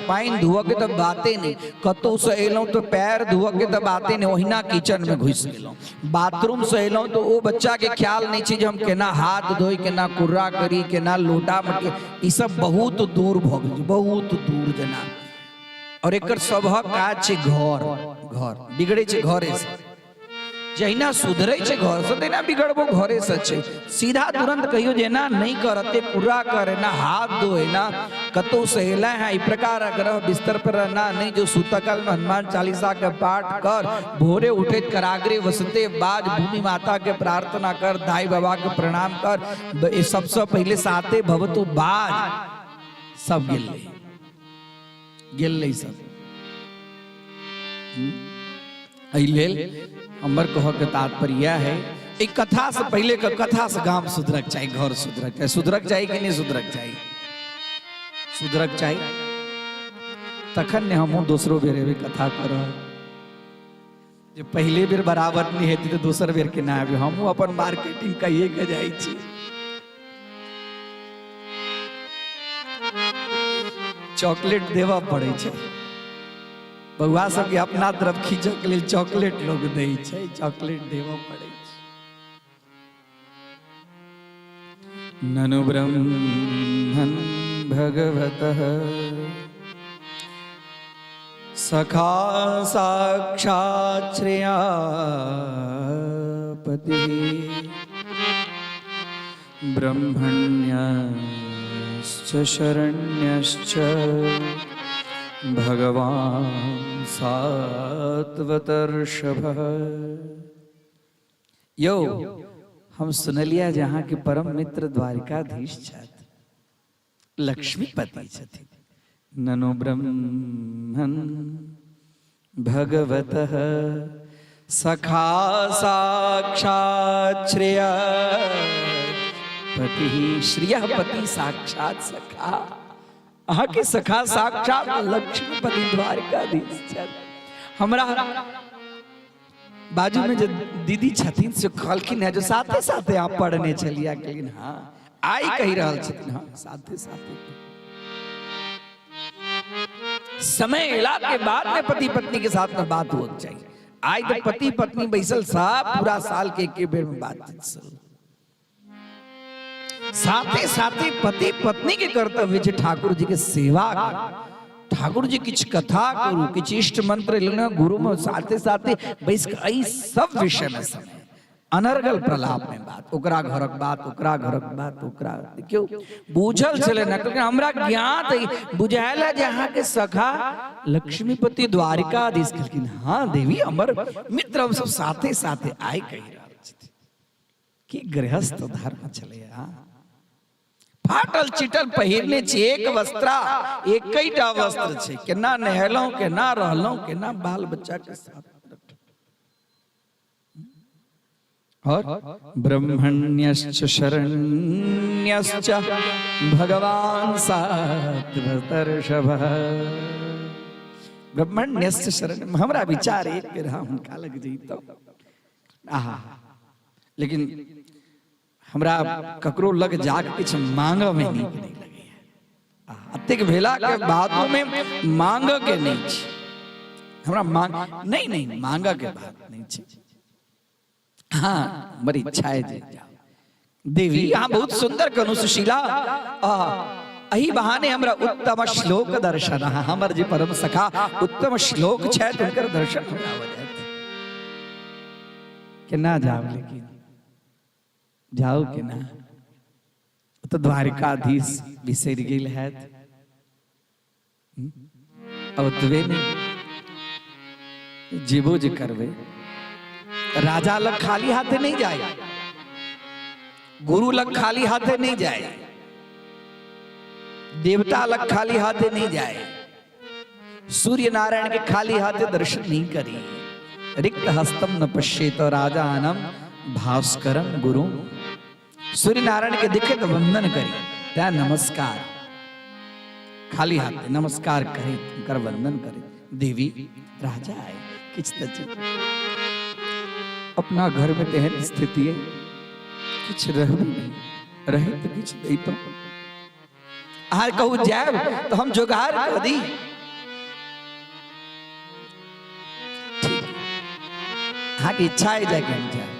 पानि धोअ के तऽ बाते नहि, कतहु से एलहुँ तऽ पैर धोअ के तऽ बाते नहि, ओहिना किचन में घुसि गेलहुँ। बाथरूम से एलहुँ तऽ ओ बच्चा के ख्याल नहि छै जे हम केना हाथ धोइ, केना कुर्रा करी, केना लोटा मटी, ई सब बहुत दूर भऽ गेल छै, बहुत दूर जेना। और एकर सबहक काज छै घर, घर बिगड़े छै घरे से, जहिना सुधरे छै घर से तहिना बिगड़बो घरे से छै। सीधा तुरंत कहियो जे एना नहीं करते, पूरा कर, एना हाथ धो, एना कतौ से एला है, ई प्रकार अगर बिस्तर पर रहना नहीं, जो सुतकाल में हनुमान चालीसा के पाठ कर, भोरे उठे कराग्रे वसते बाज भूमि माता के प्रार्थना कर, दाई बाबा के प्रणाम कर, सबसे पहले साते भवतु बाज, सब गेल गेल सब। एहि लेल हमर कहके तात्पर्य इएह है, एक कथा से पहले के कथा से गाम सुधरक चाही, घर सुधरक चाही। सुधरक चाही कि नहीं सुधरक चाही? सुधरक चाही, तखन ने हमहूँ दोसरो बेर एबै कथा करब। जे पहले बेर बराबर नहीं हेतै तऽ दोसर बेर केना आबी? हमहूँ अपन मार्केटिंग कहिए के जाइ छी। चॉकलेट देबऽ पड़ै छै बौआ सबके, अपना तरफ खींचऽ के लेल चॉकलेट लोग दै छै, चॉकलेट देबऽ पड़ै छै। ननु ब्रह्मन् भगवतः सखा साक्षात् श्रेयापतिः। ब्रह्मण्यश्च शरण्यश्च भगवान सात्वतर्षभः। यौ, हम सुनलिया जे अहाँके परम मित्र द्वारिकाधीश छथि, लक्ष्मीपति छथिन। ननु ब्रह्मन् भगवतः सखा साक्षात् श्रेय पति, श्रियः पति साक्षात् सखा। अहाँके सखा साक्षात् लक्ष्मीपति द्वारिकाधीश छथि। हमरा बाजू में जे दीदी छथिन से कहलखिन है जो साथे साथे आप पढ़ने छलिया। कहलिन हाँ, आइ कहि रहल छथिन, हाँ साथे साथे। समय एला के बाद में पति पत्नी के साथ में बात होक चाहिए। आइ तो पति पत्नी बैसल साहब पूरा साल के एक बेर में बातचीत सब। साथे साथे पति पत्नी के कर्तव्य छै ठाकुर जी के सेवा करू, ठाकुर जी किछु कथा करू, किछु इष्ट मंत्र लेना, गुरु में साथे साथे बैस के एहि सब विषय में समय अनर्गल प्रलाप में बात, ओकरा घरक बात, ओकरा घरक बात, ओकरा। देखियौ, बूझल छलै ने, कहलखिन हमरा ज्ञात अइ, बुझायल है जे अहाँके सखा लक्ष्मीपति द्वारिकाधीश। कहलखिन हाँ देवी, हमर मित्र, हम सब साथे साथे आइ कहि रहल छथिन कि गृहस्थ धर्म छलै। हाँ, फाटल चिटल पहिरने छी, एक वस्त्रा, एकैटा वस्त्र छै, केना नहेलहुँ, केना रहलहुँ, केना बाल बच्चा के साथ। और ब्रह्मण्यश्च शरण्यश्च भगवान सात्वतर्षभः। ब्रह्मण्यश्च शरण, हमरा विचार एक बेर हम हुनका लग जइतहुँ। आहा, लेकिन हमरा ककरो लग जाके किछु मांगऽ में नीक नहि लगैया। अतेक भेला के बादो में मांगऽ के नहि छै हमरा, मांग नहीं, नहीं मांगऽ के बात नहीं छै। हाँ, हमर इच्छा है जे जाउ। देवी, अहाँ बहुत सुंदर कहलहुँ सुशीला, एहि बहाने हमरा उत्तम श्लोक दर्शन, हमर जे परम सखा उत्तम श्लोक छथि हुनकर दर्शन हमरा भऽ जायत। केना जाउ? लेकिन जाउ केना? तऽ द्वारिकाधीश बिसरि गेल हैत। ओतबे नहि, जेबो जे करबै, राजा लग खाली हाथे नहीं जाए, गुरु लग खाली हाथे नहीं जाए, देवता लग खाली हाथे नहीं जाए, सूर्य नारायण के खाली हाथे दर्शन नहीं करी। रिक्त हस्तम न पश्येत राजानम भास्करम गुरु। सूर्य नारायण के दिखे तो वंदन करी, त्या नमस्कार, खाली हाथ नमस्कार करे, कर वंदन करे। देवी, राजा आए किछ त अपना घर में तेहन स्थिति है, किछ रहबे नहीं रहे तो किछ दैतो। अहाँ कहू जायब तो हम जोगार कऽ दी। ठीक, अहाँके इच्छा है जाके हम जायब।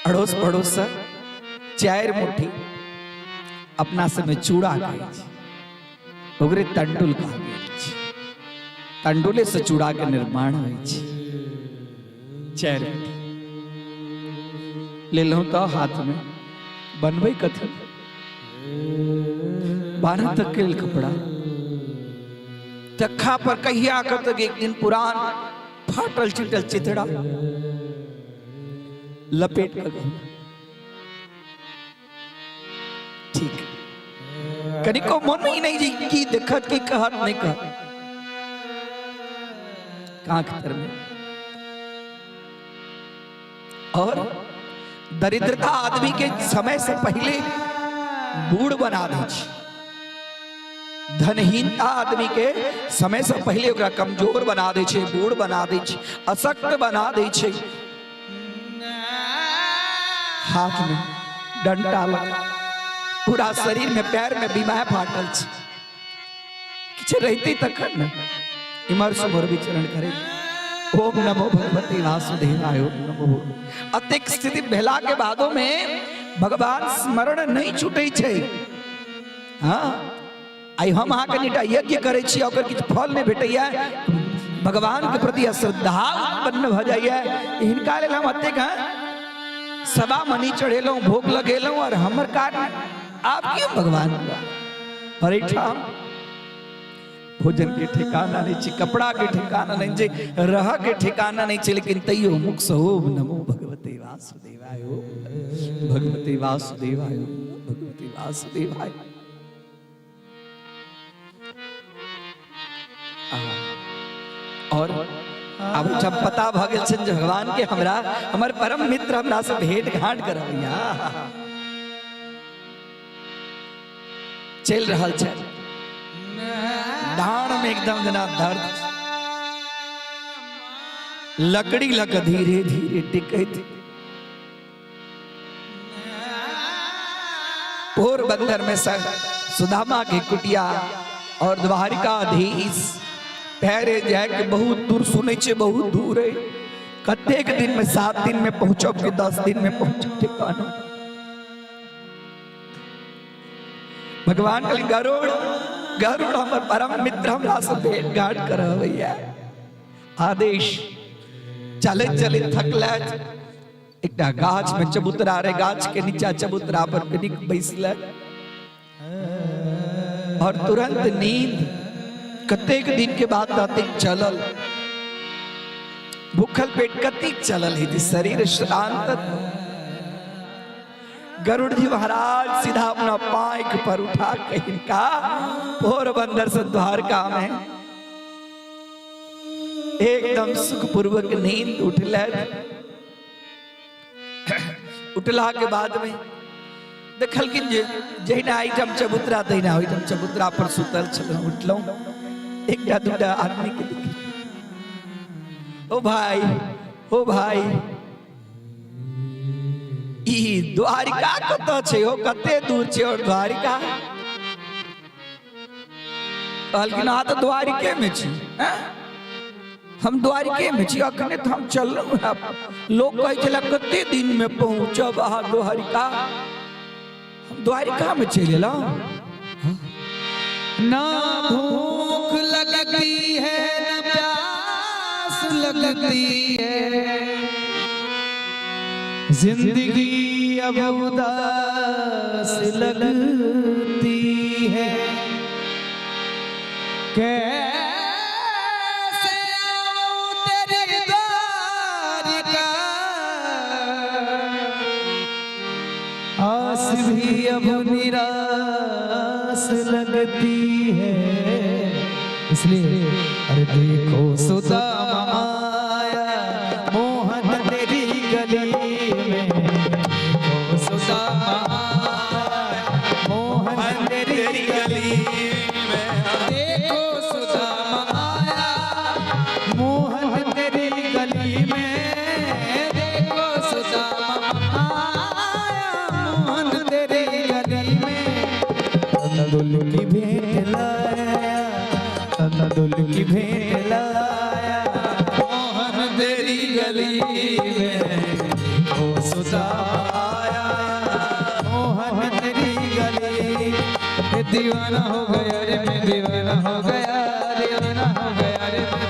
अड़ोस पड़ोस से 4 मुट्ठी, अपना सबमे चूड़ा कहै छै ओकरे, तंडुल कहल गेल छै, तंडुले से चूड़ा के निर्माण होइ छै। 4 मुट्ठी लेलहुँ तऽ हाथमे बनबै कथी? 12 तक के कपड़ा तखा पर कहिया कतक एक दिन पुरान फाटल चिटल चितड़ा लपेट कर। ठीक, कनिको मन ही नहीं जी की देखत की कहत नहीं कहत कांख तर में। और दरिद्रता आदमी के समय से पहले बूढ़ बना दै छै, धनहीनता आदमी के समय से पहले ओकरा कमजोर बना दै छै, बूढ़ बना दै छै, अशक्त बना दै छै। हाथ में डंडा लगा, पूरा शरीर में पैर में बीमार फाटल छै, किछु रहिते तखन ने इमर सुमर विचरण करे। ओम नमो भगवती वासुदेवाय, ओम नमो। अतेक स्थिति भेला के बादो में भगवान स्मरण नहीं छूटे छै। हाँ, आइ हम अहाँ कनिटा यज्ञ करै छी, ओकर किछु फल नहि भेटैया, भगवान के प्रति अश्रद्धा उत्पन्न भऽ जाइया। हिनका लेल हम अतेक, हाँ, सवा मनी चढ़ेलहुँ, भोग लगेलहुँ और हमर काज आब क्यों भगवान? और एहिठाम भोजन के ठिकाना नहीं छै, कपड़ा के ठिकाना नहीं छै, रह के ठिकाना नहीं छै, लेकिन तैयो मुख से ओम नमो भगवते वासुदेवाय, ओम भगवते वासुदेवाय, ओम भगवते वासुदेवाय। और आब जब पता भऽ गेल छनि जे भगवान के हमरा हमर परम मित्र हमरा से भेंट घाट करबैया। चलि रहल छै, डाँड़ में एकदम जेना दर्द, लकड़ी लग धीरे धीरे टिकैत पोरबंदर में सुदामा के कुटिया और द्वारिकाधीश पैरे जाय के बहुत दूर सुनै छै, बहुत दूर है। कतेक दिन में, 7 दिन में पहुंचब कि 10 दिन में पहुंचब, ठिकाना। भगवान कहलखिन गरुड़, गरुड़ हमर परम मित्र हमरा से भेंट घाट करबैया। आदेश। चलैत चलैत थकलथि, एकटा गाछ में चबूतरा रहे, गाछ के नीचा चबूतरा पर कनिक बैसले और तुरंत नींद। कतेक दिन के बाद ततेक चलल, भूखल पेट कतेक चलल हेतै, शरीर श्रांत। गरुड़ जी महाराज सीधा अपना पांख पर उठा के हिनका पोरबंदर से द्वारका में एकदम सुखपूर्वक नींद उठल। उठला के बाद में देखलखिन जे जहिना एहिठाम चबूतरा तहिना ओहिठाम चबूतरा पर सुतल छलहुँ। उठलहुँ, एकटा दूटा आदमी के देख, ओ भाई, ओ भाई, ई द्वारिका कतऽ छै हो, कते दूर छै और द्वारिका? कहलखिन अहाँ तऽ द्वारिके में छी। हम द्वारिके में छी, अखने तऽ हम चललहुँ हैं। लोग कहै छलै कते दिन में पहुँचब अहाँ द्वारिका, हम द्वारिका में चलि एलहुँ। ना भूख लगती है न प्यास लगती है, जिंदगी अब उदास लगती है। कैसे आऊं तेरी द्वारिका, आस भी अब निराश लगती है। इसलिए अरे देखो सुदामा आया मोहन तेरी गली में, देखो सुदामा आया मोहन तेरी गली में, देखो सुदामा आया मोहन तेरी गली में, देखो सुदामा आया मोहन तेरी गली में। तंदुल की भेंट लाया, तंदुल की भेंट लाया मोहन तेरी गली में, देखो सुदामा आया मोहन तेरी गली। दीवाना हो गया रे मैं, दीवाना हो गया, दीवाना हो गया रे मैं,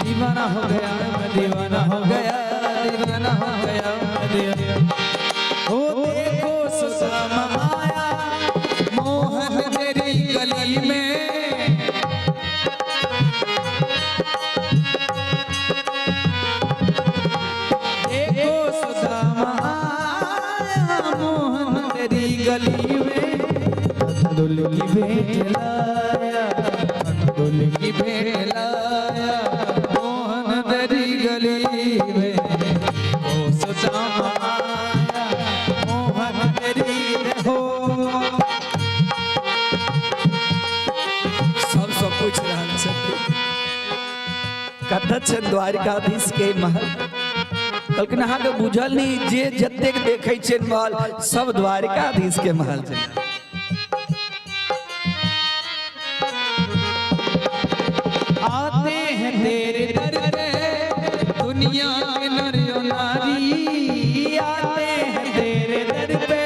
दीवाना हो गया मैं, दीवाना हो गया, दीवाना हो गया मैं, दीवाना। ओ देखो सुदामा आया मोहन तेरी गली में, देखो सुदामा आया मोहन तेरी गली में, तंदुल की भेंट लाया, तंदुल की भेंट लाया मोहन तेरी गली में, देखो सुदामा आया मोहन तेरी हो। सबसँ पूछि रहल छथिन कतऽ छै द्वारिकाधीश के महल? कहलखिन अहाँके बुझल नहि जे जतेक देखै छै महल सब द्वारिकाधीश के महल छै। आते हैं तेरे दर पे दुनिया के नर और नारी, आते हैं तेरे दर पे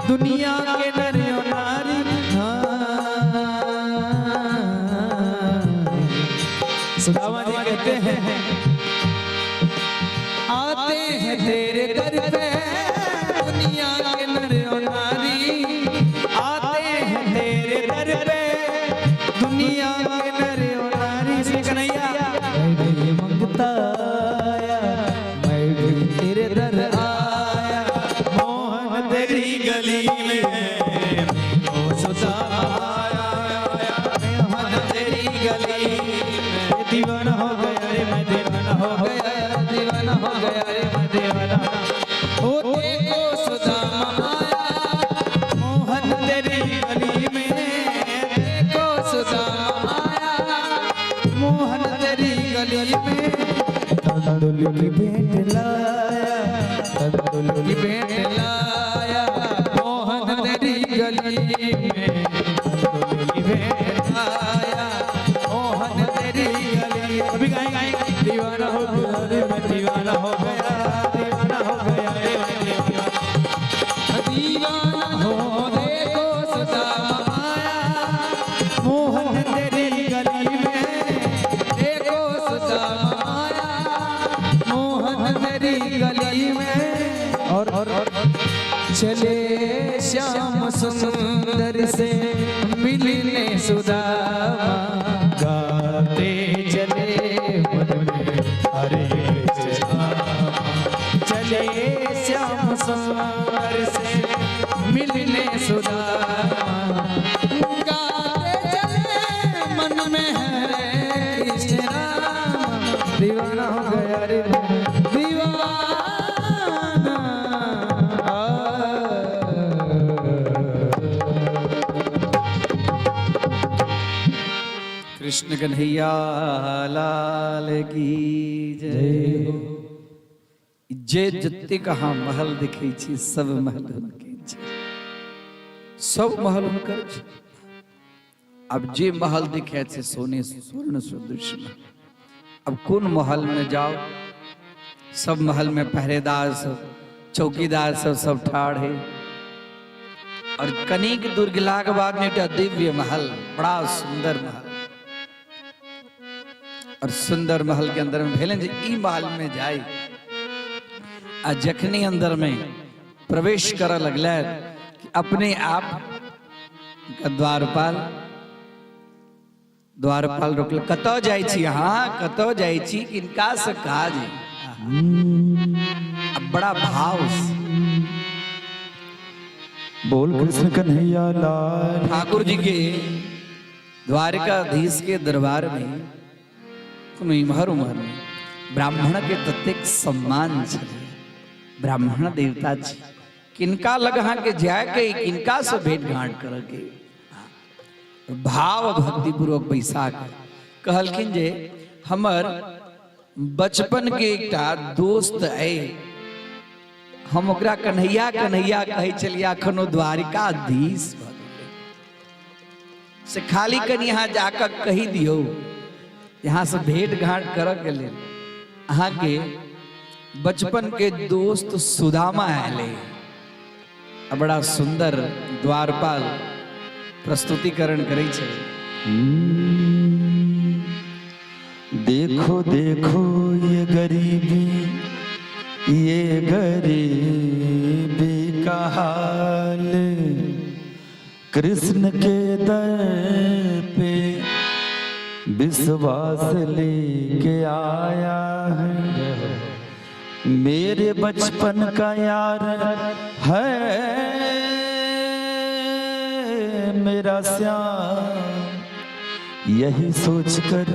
दुनिया के नर और नारी। हाँ। सुदामा जी कहते हैं आते हैं हैं तेरे दर पे दुनिया के नर और नारी, आते हैं तेरे दर पे दुनिया के नर और नारी। श्री कन्हैया मैं भी मंगता आया, मैं भी तेरे दर आया, मोहन तेरी गली में ओ सुदामा आया, मोहन तेरी गली में दीवाना हो गया रे मैं, दीवाना हो गया, दीवाना हो गया रे मैं दीवाना। ओ देखो सुदामा आया, मोहन तेरी गली में, देखो सुदामा आया, मोहन तेरी गली में, तंदुल की भेंट लाया, तंदुल की भेंट लाया, मोहन तेरी गली में, तंदुल की भेंट लाया, मोहन तेरी गली। अभी गाएं गाएं, दीवाना हो गया रे मैं, दीवाना हो गया, दीवाना हो गया रे मैं, दीवाना दीवाना हो देखो सुदामा आया, मोहन तेरी गली में, देखो सुदामा आया, मोहन तेरी गली में। और चले श्याम सुंदर से मिलने सुदामा, गाते चले मन में हरे कृष्णा, चले श्याम सुंदर से मिलने सुदामा, गाते चले मन में हरे कृष्ण राम, दीवाना हो गया रे दीवाना। कृष्ण कन्हैया लाल की जय हो। जे जतेक अहाँ महल देखै छी सब महल हुनके छै, सब महल हुनकर छै। आब जे महल दिखे छै सोने स्वर्ण सदृश महल। अब कोन महल में जाओ, सब महल में पहरेदार सब, चौकीदार सब सब ठाढ़ है। और कनिक दूर गेलाके बाद में एकटा दिव्य महल, बड़ा सुंदर महल। और सुंदर महल के अंदर में भेलन जे ई महल में जाय, आ जखनी अंदर में प्रवेश करऽ लगलै कि अपने आप द्वारपाल द्वारपाल रोकल, कतऽ जाइ छी अहाँ, कतऽ जाइ छी, किनका से काज है? अब बड़ा भाव से बोल कृष्ण कन्हैया लाल। ठाकुर जी के द्वारकाधीश के दरबार में कोनो इम्हर उम्हर नहीं, ब्राह्मण के ततेक सम्मान छलै, ब्राह्मण देवता छी, किनका लग अहाँ के जाय के, किनका से भेंट घाट करऽ के। भाव भक्ति पूर्वक बैसा के कहलखिन जे हमर बचपन के एकटा दोस्त अइ, हम ओकरा कन्हैया कन्हैया कहै छलियै, अखनो द्वारिकाधीश भऽ गेलै, से खाली कनि अहाँ जाकऽ कहि दियौ, यहाँ से भेंट घाट करऽ के लेल अहाँके बचपन के दोस्त सुदामा आयल है। बड़ा सुंदर द्वारपाल प्रस्तुतिकरण करै छै। देखो देखो ये गरीबी, ये गरीबी का हाल, कृष्ण के दर पे विश्वास लेके आया है, मेरे बचपन का यार है मेरा श्याम, यही सोचकर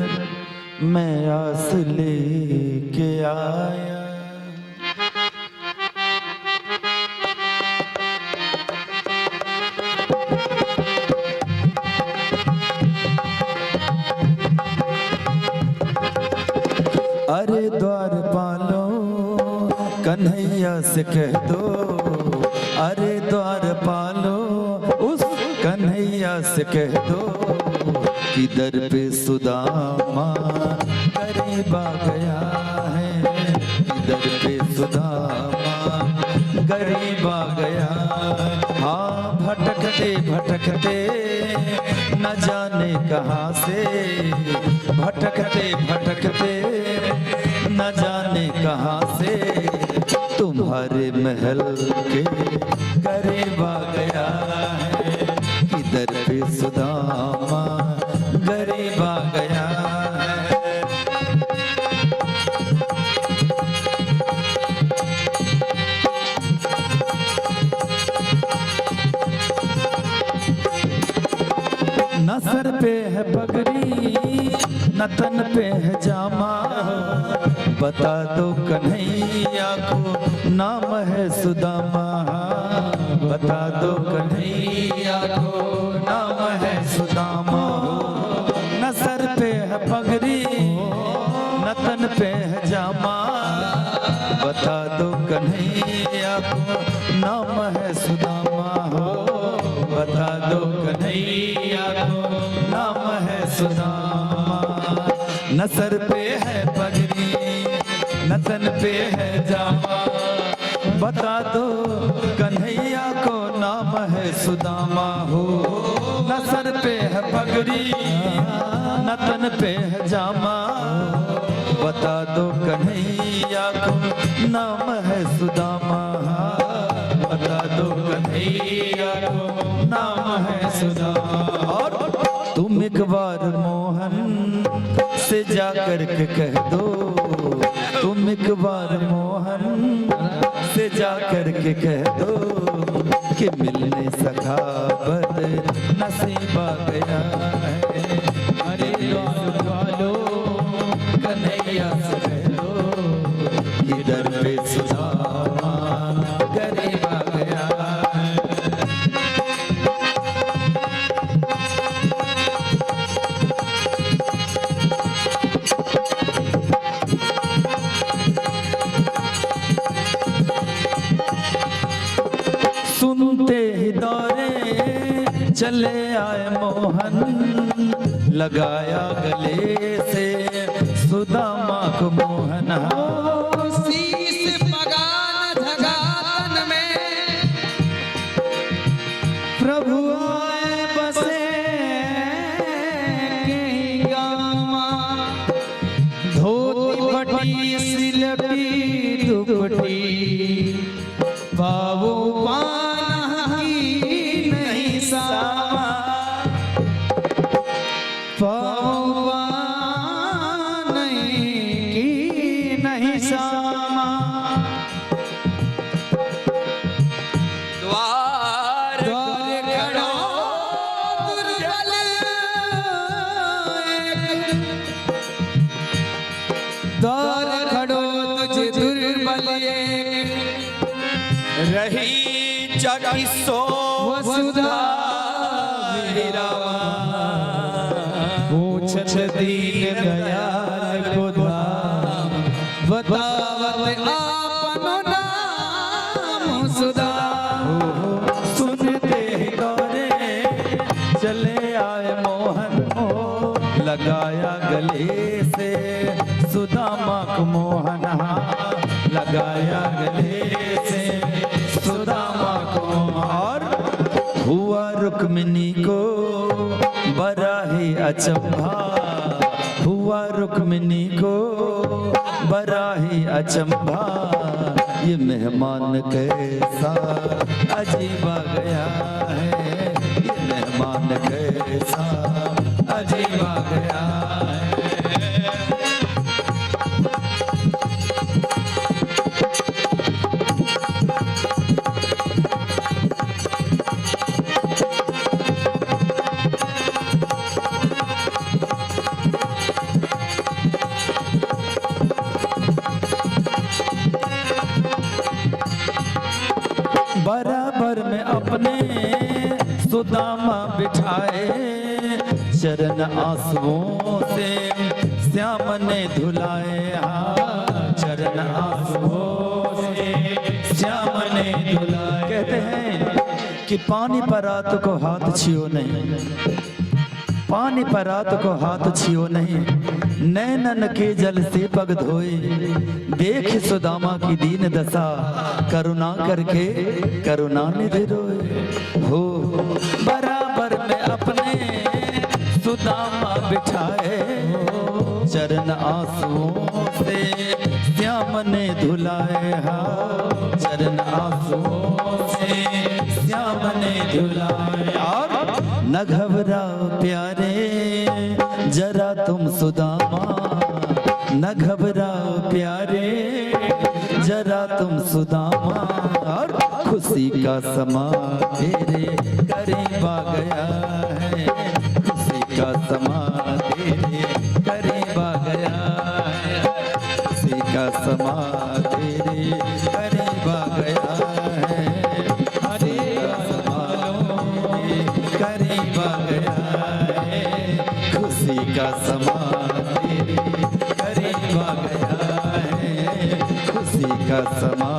मैं आस लेके आया। अरे द्वारपालो कन्हैया से कह दो, अरे द्वारपालो उस कन्हैया से कह दो कि दर पे सुदामा गरीब आ गया है, कि दर पे सुदामा गरीब आ गया। हाँ भटकते भटकते न जाने कहाँ से, भटकते भटकते न जाने कहाँ से तुम्हारे महल के करीब आ गया है, कि दर पे सुदामा गरीब आ गया है। न सर पे है पगड़ी न तन पे है जामा, बता दो कन्हैया को नाम है सुदामा, बता दो कन्हैया को नाम है सुदामा। न सर पे है पगड़ी न तन पे है जामा, बता दो कन्हैया को नाम है सुदामा, हो बता दो कन्हैया को नाम है सुदामा। न सर पे है पगड़ी न तन पे है जामा, बता दो कन्हैया को नाम है सुदामा, हो न सर पे है पगड़ी न तन पे है जामा, बता दो कन्हैया को नाम है सुदामा, बता दो कन्हैया को नाम है सुदामा। और तुम एक बार मोहन से जाकर के कह दो, तुम एक बार मोहन से जाकर के कह दो कि मिलने सखा बद नसीब आ गया है। अरे द्वार वालो कन्हैया से कह दो कि दर पे सुदामा गरीब आ गया है। सुनते ही दौरे चले आए मोहन, लगाया गले से सुदामा को मोहन। शीश पगान जगातन में प्रभु आए बसे कहीं गामा, धोती फटी सिलटी दुपटी पावो पाना की नहीं सामा, पावो पाना की नहीं सामा। द्वार द्वार खड़ो दुर्बल एक, द्वार खड़ो तुझे दुर्बल एक, रही जगी सो वसुधा पूछत दीन दयाल को धाम, बतावत आपनो नाम सुदाम। सुनते ही दौरे चले आए मोहन, लगाया गले से सुदामा को मोहन, लगाया गले से सुदामा को। और हुआ रुक्मिणी को बड़ा ही अचंभा, हुआ रुक्मिणी को बड़ा ही अचंभा, ये मेहमान कैसा अजीब आ गया है, ये मेहमान कैसा अजीब आ गया है। बराबर में अपने सुदामा बिठाए, चरण आंसुओं से श्याम ने धुलाए, हाँ चरण आंसुओं से श्याम ने धुलाए। कहते हैं कि पानी पर रात को हाथ छियो नहीं, पानी पर रात को हाथ छियो नहीं, नैनन के जल से पग धोए, देख सुदामा की दीन दशा, करुणा करके करुणा निधि रोए। हो बराबर में अपने सुदामा बिठाए, चरण आंसुओं से श्याम ने धुलाए, हाँ। न घबराओ प्यारे, जरा तुम सुदामा, न घबराओ प्यारे, जरा तुम सुदामा, और खुशी का समा तेरे करीब आ गया है, खुशी का समा तेरे करीब आ गया है, खुशी का समा तेरे करीब आ गया है, खुशी का समा तेरे करीब आ गया है, खुशी का समा तेरे करीब आ गया है, खुशी का समा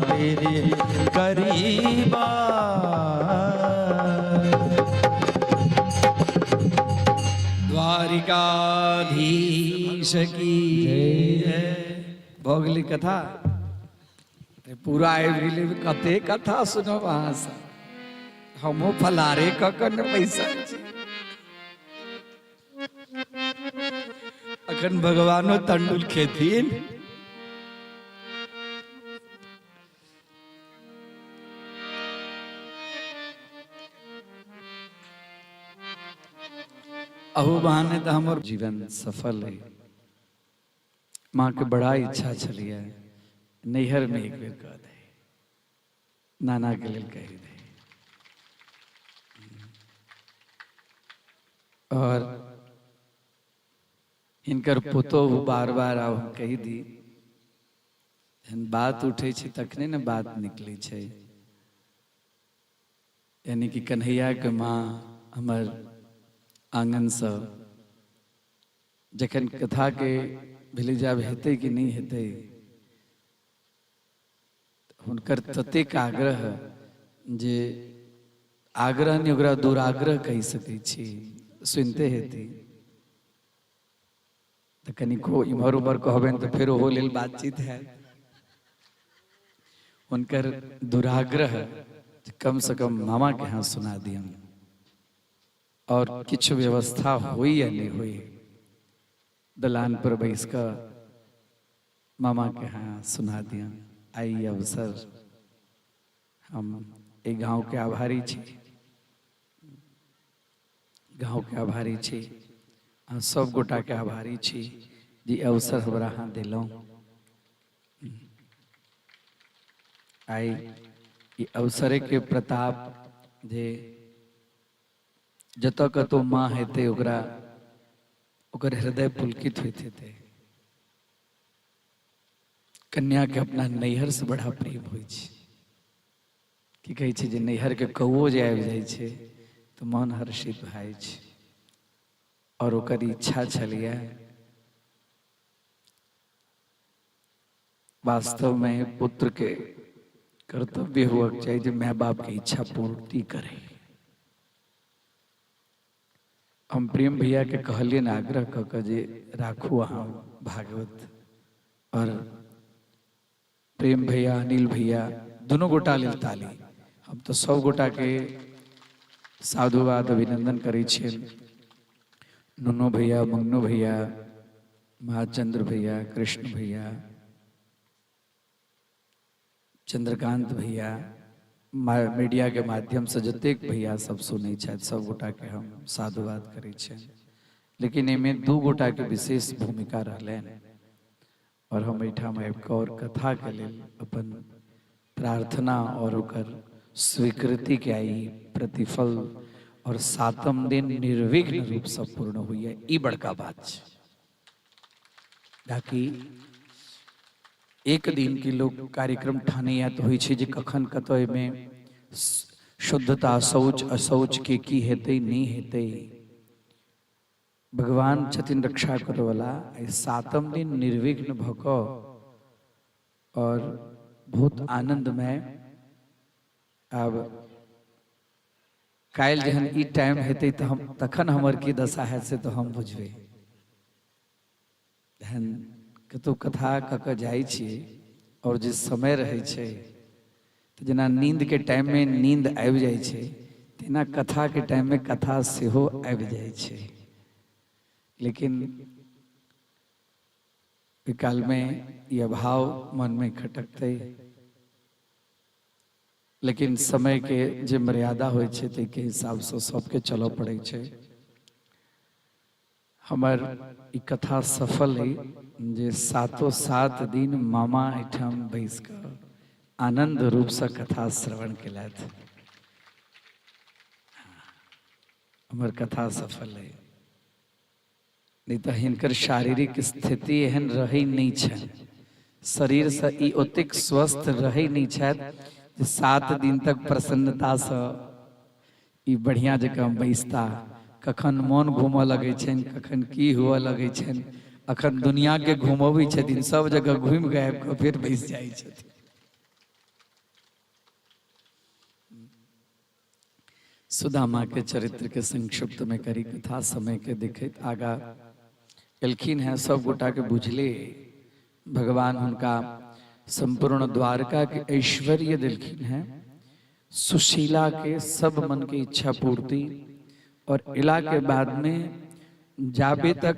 तेरे करीब आ। द्वारिकाधीश की जय। भऽ गेलै कथा पूरा आबि गेलै, कते कथा सुनब अहाँ सब, हमहूँ फलारे कऽ कऽ ने बैसल छी। अखन भगवानो तंडुल खेथिन। अहू बहाने तऽ हमर जीवन सफल है। माँ के बड़ा इच्छा छलिए नैहर में एक बेर कह दे, नाना के लेल कहि दे। और हिनकर पुतोहु बार बार आब हम कहि दी, जहन बात उठै छै तखने ने बात निकलै छै। यानी कि कन्हैया के माँ हमर आंगनसँ जखन कथाके भेलै जे आब हेतै कि नहि हेतै, हुनकर ततेक आग्रह जे आग्रह नहि ओकरा दुराग्रह कहि सकै छी, सुनिते हेती तऽ कनिको इम्हर उम्हर कहबनि तऽ फेर ओहो लेल बातचीत हैत। हुनकर दुराग्रह कम से कम मामा के यहाँ सुना दियन और किछु व्यवस्था होई या नहीं होई, दलान पर बैस कऽ मामा के यहाँ सुना दियन। आई अवसर हम एहि गाँव के आभारी छी, गाँव के आभारी छी, अहाँ सब गोटा के आभारी छी जे अवसर हमरा अहाँ देलहुँ। आइ ई अवसरे के प्रताप जे जतऽ कतौ माँ हेतै ओकरा ओकर हृदय पुलकित होइत हेतै। कन्या के अपना नैहर से बड़ा प्रेम होइ छै। की कहै छै जे नैहर के कौओ जे आबि जाइ छै तऽ मन हर्षित भए जाइ छै। और ओकर इच्छा छलैए वास्तव में पुत्र के कर्तव्य हुआ चाहिए जे माय बाप के इच्छा पूर्ति करे। हम प्रेम भैया के कहलियनि आग्रह कऽ कऽ जे राखू अहाँ भागवत, और प्रेम भैया अनिल भैया दुनू गोटा लेल ताली। हम तऽ सब गोटा के साधुवाद अभिनंदन करै छियनि। नुनू भैया, मंगनू भैया, महाचंद्र भैया, कृष्ण भैया, चंद्रकांत भैया, मीडिया के माध्यम से जतेक भैया सब सुनै छथि सब गोटा के हम साधुवाद करै छियनि। लेकिन एहिमे दू गोटा के विशेष भूमिका रहलनि और हम एहिठाम आबि कऽ और कथा के लेल अपन प्रार्थना और ओकर स्वीकृति के आई प्रतिफल और सातम दिन निर्विघ्न रूप से पूर्ण होइए, ई बड़का बात छै। ताकि एक दिन के लोग कार्यक्रम ठानैया तऽ होइ छै जे कखन कतऽ एहिमे शुद्धता शौच अशौच के की हेतै नहि हेतै। भगवान छथिन रक्षा करऽवला। एहि सातम दिन निर्विघ्न भऽ कऽ और बहुत आनंदमय। आब काल्हि जहन ई टाइम हेतै तऽ हम तखन हमर की दशा हैत से तऽ हम बुझबै। जहन कतहु कथा कऽ कऽ जाइ छियै आओर जे समय रहै छै तऽ जेना नींदके टाइममे नींद आबि जाइ छै तेना कथाके टाइममे कथा सेहो आबि जाइ छै। लेकिन ओहि कालमे ई अभाव मनमे खटकतै। लेकिन समयके जे मर्यादा होइ छै ताहिके हिसाबसँ सबके चलऽ पड़ै छै। हमर ई कथा सफल अइ जे सातो सात दिन मामा एहिठाम बैस कऽ आनन्द रूपसँ कथा श्रवण केलथि। हमर कथा सफल अइ, नहि तऽ हिनकर शारीरिक स्थिति एहन रहै नहि छनि, शरीरसँ ई ओतेक स्वस्थ रहै नहि छथि जे 7 दिन तक प्रसन्नतासँ ई बढ़िआँ जकाँ बैसता। कखन मोन घूमऽ लगै छनि, कखन की हुअ लगै छनि। अखन दुनिआँके घुमबै छथिन, सब जगह घुमि कऽ आबि कऽ फेर बैस जाइ छथिन। सुदामा के चरित्र के संक्षिप्त में करी कथा, समय के देखैत आगा एलखिन हैं। सब गोटा के बुझले, भगवान हुनका संपूर्ण द्वारका के ऐश्वर्य दिलखिन हैं, सुशीला के सब मन के इच्छा पूर्ति। और इला के बाद में जाबे तक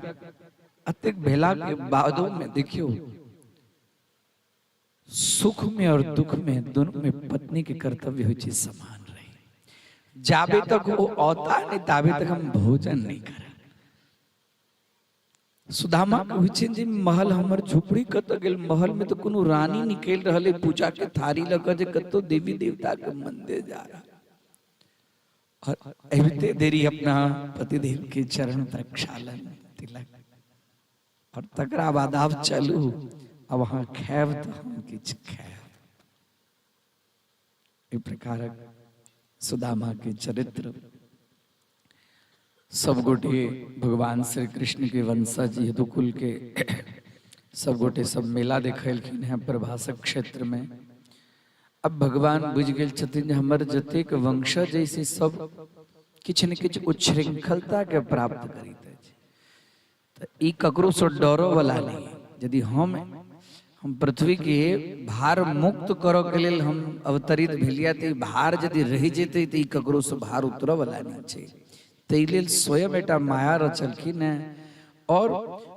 अतिक भेला के बादों में देखियो, सुख में और दुख में दोनों में पत्नी के कर्तव्य होइ छै समान रही। जाबे तक वो औता नहीं ताबे तक हम भोजन नहीं करब। सुदामा के होइ छै जे महल हमर झोपड़ी कतऽ गेल, महल में तऽ कोनो रानी निकलि रहल है पूजा के थारी लऽ कऽ जे कतौ देवी देवता के मंदिर जा रहा, और अबिते देरी अपना पतिदेव के चरण प्रक्षालन तिलक, और तकरा बाद आब चलू, अब अहाँ खायब तऽ हम किछु खायब। एहि प्रकारक सुदामा के चरित्र। सब गोटे भगवान श्री कृष्ण के वंशज यदुकुल के सब गोटे सब मेला देखेलखिन हैं प्रभासक क्षेत्र में। अब भगवान बुझि गेल छथिन जे हमर जतेक वंशज अइ से सब किछु ने किछु उच्छृंखलता के प्राप्त करैत अछि, तऽ ई ककरोसँ डरो वाला नहि। यदि हम पृथ्वी के भार मुक्त करऽ के लेल हम अवतरित भेलियै, तऽ ई भार यदि रहि जेतै तऽ ई ककरोसँ भार उतरऽ वाला नहि छै। ताहि लेल स्वयं एकटा माया रचलखिन हेँ। और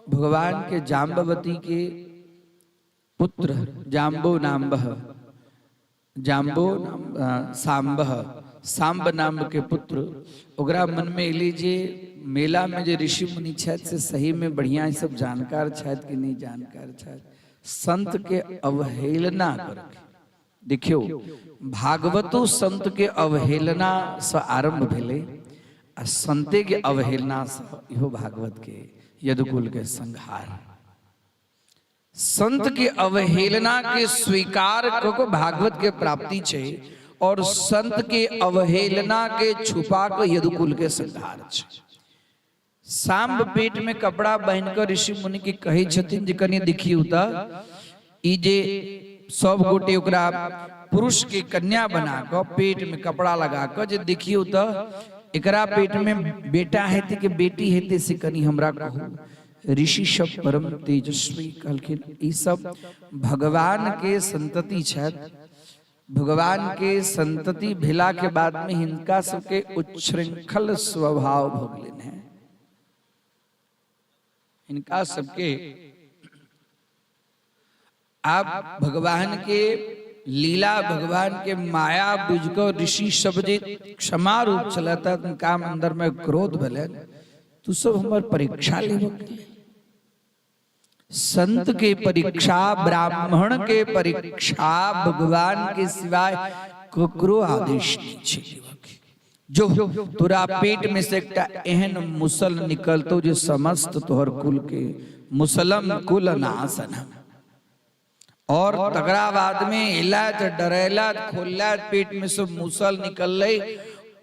भगवान के जाम्बवती के पुत्र जाम्बो नाम्बह, जाम्बो साम्बह, साम्ब नाम के पुत्र, ओकरा मन में एली जे मेला में जे ऋषि मुनि छथि से सही में बढ़िया सब जानकार छथि कि नहीं जानकार छथि। संत के अवहेलना करके देखियो, भागवतो संत के अवहेलना से आरंभ भेलै आ संते के अवहेलना से इहो भागवत के यदुकुल के संहार। संत के अवहेलना के स्वीकार क के भागवत के प्राप्ति छै और संत के अवहेलना के छुपा के यदुकुल के संहार छै। सांब पेट में कपड़ा बान्हि कऽ ऋषि मुनि के कहै छथिन जे कनि देखियौ तऽ ई जे सब गोटे ओकरा पुरुष के कन्या बना कऽ पेट में कपड़ा लगा कऽ जे देखियौ तऽ एकरा पेट में बेटा हेतै कि बेटी हेतै से कनि हमरा कहू। ऋषि सब परम तेजस्वी कहलखिन ई सब भगवान के संतति छथि। भगवान के संतति भेला के बाद में हिनका सबके उच्छृंखल स्वभाव भऽ गेलनि हैं। हिनका सबके आप भगवान के लीला, भगवान के माया बुझ कऽ ऋषि सब जे क्षमा रूप छलथि, हुनका अंदर में क्रोध भेलनि, तू सब हमर परीक्षा लेबऽ के लेल। संत के परीक्षा, ब्राह्मण के परीक्षा भगवान के सिवाय ककरो आदेश नहीं छै लेबऽ के। जो तोरा पेट में से एकटा एहन मुसल निकलतो जे समस्त तोहर कुल के मुसलम कुल नाशन। और तकरा बाद में एला तऽ डरेला, खोलला, पेट में से मुसल निकललै।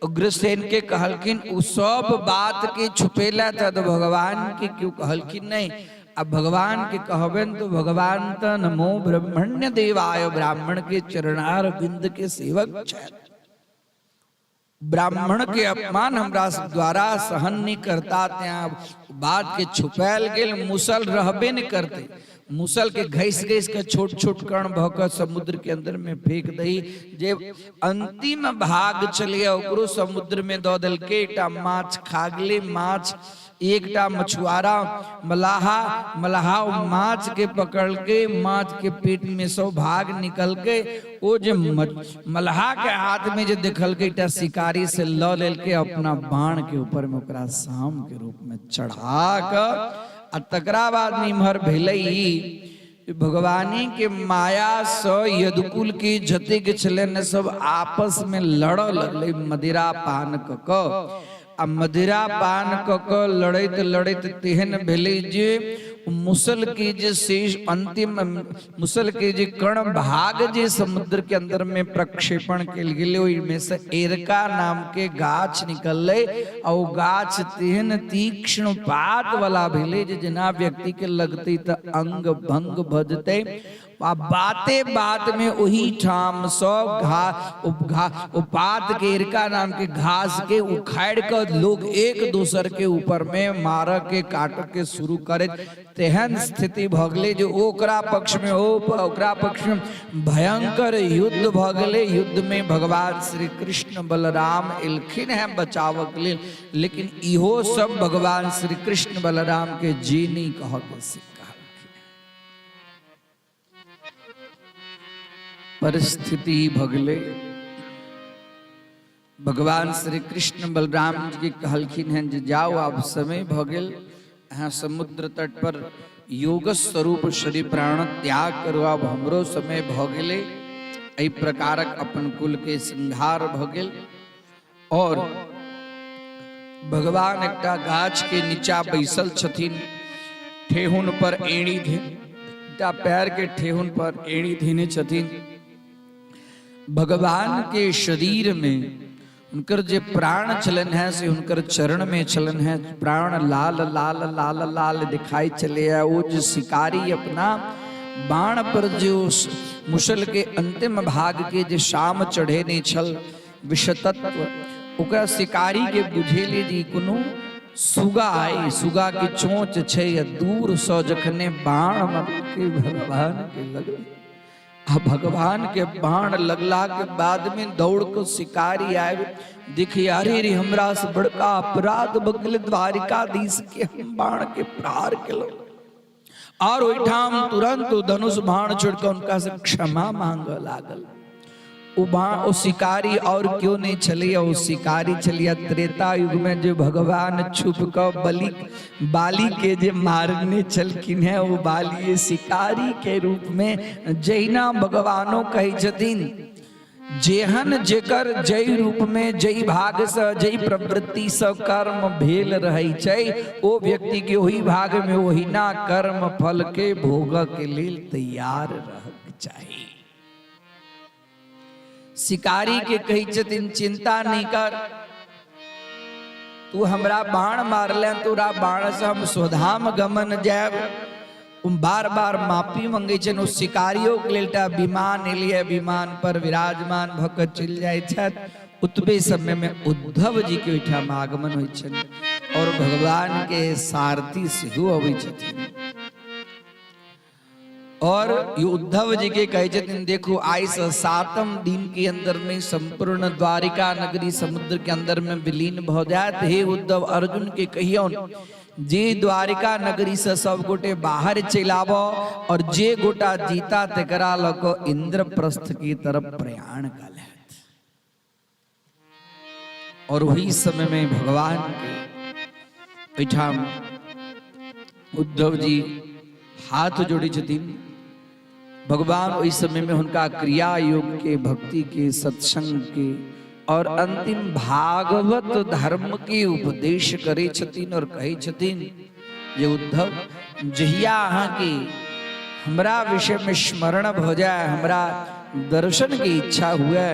उग्रसेन के कहलखिन उ सब बात के छुपेला तऽ भगवान के क्यों कहलखिन नहीं। अब भगवान के कहबेन तो भगवान तऽ नमो ब्रह्मण्य देवाय, ब्राह्मण के चरणार बिंद के सेवक छथि। ब्राह्मण के अपमान हमरा सब द्वारा सहन नहीं करता, त्या बात के छुपायल गेल। मुसल रहबे नहीं करते, मुसल के घैस घैस के छोट छोट कण भ के समुद्र के अंदर में फेंक दही। जे अंतिम भाग चलिए ओकरो समुद्र में दऽ देलकै, एकटा माछ खा गेलै। माछ एकटा मछुआरा मलाहा मलाहा माछ के पकड़ के माछ के पेट में सौ भाग निकल के ओ जे मलाहा के हाथ में जे देखल के एकटा शिकारी से ल लेलके अपना बाण के ऊपर में ओकरा शाम के रूप में चढ़ा के आ तकरा बाद में इम्हर भेलै ई भगवानी के माया से यदुकुल के जतेक छलनि सब आपस में लड़ऽ लगलै मदिरा पान कऽ कऽ आ मदिरा पान कऽ कऽ लड़ैत लड़ैत तेहन भेलै जे मुसल के जे शेष अंतिम मुसल के जे कण भाग जे समुद्र के अंदर में प्रक्षेपण कयल गेलै ओहिमे से एरका नाम के गाछ निकललै आ ओ गाछ तेहन तीक्ष्ण पात वाला भेलै जे जेना व्यक्ति के लगतै तऽ अंग भंग भऽ जेतै आ बाते बात में ओही ठाम सब घा घा ओ पात के इरका नाम के घास के उखाड़ के लोग एक दोसर के ऊपर में मार के काट के शुरू करे तेहन स्थिति भऽ गेलै जे ओकरा पक्ष में ओ ओकरा पक्ष में भयंकर युद्ध भऽ गेलै। युद्ध में भगवान श्री कृष्ण बलराम एलखिन हैं बचाव के लेल, लेकिन इहो सब भगवान श्री कृष्ण बलराम के जीनी कह के से परिस्थिति भगले भगवान श्री कृष्ण बलराम जी के कहलखिन हैं जे जाओ आब समय भ गेल, अहाँ समुद्र तट पर योग स्वरूप शरीर प्राण त्याग करू, आब हमरो समय भ गेलै। एहि प्रकारक अपन कुल के श्रृंगार भ गेल और भगवान एकटा गाछ के नीचा बैसल छथिन, ठेहुन पर एड़ी धे एकटा पैर के ठेहुन पर एड़ी धेने छथिन। भगवान के शरीर में हुनकर जे प्राण छलन है से हुनकर चरण में छलन है, प्राण लाल लाल लाल लाल दिखाई चले है। वो जो शिकारी अपना बाण पर जो मुसल के अंतिम भाग के जे शाम चढ़े नहीं छल विषतत्व, ओकरा शिकारी के बुझेली जे कोनो सुगा आई, सुगा के चोंच छै या दूर से जखने बाण के भगवान के लगल आ भगवान के बाण लगला के बाद में दौड़ के शिकारी आए देखी अरे रे हमरा से बड़का अपराध बगल द्वारिकाधीश के हम बाण के प्रहार केलहुँ और ओहिठाम तुरंत धनुष बाण छोड़ के उनका से क्षमा मांग लागल। ओ बाण ओ शिकारी और क्यों नहीं छलिए, ओ शिकारी छलिए त्रेता युग में जो भगवान छुप के बलि बाली के जे मारने छलखिन है ओ बाली शिकारी के रूप में जहिना भगवानो कहै छथिन जेहन जेकर जै रूप में जै भाग से जै प्रवृत्ति से कर्म भेल रहै छै ओ व्यक्ति के ओही भाग में ओहिना कर्म फल के भोग के लेल तैयार रहक चाही। शिकारी के कहै छथिन चिंता नहीं कर, तू हमरा बाण मारले तोरा बाण से हम स्वधाम गमन जायब। बार बार माफी मंगे छनि ओ शिकारियों के लेल एकटा विमान एलियै, विमान पर विराजमान भऽ कऽ चलि जाइ छथि। ओतबे समय में उद्धव जी के ओहिठाम आगमन होइ छनि और भगवान के सारथी सेहो अबै छथिन और ये उद्धव जी के कहै छथिन देखो आइ से 7म दिन के अंदर में संपूर्ण द्वारिका नगरी समुद्र के अंदर में विलीन भऽ जायत। हे उद्धव अर्जुन के कहियौन जे द्वारिका नगरी से सब गोटे बाहर चलि आब और जे गोटा जीता तकरा लऽ कऽ इंद्रप्रस्थ की तरफ प्रयाण कऽ लेत। और वही समय में भगवान के ओहिठाम उद्धव जी हाथ जोड़ी छथिन। भगवान ओहि समय में हुनका क्रिया योग के भक्ति के सत्संग के और अंतिम भागवत धर्म के उपदेश करे छथिन और कहै छथिन जे उद्धव जहिया अहाँ के हमरा विषय में स्मरण भ जाए, हमरा दर्शन के इच्छा हुए,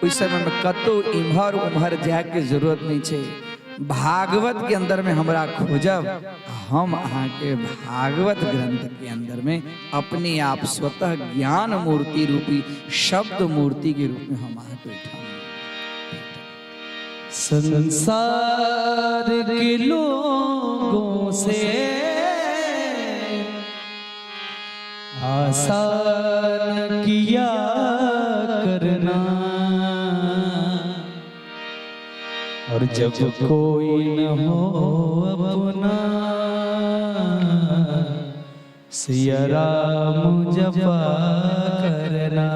ओहि समय में कतौ इम्हर उम्हर जाए के जरूरत नहीं छै, भागवत के अंदर में हमरा खोजब, हम अहाँ के भागवत ग्रंथ के अंदर में अपने आप स्वतः ज्ञान मूर्ति रूपी शब्द मूर्ति के रूप में हम अहाँ के ओहिठाम। संसार के लोगों से आसान किया करना, और जब कोई न हो अपना, सिया राम जपा करना।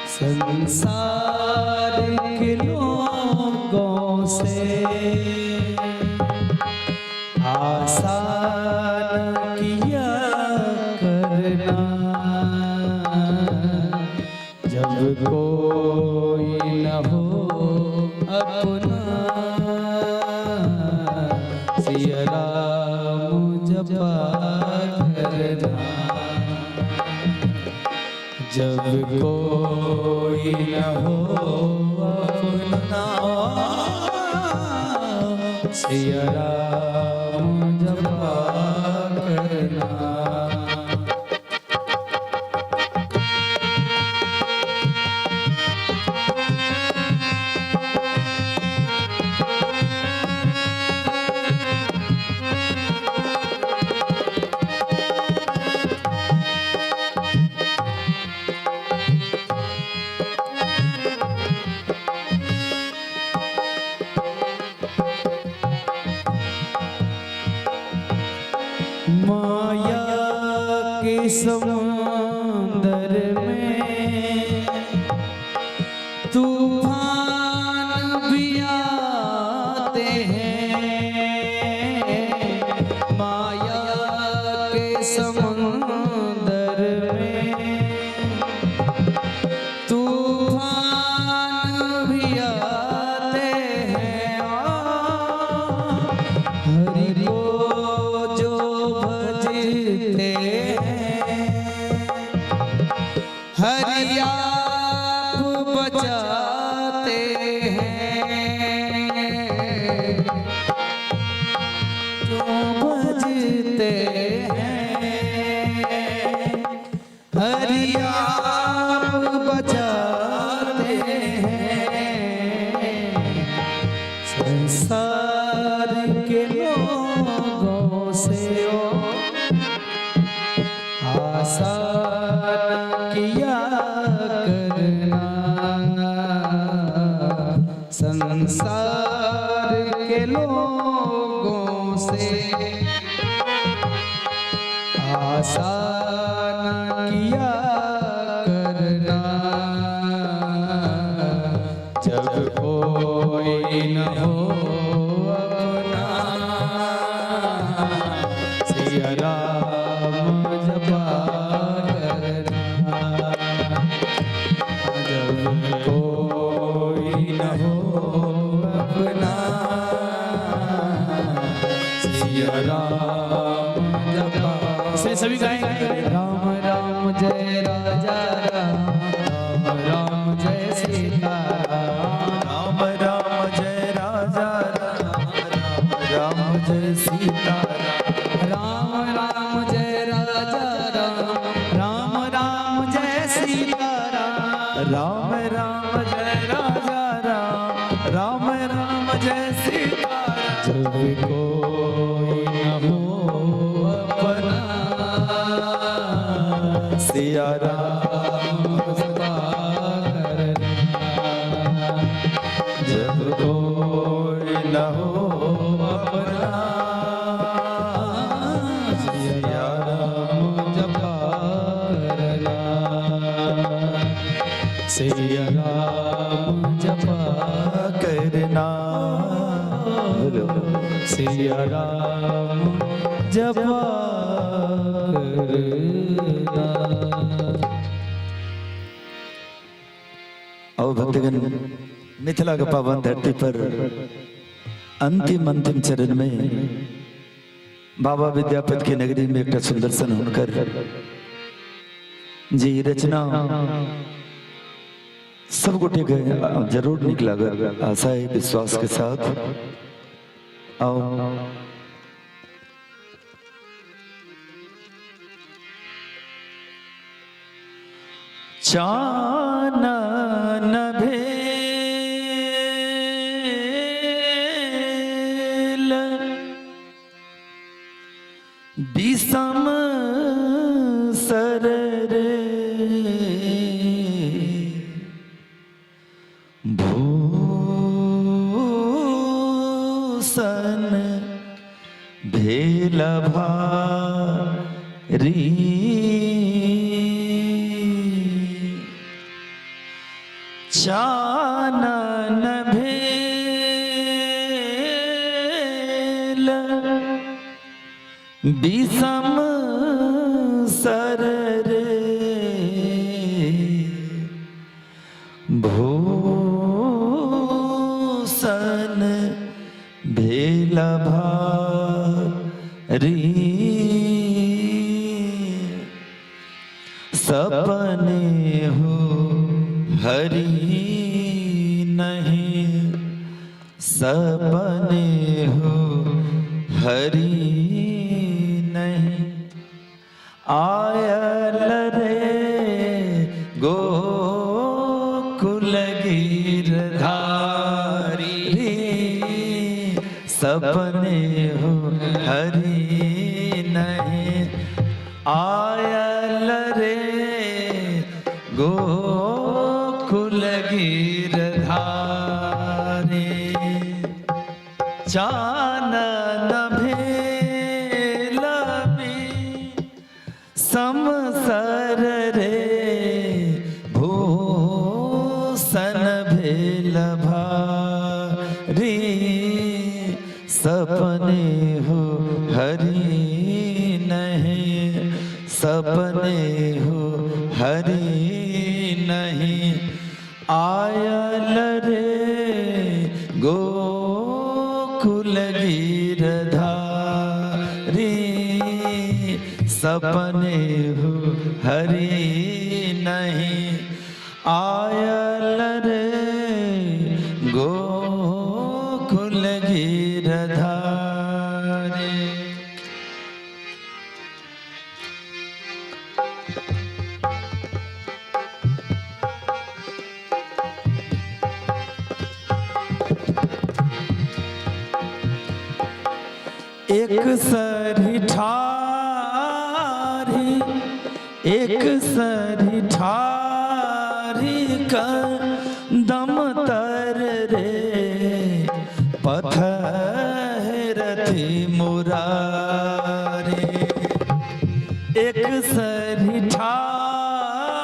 संसार के लोगों से आशा न किया करना, जब कोई न हो अपना, सिया राम जपा करना। जब कोई न हो अपना, सिया राम जपा करना। माया के समुंदर में तूफान भी आते हैं, माया के समुंदर में तूफान भी आते हैं। हरि को जो भजते हैं, हरि आप बचाते हैं। जो भजते हैं, हरि आप बचाते हैं। संसार के लोगों से आशा न किया करना, संसार के लोगों से आशा न किया करना। जब कोई न हो अपना, सिया राम जपा करना। जब कोई न हो अपना, सिया राम जपा। से सभी गाएंगे। राम राम जय राजा राम, राम राम जय सीता राम, राम राम जय राजा राम, राम राम जय सीता राम राम जय राजा राम, राम राम जय सीता राम, राम राम जय राजा राम, राम राम जय सीता। जब कोई न हो अपना, सिया राम जपा करना। जब कोई न हो अपना, सिया राम जपा करना। सिया राम जपा करना। सिया राम जपा करना। आओ भक्तगण, मिथिला के पावन धरती पर अंतिम अंतिम चरण में बाबा विद्यापति के नगरी में एक सुंदर सन हुनकर जी रचना सब गोटे के जरूर निक लागल, आशा है विश्वास के साथ। आओ चानन भेल विषम सर रे, भूषण भेल भारी। चानन भेल विषम सर रे, भूषण भेल भारी। सपने हो हरि नहीं, सपने हो हरि नहीं, आयल रे गोकुल गिरधारी। सपने हो हरि नहीं, आयल रे गोकुल गिरधारी। चानन भेल समसर रे, भूषण भेल भारी। सपने हो हरि नहीं, सपने हो हरि नहीं, आयल रे गोकुल गिरधारी। सपने हो हरि नहीं, आयल रे गोकुल गिरधारी। एक सरी ठारी, एक सरी ठारी दम तर रे, पथरथी मुरारी। एक सरी ठारी,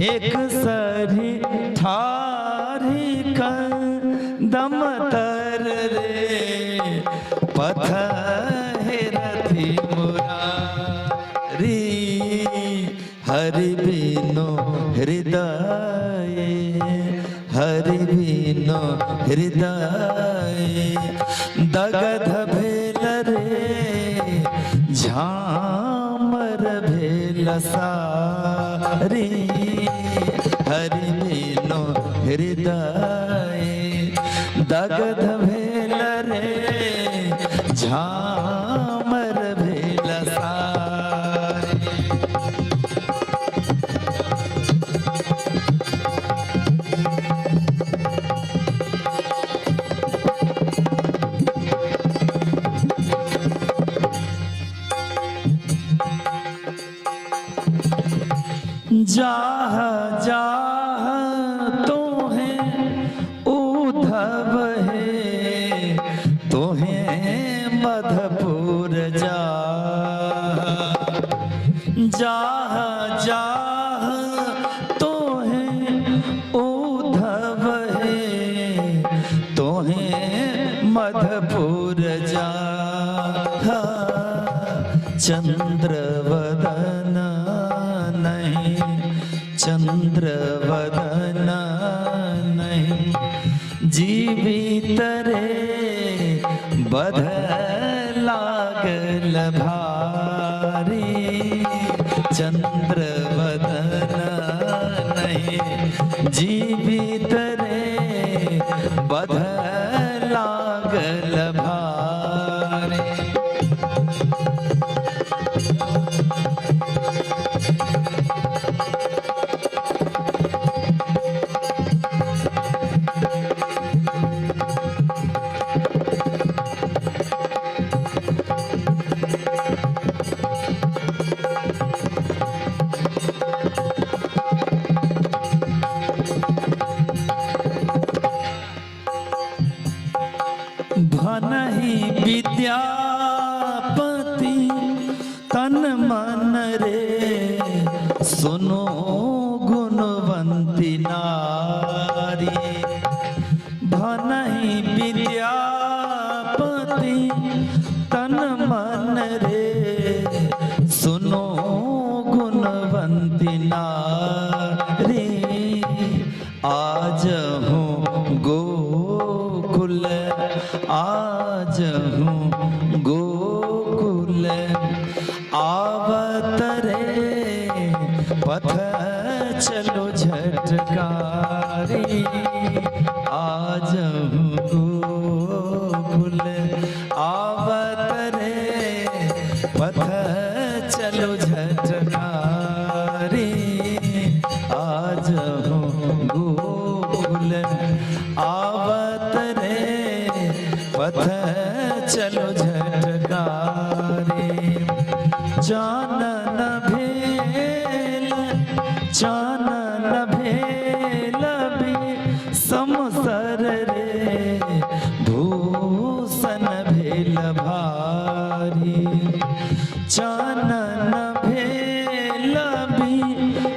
एक सरी ठारी दम तर रे, पथरथी मुरारी। हरि बिनु हृदय, हरि बिनु हृदय दगध भेल रे, झामर भेल सारी। हरि बिनु हृदय दगध भेल रे, झामर भेल सारी। जाह जाह तोहे उद्धव है, तोहे मधपुर जा। जाह जाह तोहे उद्धव है, तोहे मधपुर जा। चंद्रवदन नहीं, चंद्रवदन नहीं, जीवित रे बध लागल भारी। चंद्रवदन नहीं, जीवित रे बध लागल भारी। भनहि विद्यापति तन मन रे, सुनो गुणवंती नारी। भनहि विद्यापति तन मन रे, सुनो गुणवंती नारी। आज हूँ गोकुल, आज हूँ गोकुल आवत रे, पथ चलो झटकारी। आज हूँ गोकुल आवत रे, पथ चलो झटकारी। आज हूँ गोकुल आवत रे, पथ चलो झटकारी। चानन भेल, चानन भेल भी समसर रे, भूषण भेल भारी। चानन भेल भी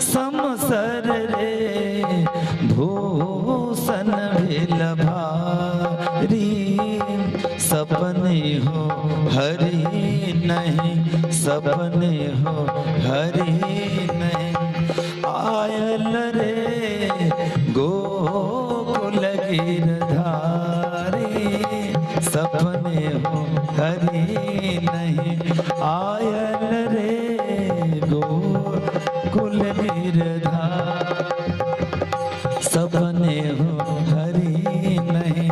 समसर रे, भूषण भेल भारी। सपने हो हरि नहीं, सपने हो हरि नहीं आयल रे, गोकुल गिरधारी। सपने हो हरि नहीं आयल रे, गोकुल गिरधारी। सपने हो हरि नहीं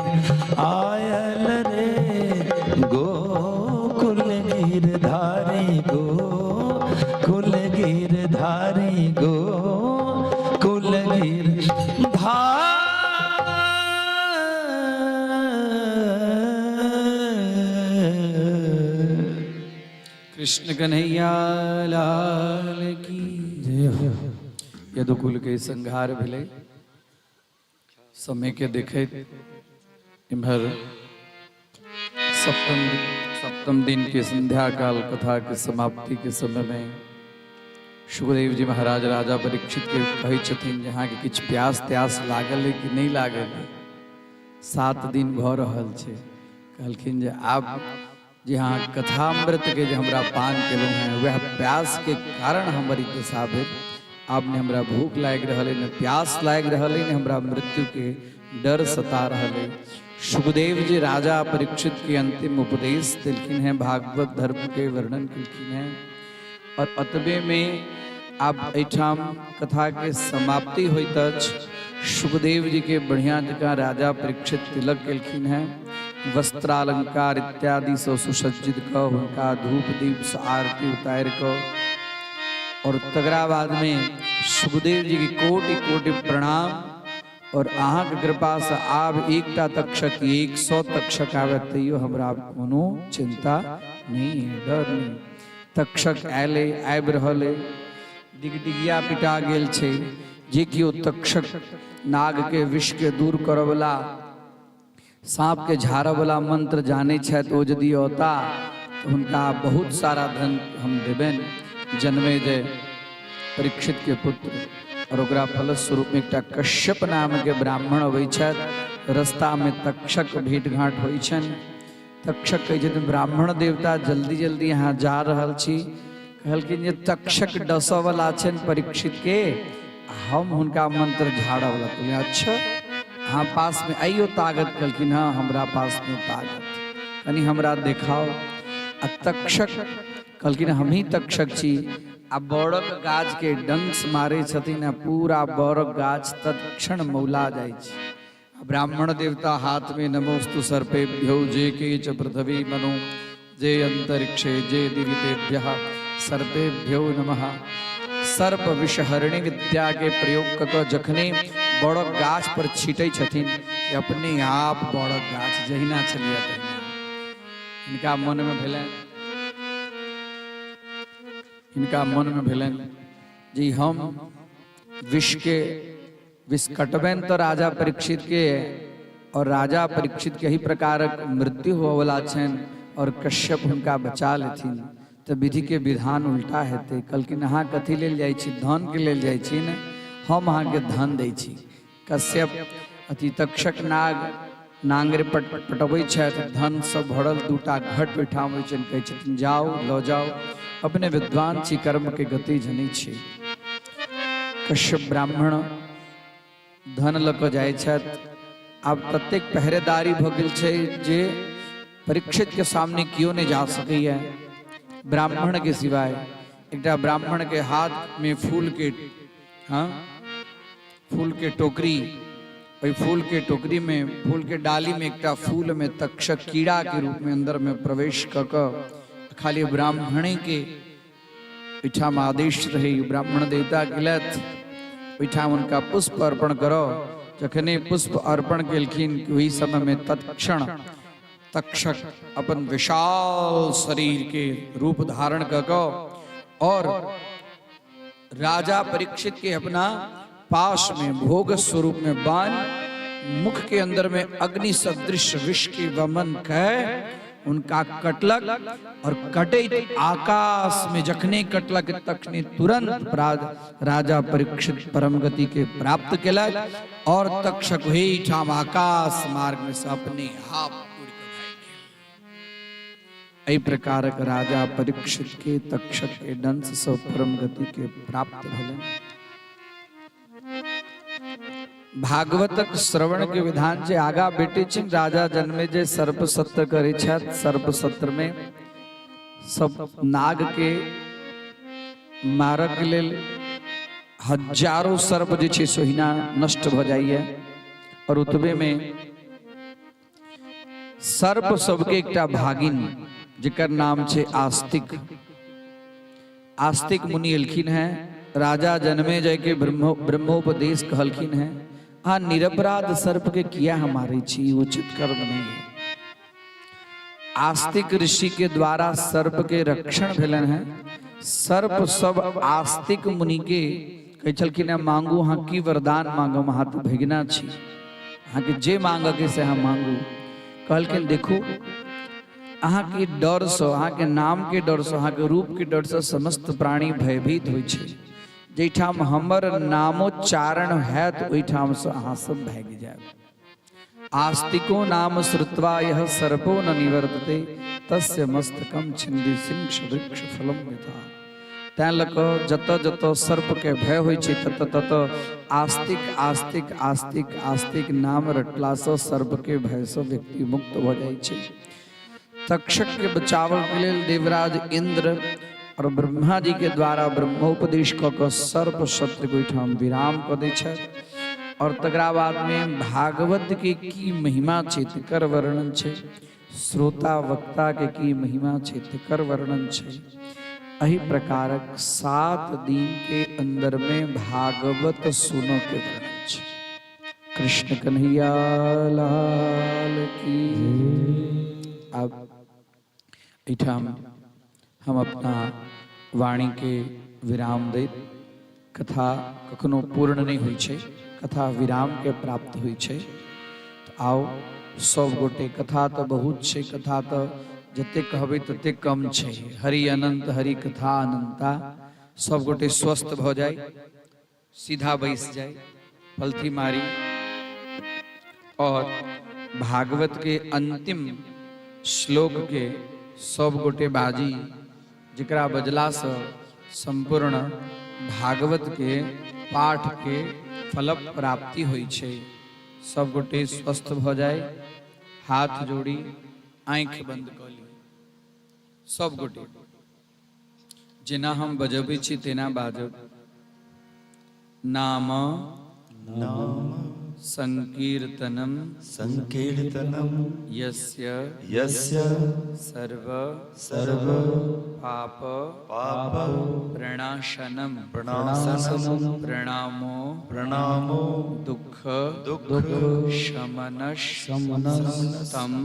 आयल रे, गोकुल गिरधारी, गोकुल गिरधारी, गोकुल गिरधारी। कृष्ण कन्हैया लाल की जय हो। यदुकुल के संहार भेलै। समय के देखैत इम्हर सप्तम सप्तम दिन के संध्या काल कथा के समाप्ति के समय में सुखदेव जी महाराज राजा परीक्षित के कहै छथिन जे अहाँके किछु प्यास त्यास लागल है कि नहि लागल है? 7 दिन भऽ रहल छै। कहलखिन जे आब जे अहाँ कथामृत के जे हमरा पान केलहुँ हेँ, वएह प्यास के कारण हमर ई दशा भेल। आब ने हमरा भूख लागि रहल है, ने प्यास लागि रहल है, ने हमरा मृत्यु के डर सता रहल है। सुखदेव जी राजा परीक्षित के अंतिम उपदेश देलखिन हैं, भागवत धर्म के वर्णन केलखिन हैं और अतबे में आब एहिठाम कथा के समाप्ति होइत अछि। सुखदेव जी के बढ़िया जकाँ राजा परीक्षित तिलक केलखिन हैं, वस्त्रालंकार इत्यादि से सुसज्जित कऽ हुनका धूप दीप से आरती उतारि कऽ और तकरा बाद में सुखदेव जी के कोटि कोटि प्रणाम और अहाँके कृपा से आब एकटा तक्षक 100 तक्षक आबे तैयो हमरा आब कोनो चिंता नहीं है, डर नहीं। तक्षक आयल आबि रहल है, डिगडिगिया पिटा गेल छै। जे केओ तक्षक नाग के विष के दूर करऽवला, साँप के झाड़ऽवला मंत्र जानै छथि, ओ यदि औता तऽ हुनका बहुत सारा धन हम देबनि। जन्मेजय परीक्षित के पुत्र और ओकरा फलस्वरूप एकटा कश्यप नाम के ब्राह्मण अबै छथि। रास्ता में तक्षक भेंट घाट होइ छनि। तक्षक कहै छथिन ब्राह्मण देवता जल्दी जल्दी अहाँ जा रहल छी। कहलखिन जे तक्षक डसऽवला छनि परीक्षित के, हम हुनका मंत्र झाड़ऽवला। कहलियै अच्छा अहाँ पास में आइयो ताकत? कहलखिन हाँ हमरा पास में ताकत, कनि हमरा देखाओ। आ तक्षक कहलखिन हमही तक्षक छी। आ बड़क गाछ के डंस मारे छथिन आ पूरा बड़क गाछ तत्क्षण मौला जाइ छै। ब्राह्मण देवता हाथ में नमोस्तु सर्पेभ्यो जे के च पृथ्वी मनो जे अंतरिक्षे जे दिवितेभ्यः सर्पेभ्यो नमः। सर्प विषहरणी विद्या के प्रयोग क कऽ जखने बड़क गाछ पर छीटै छथिन कि अपने आप बड़क गाछ जहिना छलियै तहिना। हिनका मन में भेलनि, हिनका मन में भेलनि जे हम विष के विष कटबनि तऽ राजा परीक्षित के आओर राजा परीक्षित के एहि प्रकारक मृत्यु होवला छनि आओर कश्यप हुनका बचा लेथिन तऽ विधिके विधान उल्टा हेतै। कहलखिन अहाँ कथी लेल जाइ छी? धनके लेल जाइ छी ने, हम अहाँके धन दै छी। कश्यप अथी तक्षक नाग नांगरि पटबै छथि, धन सब भरल दूटा घट ओहिठाम होइ छनि। कहै छथिन जाउ लऽ जाउ, अपने विद्वान छी, कर्मके गति जनै छी। कश्यप ब्राह्मण धन लऽ कऽ जाइ छथि। आब ततेक पहरेदारी भऽ गेल छै जे परीक्षित के सामने केओ नहि जा सकैए ब्राह्मण के सिवाय। एकटा ब्राह्मण के हाथ में फूल के, हाँ, फूल के टोकरी, ओहि फूल के टोकरी में फूल के डाली में एकटा फूल में तक्षक कीड़ा के रूप में अंदर में प्रवेश कऽ कऽ खाली ब्राह्मणे के ओहिठाम आदेश रहे, ब्राह्मण देवता गेलथि ओहिठाम हुनका पुष्प अर्पण करो। जखने पुष्प अर्पण केलखिन ओहि समय में तत्क्षण तक्षक अपन विशाल शरीर के रूप धारण कऽ कऽ और राजा परीक्षित के अपना पाश में भोग स्वरूप में बांध मुख के अंदर में अग्नि सदृश विष के वमन कह उनका कटलक और कटे आकाश में जखने कटलक तखने तुरंत राजा परीक्षित परम गति के प्राप्त केलक और तक्षक वही ठाम आकाश मार्ग में से अपने आप उड़ के भागि गेल। एहि प्रकारक राजा परीक्षित के तक्षक के डंस से परम गति के प्राप्त भेलनि। भागवतक श्रवण के विधान जे आगा बेटे छिन राजा जन्मे जे सर्प सत्र करे छथि, सर्प सत्र में सब नाग के मारक लेल हजारों सर्प जे छै से ओहिना नष्ट भऽ जाइए और ओतबे में सर्प सबके एकटा भागिन जेकर नाम छै आस्तिक, आस्तिक मुनि एलखिन हैं। राजा जन्मे जाय के ब्रह्मोपदेश कहलखिन हैं, अहाँ निरपराध सर्प के किया हम मारै छी, उचित कर्म नहीं है। आस्तिक ऋषि के द्वारा सर्प के रक्षण भेलन है। सर्प सब आस्तिक मुनि के कहै छलखिन हैं, मांगू अहाँ की वरदान मांगम, अहाँ तऽ भगिना छी, अहाँके जे मांगके से अहाँ मांगू। कहलखिन देखू अहाँके डरसँ, अहाँके नामके डरसँ, अहाँके रूपके डरसँ समस्त प्राणी भयभीत होइ छै। जाहिठाम हमर नामोच्चारण हैत ओहिठामसँ अहाँ सब भागि जायब। आस्तिको नाम श्रुत्वा यह सर्पो न निवर्तते तस्य मस्तकम छिंदी सिंह वृक्ष फलम यथा। तैं लऽ कऽ जतऽ जतऽ सर्पके भय होइ छै ततऽ ततऽ आस्तिक आस्तिक आस्तिक आस्तिक नाम रटलासँ सर्पके भयसँ व्यक्ति मुक्त भऽ जाइ छै। तक्षकके बचाबऽके लेल देवराज इंद्र और ब्रह्मा जी के द्वारा ब्रह्मोपदेश कऽ कऽ सर्प सत्र के ओहिठाम विराम कऽ दै छथि। और तकरा बादमे भागवत के की महिमा छै तकर वर्णन छै, श्रोता वक्ता के की महिमा छै तकर वर्णन छै। एहि प्रकारक 7 दिन के अंदर में भागवत सुनो के वर्णन छै। कृष्ण कन्हैया लाल की। अब एहिठाम हम अपना वाणी के विराम दैत, कथा कखनो पूर्ण नहि होइ छै, कथा विराम के प्राप्त होइ छै। तऽ आउ सब गोटे, कथा तऽ बहुत छै, कथा तऽ जतेक कहबै ततेक कम छै। हरि अनंत हरि कथा अनंता। सब गोटे स्वस्थ भऽ जाय, सीधा बैस जाय, पलथी मारी और भागवत के अंतिम श्लोक के सब गोटे बाजी, जकरा बजलासँ सम्पूर्ण भागवत के पाठ के फल प्राप्ति होइ छै। सब गोटे स्वस्थ भऽ जाय, हाथ जोड़ी आँखि बंद कऽ ली। सब गोटे जेना हम बजबै छी तेना बाजब। नाम नाम संकीर्तनम संकीर्तनम यस्य यस्य सर्व सर्व पाप पाप प्रणाशनम प्रणाशनम प्रणामो प्रणामो दुख दुख शमनश शमनस् तम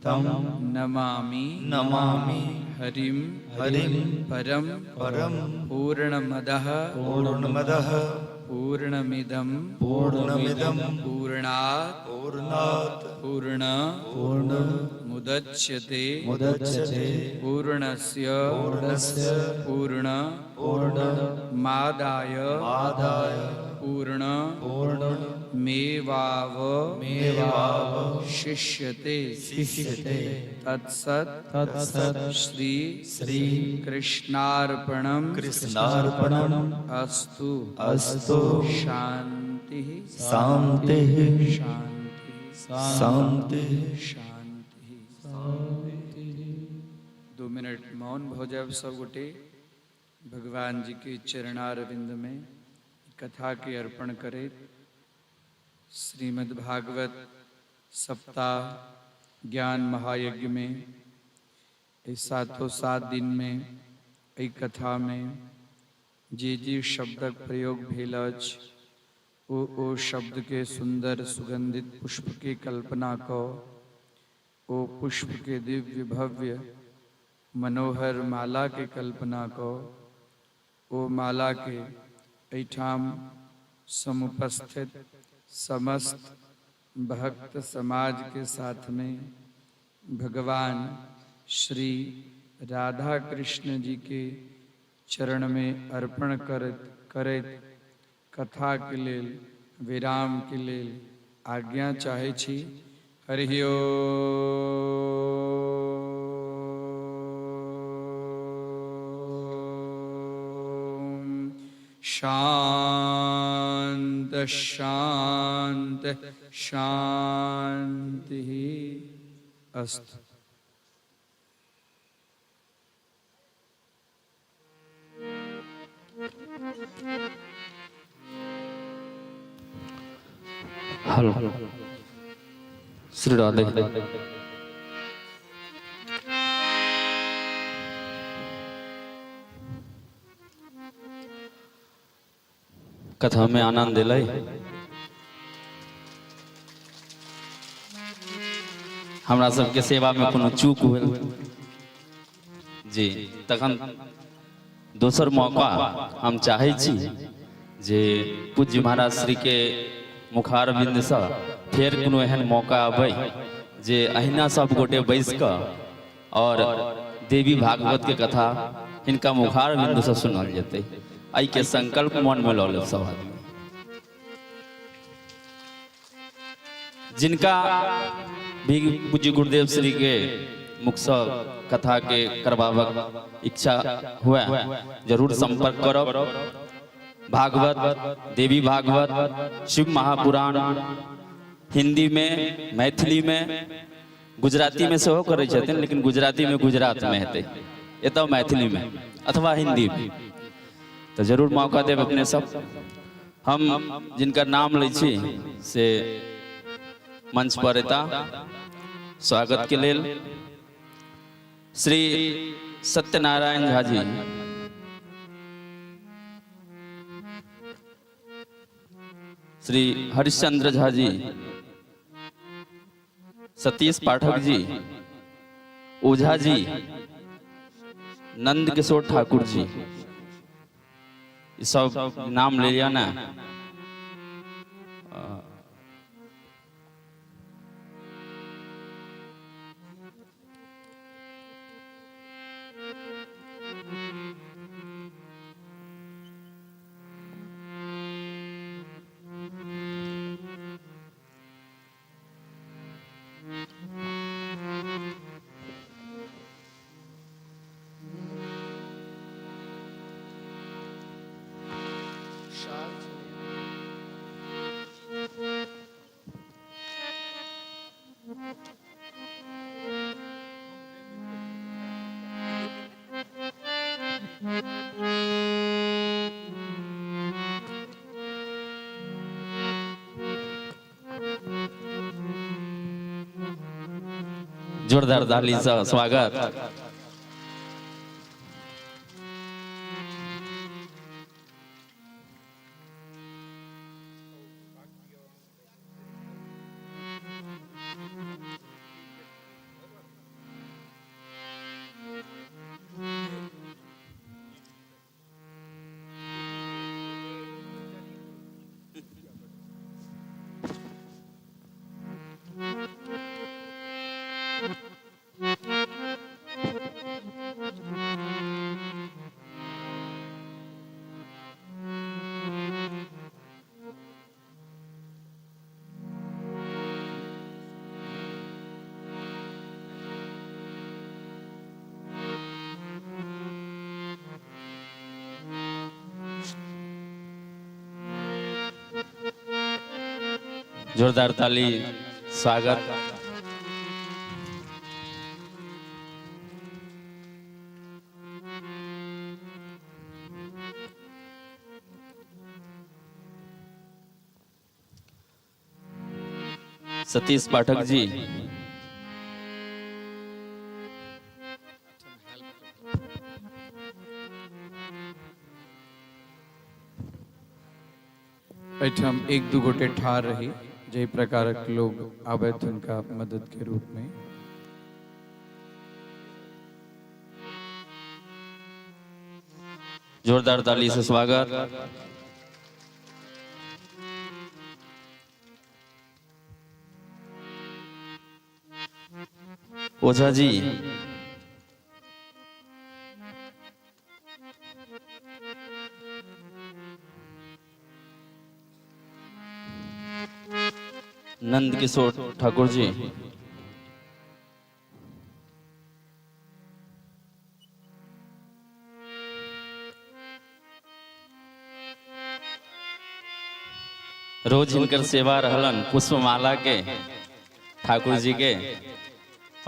तम नमामि नमामि हरिम हरिम परम परम पूर्णमदः पूर्णमदः पूर्णमिदं पूर्णमिदं पूर्णात् पूर्णात् पूर्ण पूर्ण मुदच्यते मुदच्यते पूर्णस्य पूर्णस्य पूर्ण पूर्ण मादाय आदाय पूर्ण पूर्ण मेवाव मेवाव शिष्यते शिष्यते। तत्सत् तत्सत् श्री श्री कृष्णार्पणम् कृष्णार्पणम् अस्तु। अस्तु। शांति शान्तिः शांति शान्तिः शांति। 2 मिनट मौन भऽ जायब सब गोटे भगवान जी के चरणारविंद में कथा के अर्पण करैत श्रीमद् भागवत सप्ताह ज्ञान महायज्ञ में एहि 7 दिन में एहि कथा में जे जे शब्दक प्रयोग भेल अछि ओ शब्द के सुंदर सुगंधित पुष्प के कल्पना कऽ ओ पुष्प के दिव्य भव्य मनोहर माला के कल्पना कऽ ओ माला के एहिठाम समुपस्थित समस्त भक्त समाज के साथ में भगवान श्री राधा कृष्ण जी के चरण में अर्पण करैत करैत कथा के लेल विराम के लेल आज्ञा चाहै छी। हरि ओम। शांत शांत शांति अस्तु। हेलो श्री राधे। कथा में आनंद एलै। हमरा सबके सेवा में कोनो चूक भेल जी तखन दोसर मौका हम चाहै छी जे पूज्य महाराज श्री के मुखारबिंद से फेर कोनो एहन मौका अबै जे अहिना सब गोटे बैस कऽ और देवी भागवत के कथा हिनका मुखारबिंद से सुनल जेतै। एहिके संकल्प मन में लऽ लेब सब आदमी। जिनका भी पूज्य गुरुदेव श्री के मुख से कथा के करबाबक इच्छा हुए जरूर संपर्क करब। भागवत, देवी भागवत, शिव महापुराण हिंदी में, मैथिली में, गुजराती में सेहो करै छथिन, लेकिन गुजराती में गुजरात में हेतै, एतऽ मैथिली में अथवा हिंदी में। तऽ जरूर मौका देब अपने सब। हम जिनकर नाम लै छी से मंच पर एता स्वागत के लेल श्री सत्यनारायण झा जी, श्री हरिश्चंद्र झा जी, सतीश पाठक जी, ओझा जी, नंद किशोर ठाकुर जी, ई सब नाम ले लिया ना। जोरदार ताली से स्वागत। जोरदार ताली स्वागत। सतीश पाठक जी, एहिठाम एक दू गोटे ठाढ़ रही, जाहि प्रकारक लोग आबथि हुनका मदद के रूप में। जोरदार ताली से स्वागत। ओझा जी, नंद किशोर ठाकुर जी, रोज हिनकर सेवा रहलन पुष्पमाला के, ठाकुर जी के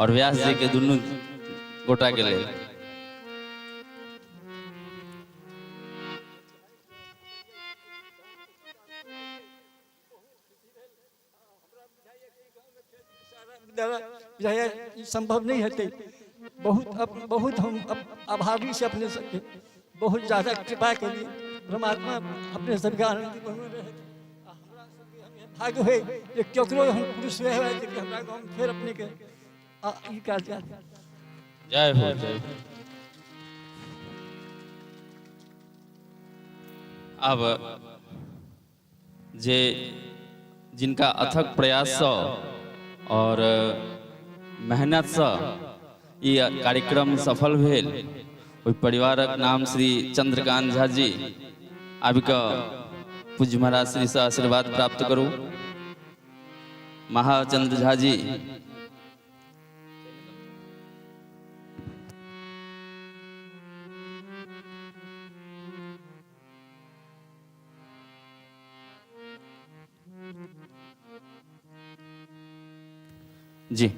और व्यास जी के दुनू गोटा के लेल। बुझाइए संभव नहीं हेतै। बहुत बहुत हम आभारी से अपने सबके, बहुत ज़्यादा कृपा के लिए परमात्मा अपने सबके आनंद बनल रहे। हमरा सबके भाग्य होय जे केकरो हम पुरुष रहे जे हमरा गाँव में फेर अपने के ई काज। जय हो, जय हो। अब जे जिनका अथक प्रयाससँ और मेहनतसँ ई कार्यक्रम सफल भेल, ओहि परिवारक नाम श्री चंद्रकांत झा जी, आबि कऽ पूज्य महाराज श्रीसँ आशीर्वाद प्राप्त करू। महाचंद्र झा जी, जी।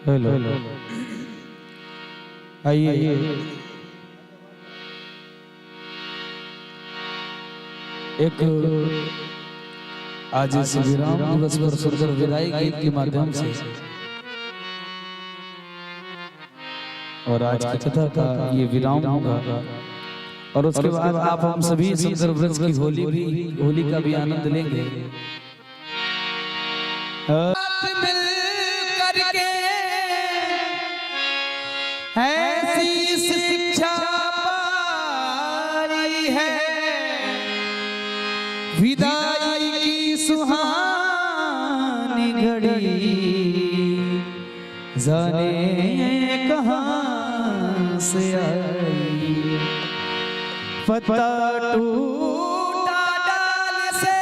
हेलो, आइए एक आज इस विराम दिवस पर सुंदर विदाई गीत के माध्यम से और आज की कथा का ये विराम होगा और उसके बाद आप हम सभी सुंदर ब्रज की होली भी, होली का भी आनंद लेंगे। मिल करके ऐसी शिक्षा पाई है, विदाई की सुहानी घड़ी जाने कहाँ से आई। पत्ता टूटा डाल से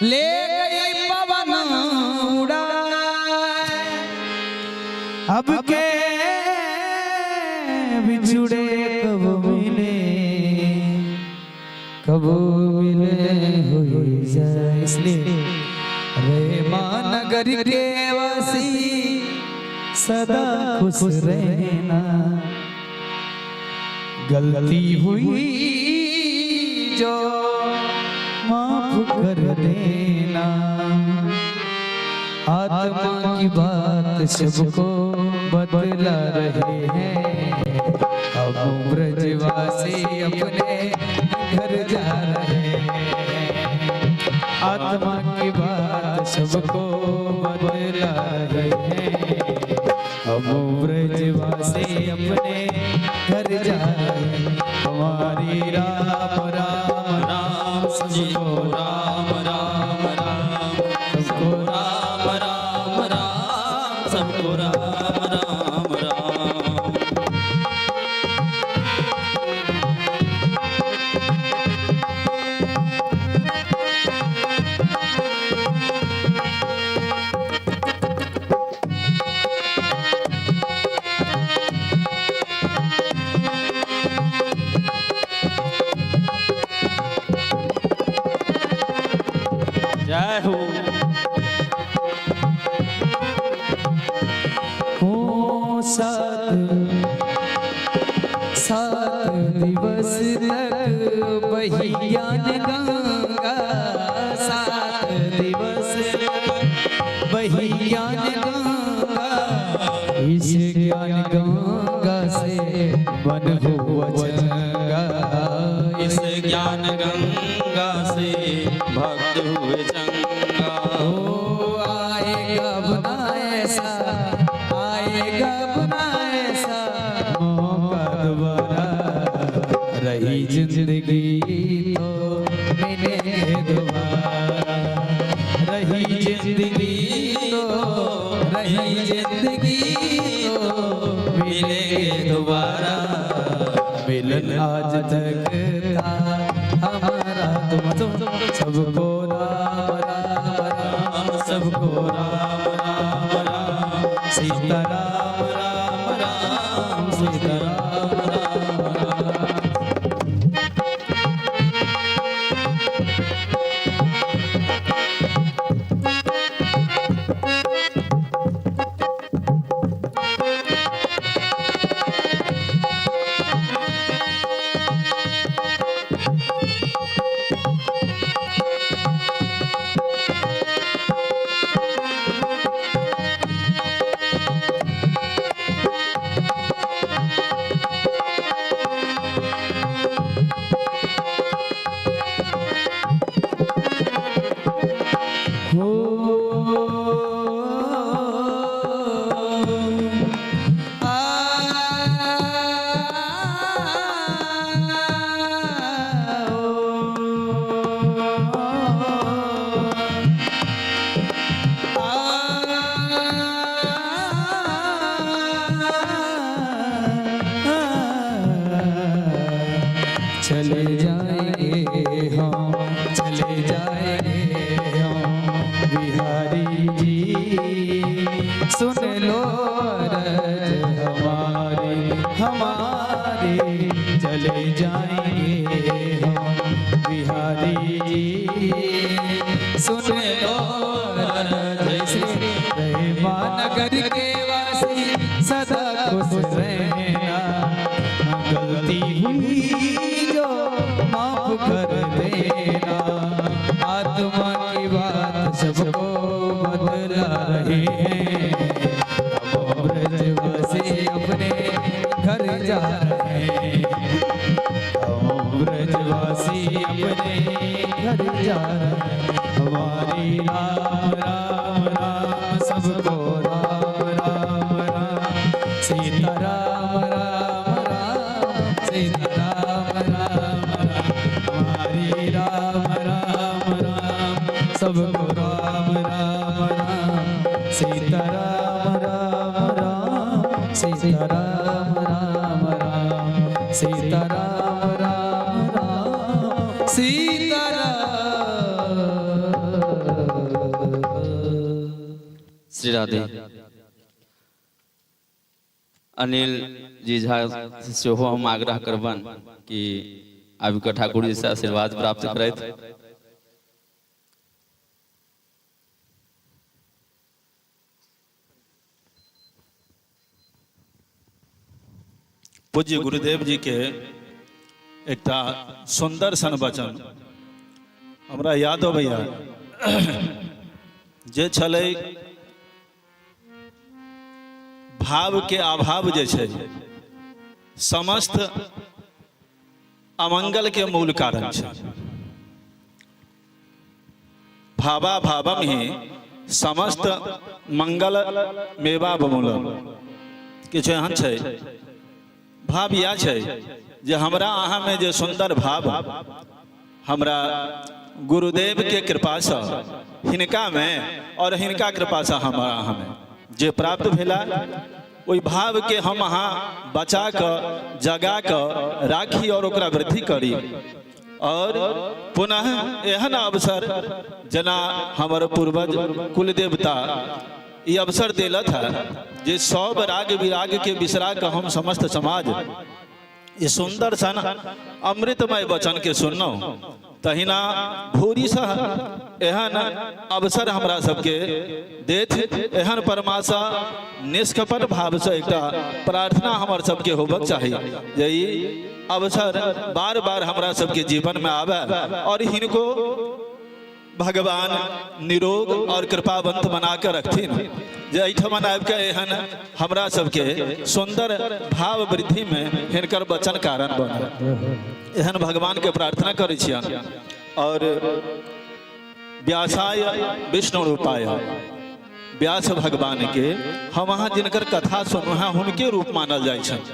ले गई पवन उड़ा, अब के बिछुड़े कब मिले, कब मिले हो जाए। इसलिए रे नगर के वासी सदा खुश रहना, गलती हुई जो माफ कर देना, आत्मा की बात सबको बतला रहे हैं, अब ब्रजवासी अपने घर जा रहे हैं। आत्मा की बात सबको बतला रहे हैं, अब ब्रजवासी अपने घर जा रहे हैं। हमारी राम राम राम सबको राम राम राम सबको राम राम राम सबको राम राम राम। जय हो। हो सात सात दिवस तक बही ज्ञान गंगा, 7 दिवस तक बही ज्ञान गंगा, इस ज्ञान गंगा से मन हुआ चंगा, इस ज्ञान गंगा से भक्त हुए चंगा। ओ आएगा बना ऐसा, आएगा बना ऐसा मौका दोबारा, रही जिंदगी तो मिलेंगे दोबारा, रही जिंदगी तो, रही जिंदगी तो मिलेंगे दोबारा। मिलन आज तक था हमारा तुम सबको राम राम राम, सबको राम राम राम, सीता राम राम राम, सीता राम राम राम। हो आ चले जाएंगे हम, चले जाएंगे हम बिहारी जी, सुन लो अरज हमारी हमारी, चले जाएंगे हम बिहारी जी, सुन लो अरज। श्री रहमान नगर के वासी सदा खुश रहना, गलती हुई जो माफ कर देना, आत्मा की बात सबको बतला रहे हैं, हम ब्रजवासी अपने घर जा रहे हैं, हम ब्रजवासी अपने घर जा रहे हैं। हमारी राम राम राम, सबको राम राम राम, सीता राम राम राम, सीता राम राम राम, हमारी राम राम राम, सबको राम राम राम, सीता राम राम राम, सीता राम राम राम, सीता राम राम राम, सीता राम। श्री राधे। अनिल जी झा से सेहो हम आग्रह करबनि कि आबि कऽ ठाकुर जी से आशीर्वाद प्राप्त करथि। पूज्य गुरुदेव जी के एकटा सुंदर सन वचन हमरा याद अबैया जे छलै, भाव के अभाव जे छै समस्त अमंगल के मूल कारण छै। भावा भावम ही समस्त मंगल मेवा बमूलम। किछु एहन छै, भाव इएह छै जे हमरा अहाँमे जे सुन्दर भाव हमरा गुरुदेव के कृपासँ हिनकामे और हिनका कृपासँ हमरा अहाँमे जे प्राप्त भेला, ओहि भावके हम अहाँ बचा कऽ जगा कऽ राखी और ओकरा वृद्धि करी और पुनः एहन अवसर जेना हमर पूर्वज कुल देवता ई अवसर देलथि है जे सब राग विराग के बिसरा कऽ हम समस्त समाज ई सुंदर सन अमृतमय वचन के सुनलहुँ। तहिना भूरिशः एहन अवसर हमरा सबके देत। एहन परमाशा निष्कपट भावसँ एकटा प्रार्थना हमर सबके होबक चाही जे ई अवसर बार बार हमरा सबके जीवनमे आबे और हिनको भगवान निरोग और कृपावंत बना के रखथिन जे एहिठमन आबि के एहन हमरा सबके सुंदर भाव वृद्धि में हिनकर वचन कारण बने। एहन भगवान के प्रार्थना करै छियन। और व्यासाय विष्णु रूपाय, व्यास भगवान के हम अहाँ जिनकर कथा सुनू हैं हुनके रूप मानल जाइ छनि।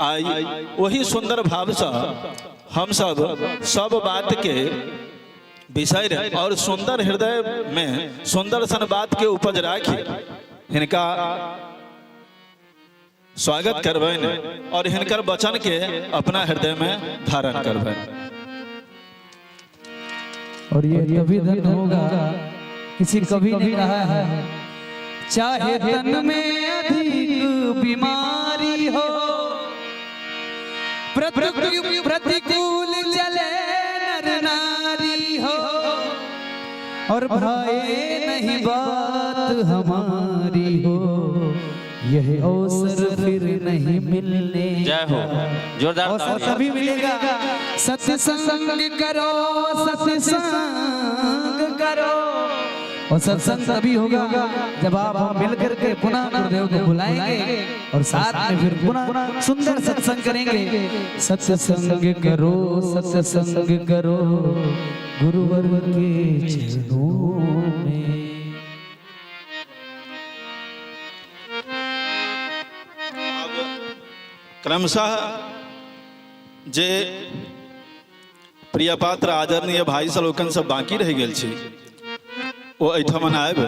आइ वही सुंदर भावसँ हम सब सब बात के विषय और सुंदर हृदय में सुंदर सन बात के उपज राखी हिनका स्वागत करबनि और हिनकर वचन के अपना हृदय में धारण करबनि। और ये तभी धन होगा, किसी कवि ने कहा है, चाहे तन में अधिक बीमारी हो, प्रतिकूल चले नर नारी हो, और भाई नहीं बात हमारी हो, यह अवसर फिर नहीं मिलने। जय हो, जोरदार अवसर तालियां। तभी मिलेगा। सत्संग करो, सत्संग करो, और सत्संग तभी होगा जब आप हम मिल करके पुनः गुरुदेव को बुलाएंगे और साथ में फिर पुनः सुंदर सत्संग करेंगे। सत्संग करो, सत्संग करो गुरुवर के चरणों में। अब क्रमशः जे प्रियपात्र आदरणीय भाई सलोकन सब बाकी रहि गेल छी ओ एहिठमन आबि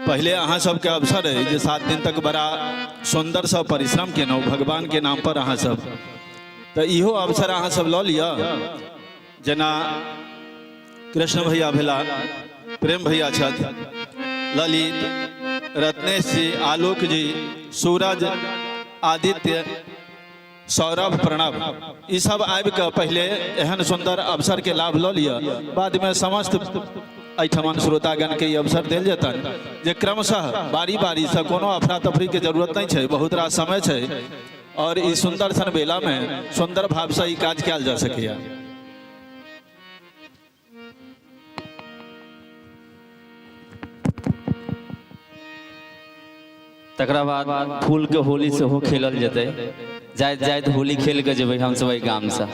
पहिले अहाँ सबके अवसर है जे 7 दिन तक बड़ा सुंदरसँ परिश्रम केलहुँ भगवान के नाम पर अहाँ सब, तऽ इहो अवसर अहाँ सब लऽ लिअ। जेना कृष्ण भैया भेला, प्रेम भैया छथि, ललित, रत्नेश जी, आलोक जी, सूरज, आदित्य, सौरभ, प्रणव, ई सब आबि कऽ पहिले एहन सुंदर अवसर के लाभ लऽ लिअ। बाद में समस्त एहिठमन श्रोतागण के ई अवसर देल जेतनि जे क्रमशः बारी बारी से कोनो अफरा तफरी के जरूरत नहीं छै, बहुत रास समय छै और ई सुंदर सन बेला में सुंदर भाव से ई काज कयल जा सकैया। तकरा बाद फूल के होली सेहो खेलल जेतै। जाइत जाइत होली खेल के जेबै हमसब एहि गाम से।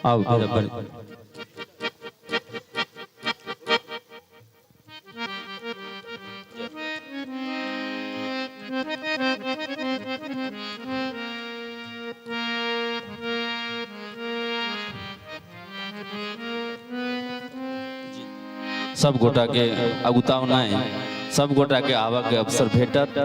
आउ सब गोटा के अगुताव नहीं, सब गोटा के आवा के अवसर भेटत।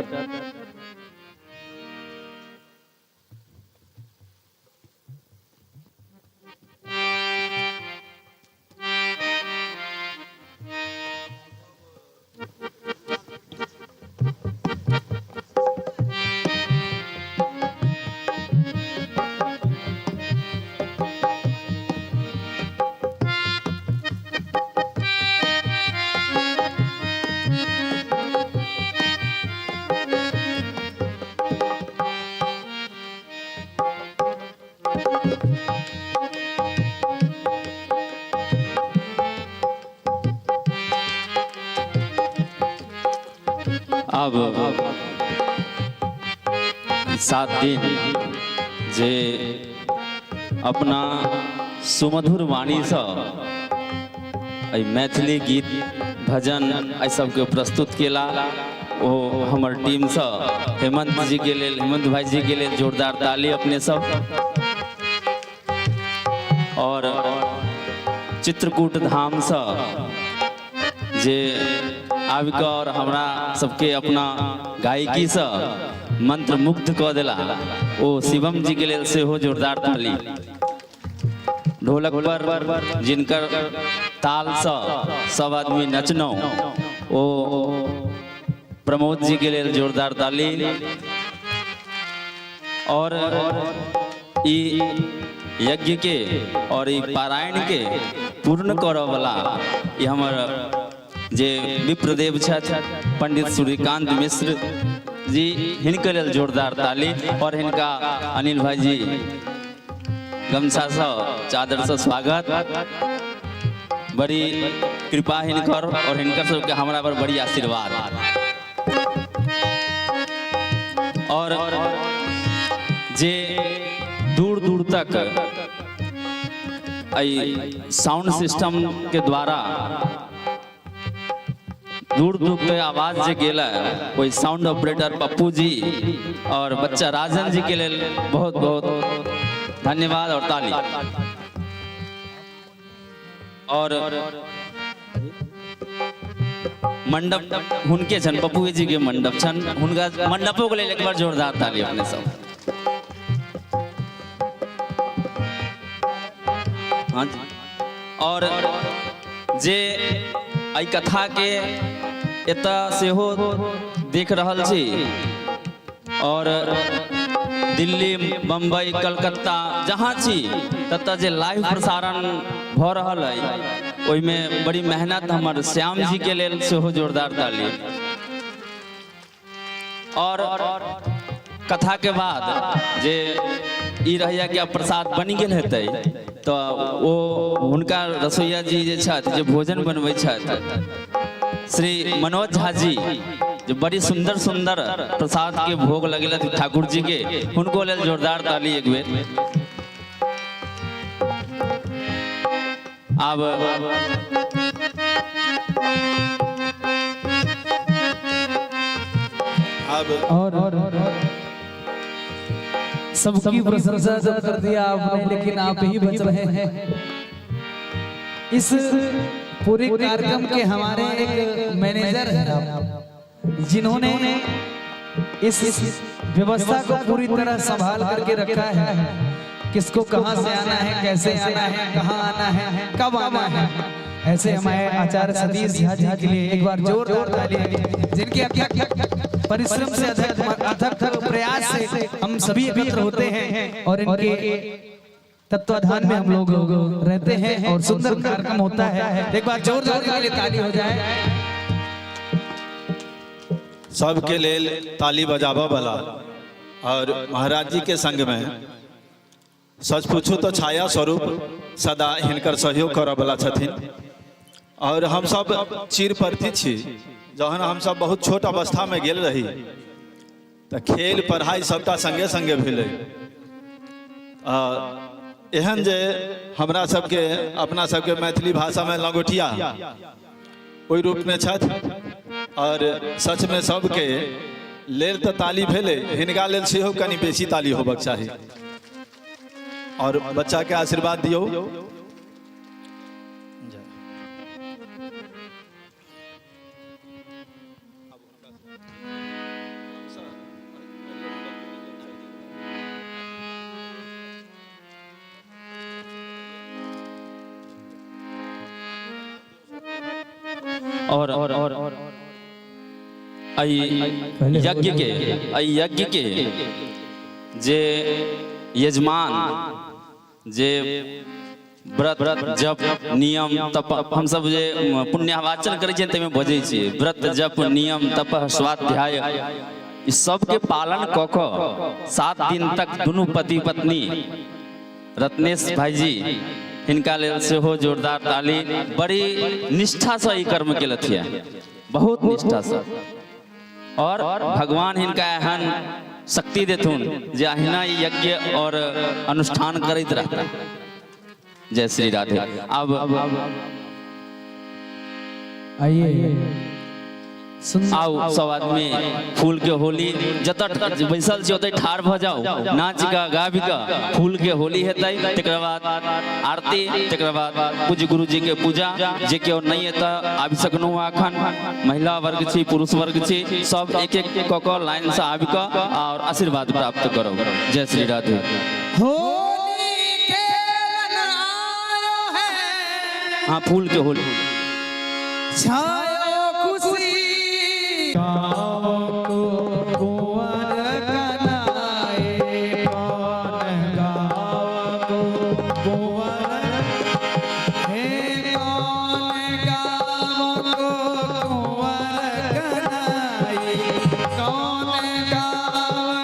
अब 7 दिन जे अपना सुमधुर वाणीसँ एहि मैथिली गीत भजन एहि सबके प्रस्तुत केला ओ हमर टीमसँ हेमंत जी के लेल, हेमंत भाई जी के लेल जोरदार ताली अपने सब। आओर चित्रकूट धामसँ जे आबि कऽ आओर हमरा सबके अपना गायकीसँ मंत्रमुग्ध कऽ देला ओ शिवम जी के लेल सेहो जोरदार ताली। ढोलक पर जिनकर तालसँ सब आदमी नचनौ ओ प्रमोद जी के लेल जोरदार ताली। और ई यज्ञ के और ई पारायण के पूर्ण करऽ वाला ई हमर जे विप्रदेव छथि पंडित सूर्यकांत मिश्र जी, हिनके लेल जोरदार ताली। और हिनका अनिल भाई जी गमछा से चादर से स्वागत। बड़ी कृपा हिनकर और हिनकर सबके हमरा पर बड़ी आशीर्वाद। और जे दूर दूर तक एहि साउंड सिस्टम के द्वारा दूर दूर तक आवाज जे गेल है, ओहि साउंड ऑपरेटर पप्पू जी और बच्चा राजन जी के लेल बहुत बहुत धन्यवाद और ताली। और मंडप हुनके छन, पप्पू जी के मंडप छन, हुनका मंडपो के लेल एक बार जोरदार ताली अपने सब। हाँ जी। और जे एहि कथा के एतऽ सेहो देख रहल छी और दिल्ली, बम्बई, कलकत्ता जहाँ छी ततऽ जे लाइव प्रसारण भऽ रहल अइ ओहिमे बड़ी मेहनत हमर श्याम जी के लेल सेहो जोरदार ताली। और कथा के बाद जे ई रहैया कि आब प्रसाद बनि गेल हेतै तऽ ओ हुनका रसोइया जी जे छथि जे भोजन बनबै छथि श्री मनोज झा जी जे बड़ी सुंदर सुंदर प्रसाद के भोग लगेलथि ठाकुर जी के, हुनको लेल जोरदार ताली एक बेर। आब अब और सबकी प्रशंसा जब कर दिया आपने, लेकिन आप ही बच रहे हैं। इस पूरे कार्यक्रम के हमारे एक मैनेजर हैं आप, जिन्होंने इस व्यवस्था को पूरी तरह संभाल करके रखा है। किसको कहाँ से आना है, कैसे आना है, कहाँ आना है, कब आना है। ऐसे हमारे आचार्य सतीश झा जी के लिए एक बार जोरदार ताली, जिनके अथक परिश्रम से अथक अथक प्रयास से हम सभी एकत्र होते हैं और इनके तत्वाधान में हम लोग रहते हैं और सुंदर कार्यक्रम होता है। एक बार जोरदार के लिए ताली हो जाए। सबके लेल ताली बजाबऽ वाला और महाराज जी के संग में सच पूछू तो छाया स्वरूप सदा हिनकर सहयोग करऽ वाला छथिन। और हम सब चिर परिचित छी। जहन हम सब बहुत छोट अवस्था में गेल रही तऽ खेल पढ़ाई सबटा संगे संगे भेलै। एहन जे हमरा सबके अपना सबके मैथिली भाषा में लंगोटिया ओहि रूप में छथि और सच में सबके लेल तऽ ताली भेलै, हिनका लेल सेहो कनि बेसी ताली होबक चाही। और बच्चा के आशीर्वाद दियौ। और एहि यज्ञ के एहि यज्ञ के जे यजमान जे व्रत जप नियम तप हमसब जे पुण्यावाचन करै छियै ताहिमे बजै छियै व्रत जप नियम तप स्वाध्याय ई सबके पालन कऽ कऽ 7 दिन तक दुनू पति पत्नी रत्नेश भाईजी हिनका लेल सेहो जोरदार ताली। बड़ी निष्ठासँ ई कर्म केलथि हँ, बहुत निष्ठासँ, और भगवान हिनका एहन शक्ति देथुन जे अहिना ई यज्ञ और अनुष्ठान करैत रहता। जय श्री राधे। अब आइए आउ सब आदमी फूल के होली, जतऽ बैसल छी ओतऽ ठाढ़ भऽ जाउ, नाच कऽ गाबि कऽ फूल के होली हेतै, तकर बाद आरती, तकर बाद पूज्य गुरुजी के पूजा। जे केओ नहि एतऽ आबि सकलहुँ एखन, महिला वर्ग छी, पुरुष वर्ग छी, सब एक एक कऽ कऽ लाइन से आबि कऽ और आशीर्वाद प्राप्त करू। जय श्री राधे। होली खेलन आयो है। हाँ, फूल के होली। छायो खुशी गाँव को कुंवर कनाए, कौन गाँव को कुंवर, हे कौन गाँव को कुंवर कनाए, कौन गाँव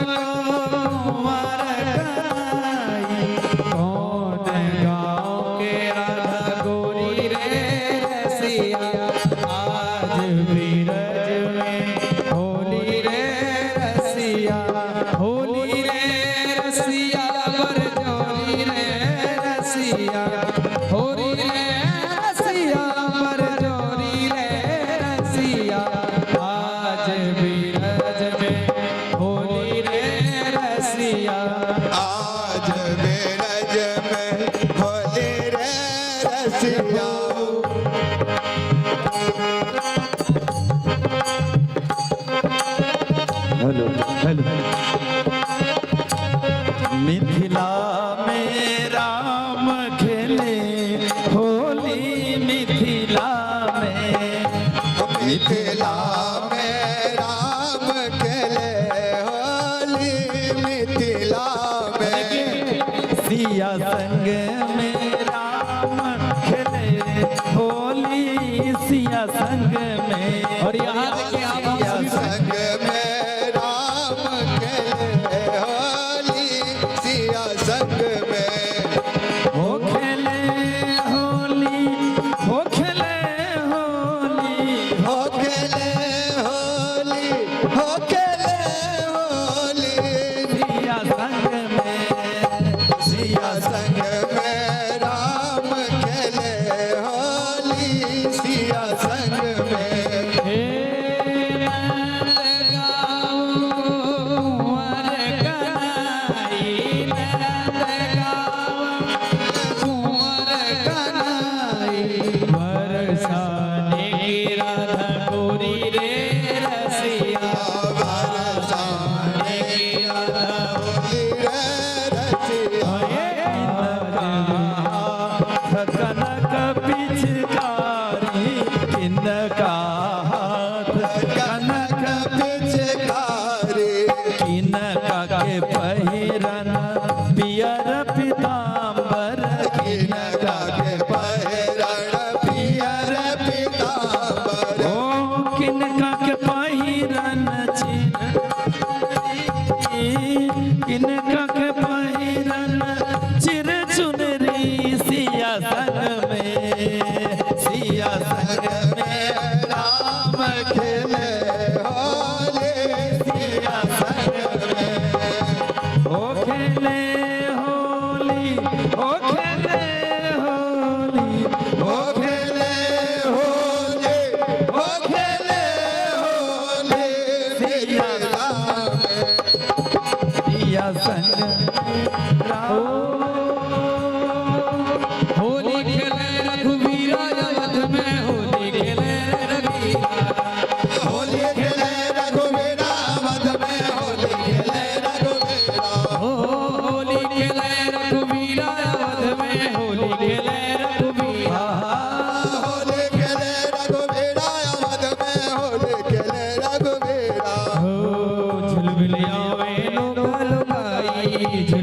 को कुंवर कनाए, कौन गाँव के राधा गोरी रे रसिया, आज बीरज में होली रे रसिया, होली रे रसिया बरजोरी रे रसिया, होली रे रसिया बरजोरी रे रसिया, आज बीरज में होली रे रसिया। आज बीरज में होली रे रसिया। Hello hello. मिथिला में राम खेले होली, मिथिला में, मिथिला में राम खेले होली, मिथिला में, सिया संग में राम खेले होली, सिया संग में। और यहाँ देखिए आप सिया संग में राम खेले होली, सिया संग में। हो खेले होली, हो खेले होली, हो खेले होली, हो खेले होली, सिया संग में, सिया संग में राम खेले होली, सिया संग में। हे नंद गाँव कुंवर कनाई, नंद गाँव कुंवर कनाई, बरसाने की राधा गोरी रे रसिया, बरसाने की राधा होली रे रसिया। कनक पिचकारी, किनका हाथ कनक पिचकारी, किनका के पहिरन पियर पीताम्बर, किनका के पहिरण पियर पीताम्बर, ओ किनका के पहिरन चिर, किनका के पहिरन चिर चुनरी, सिया संग में, सिया संग में राम खेले होली, सिया संग में। ओ खेले होली, ओ खेले होली, ओ खेले होली, ओ खेले होली, मिथिला में। सिया संग राम। होली खेले रघुवीरा अवध में, होली खेले रघुवीरा, होली खेले रघुवीरा अवध में, होली खेले रघुवीरा, होली खेले रघुवीरा अवध में, होली खेले रघुवीरा, होली खेले रघुवीरा अवध में, होली खेले रघुवीरा। हो झुलमिल आवे लोग लुगाई, झुल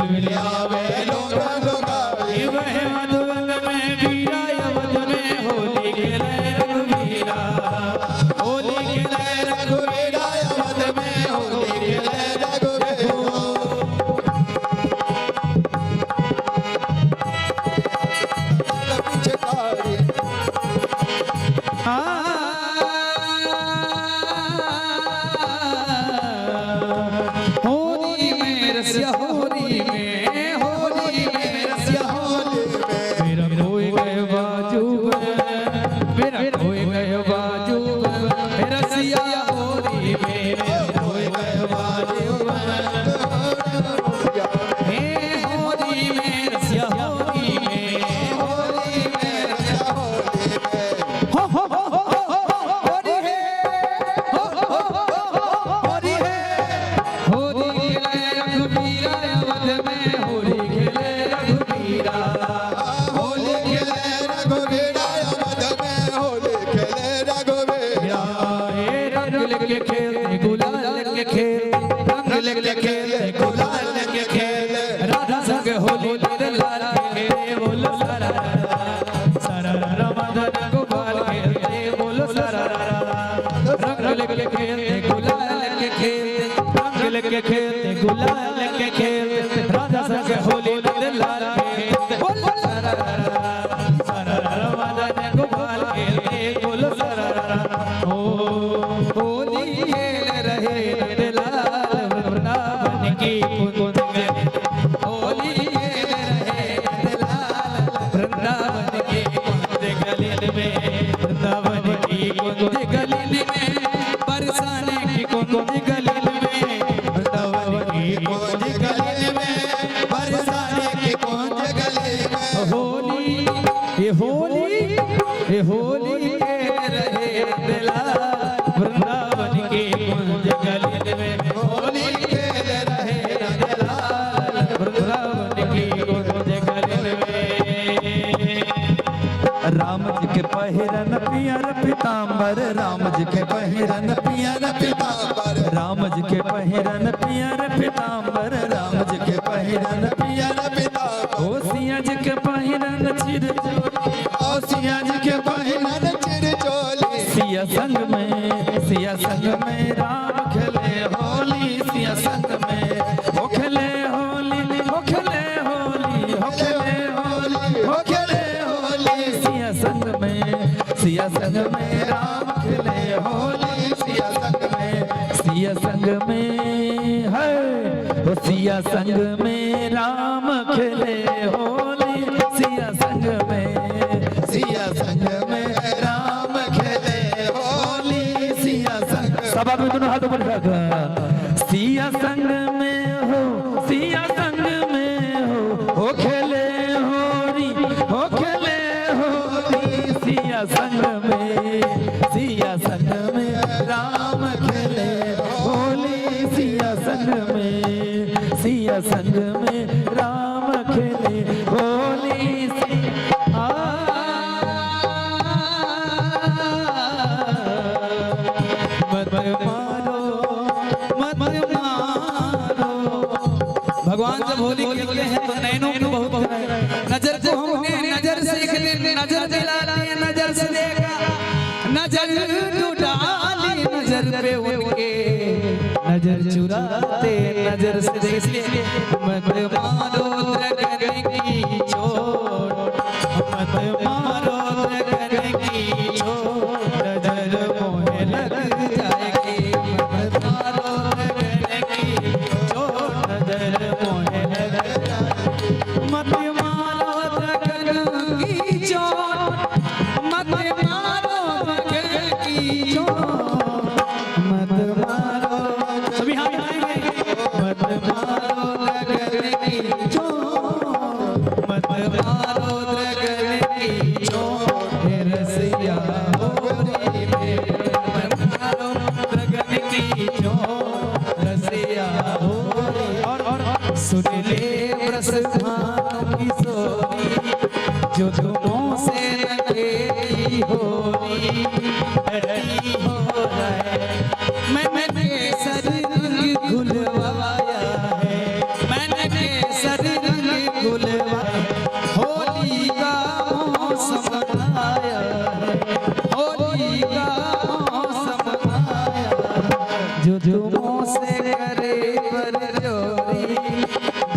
में होली खेले रघुवीरा। होली खेले रघुवीरा अवध में होली खेले रघुवीरा। रंग लेके खेलते गुलाल के खेल, रंग लेके खेलते गुलाल के खेल, राधा संग होली लाल खेले बोलो सारा सारा मदन गोपाल खेलते बोलो सारा। रंग लेके खेलते गुलाल के खेलते, रंग लेके खेलते गुलाल के खेलते, राधा संग होली लाल खेलते बोलो सारा सारा मदन गोपाल खेलते बोलो सारा। ओ होली खेल रहे नंदलाल वृंदावन की कुंज में, होली खेल रहे नंदलाल वृंदावन की कुंज गली में, वृंदावन की कुंज गली में, बरसाने की कुंज गली में, वृंदावन की कुंज गली में, बरसाने की कुंज गली में। होली ये होली ये होली खेल रहे नंदलाल वृंदावन की कुंज गली में, होली खेल रहे नंदलाल वृंदावन की कुंज गली में। राम जी के पहिरन पियर पीताम्बर, राम जी के पहिरन पियर पीताम्बर, राम जी के पहिरन पियर पीताम्बर, राम जी के पहिरन पियर पीताम्बर। ओ सिया जी के पहिरन चिर ओ सिया जी के पहिरन चिर चोली, सिया संग में, सिया संग में राम खेले होली, सिया संग में हो खेले होली, हो खेले होली, हो खेले होली, हो खेले होली। सिया संग में, सिया संग में राम खेले होली, सिया संग में, सिया संग में है ओ सिया संग में राम खेले होली, सिया संग में, सिया संग में राम खेले होली, सिया संग। सब आदमी दोनों हाथ ऊपर उठा। सिया संग में हो, सिया संग में हो खेले होरी, हो खेले होली, सिया संग में, सिया संग में राम खेले होली, सिया संग में, सिया संग में राम खेले होली। मत मारो मत मारो। भगवान जब होली खेलते हैं तो नैनों को बहुत नजर को हमने नजर से एक दिन नजर मिलाती, नजर से देखा, नजर डाली नजर पे उनके, नजर चुराते नजर से देख। इसलिए मत मारो लगन की चोट, मत मारो लगन की चोट, नजर मोहे लग जाएगी। मत मारो लगन की चोट, नजर मोहे लग जाएगी। मत मारो लगन की चोट, मत मारो लगन की चोट, मत मारो। सभी हाथ उठाएंगे। मत मारो लगन की चोट, मत मारो लगन की चोट, हे रसिया होली में। मत मारो लगन की चोट, रसिया होली। और सुन ले प्रस्थान की सोरी, जो तुमों से न खेली होली, डरती हो रहे। मैंने केसर रंग घुलवाया है, मैंने केसर रंग घुलवाया, होली का मौसम आया है, होली का मौसम आया है। जो तुमों से करे पर जोरी,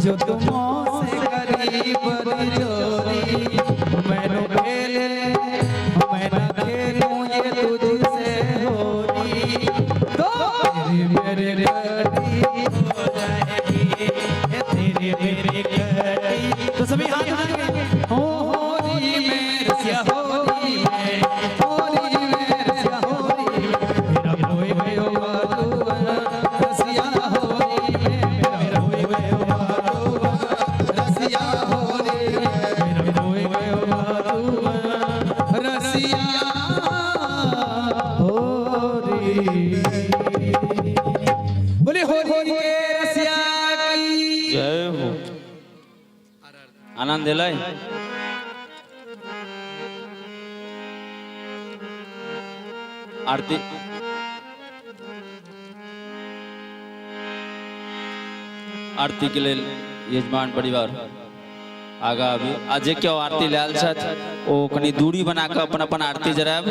जो तुमों से करी पर जोरी, मैंने खेले मैं न खेलूं ये तुझसे होली, तो तेरी मेरे कटी हो जाएगी, तेरी मेरी कटी। तो सभी हाथ उठाएंगे। होली में रसिया होली में, होली में रसिया होली में, मेरा होए गयो बालूवन, रसिया होली में, मेरा होए गयो बालूवन, आनंद एलै? आरती आरती के लेल यजमान परिवार आगा आबी आ जे केओ आरती लायल छथि ओ कनि दूरी बना कऽ अपन अपन आरती जरायब।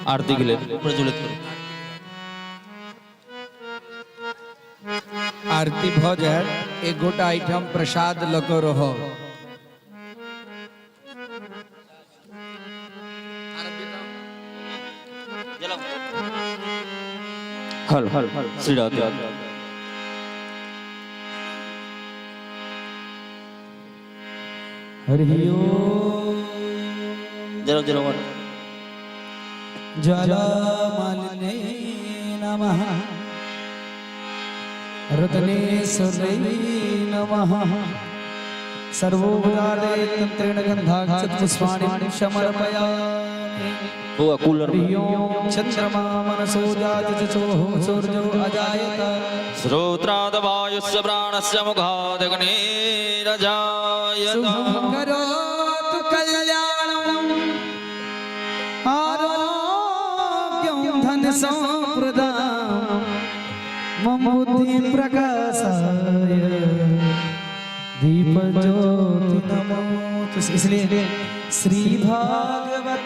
आरती के लेल प्रज्वलित करू। आरती भऽ जायत, एक गोटा एहिठाम प्रसाद लऽ कऽ रहब। हल हल श्री राधे। हरि ओम। जरो जरो। ज्वालामालिने नमः, रत्नेश्वरै नमः, सर्वोपचारे तन्त्रेण गन्धाक्षतपुष्पाणि समर्पयामि। बौआ कूलर। हरि ओम। चन्द्रमा मनसो जातचोः सूर्यो अजायत। श्रोत्राद वायुस्य प्राणस्य मुखादग्निरजायत। शुभं करोतु कल्याणम् आरोग्यं धन सम्प्रदां मम बुद्धि प्रकाशाय दीप ज्योति नमो। इसलिए श्री भागवत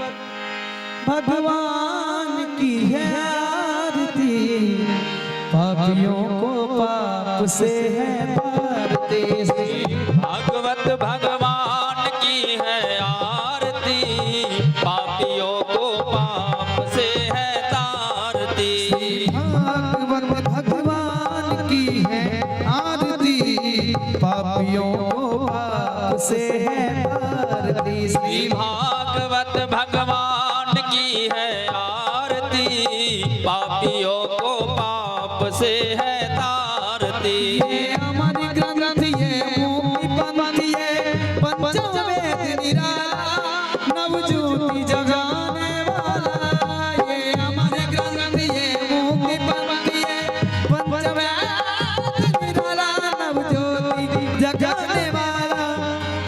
भगवान की है आरती, पापियों को पाप से है तारती। भागवत भगवान की है आरती, पापियों को पाप से है तारती। भागवत भगवान की है आरती, पापियों को पाप से है तारती। श्री भागवत भगवान की है आरती, पापियों को पाप से है तारती। ये अमर ग्रंथ ये मुक्ति पंथ ये पंचवेद निराला, नव ज्योति जगाने वाला। ये अमर ग्रंथ ये मुक्ति पंथ ये पंचवेद निराला, नव ज्योति जगाने वाला।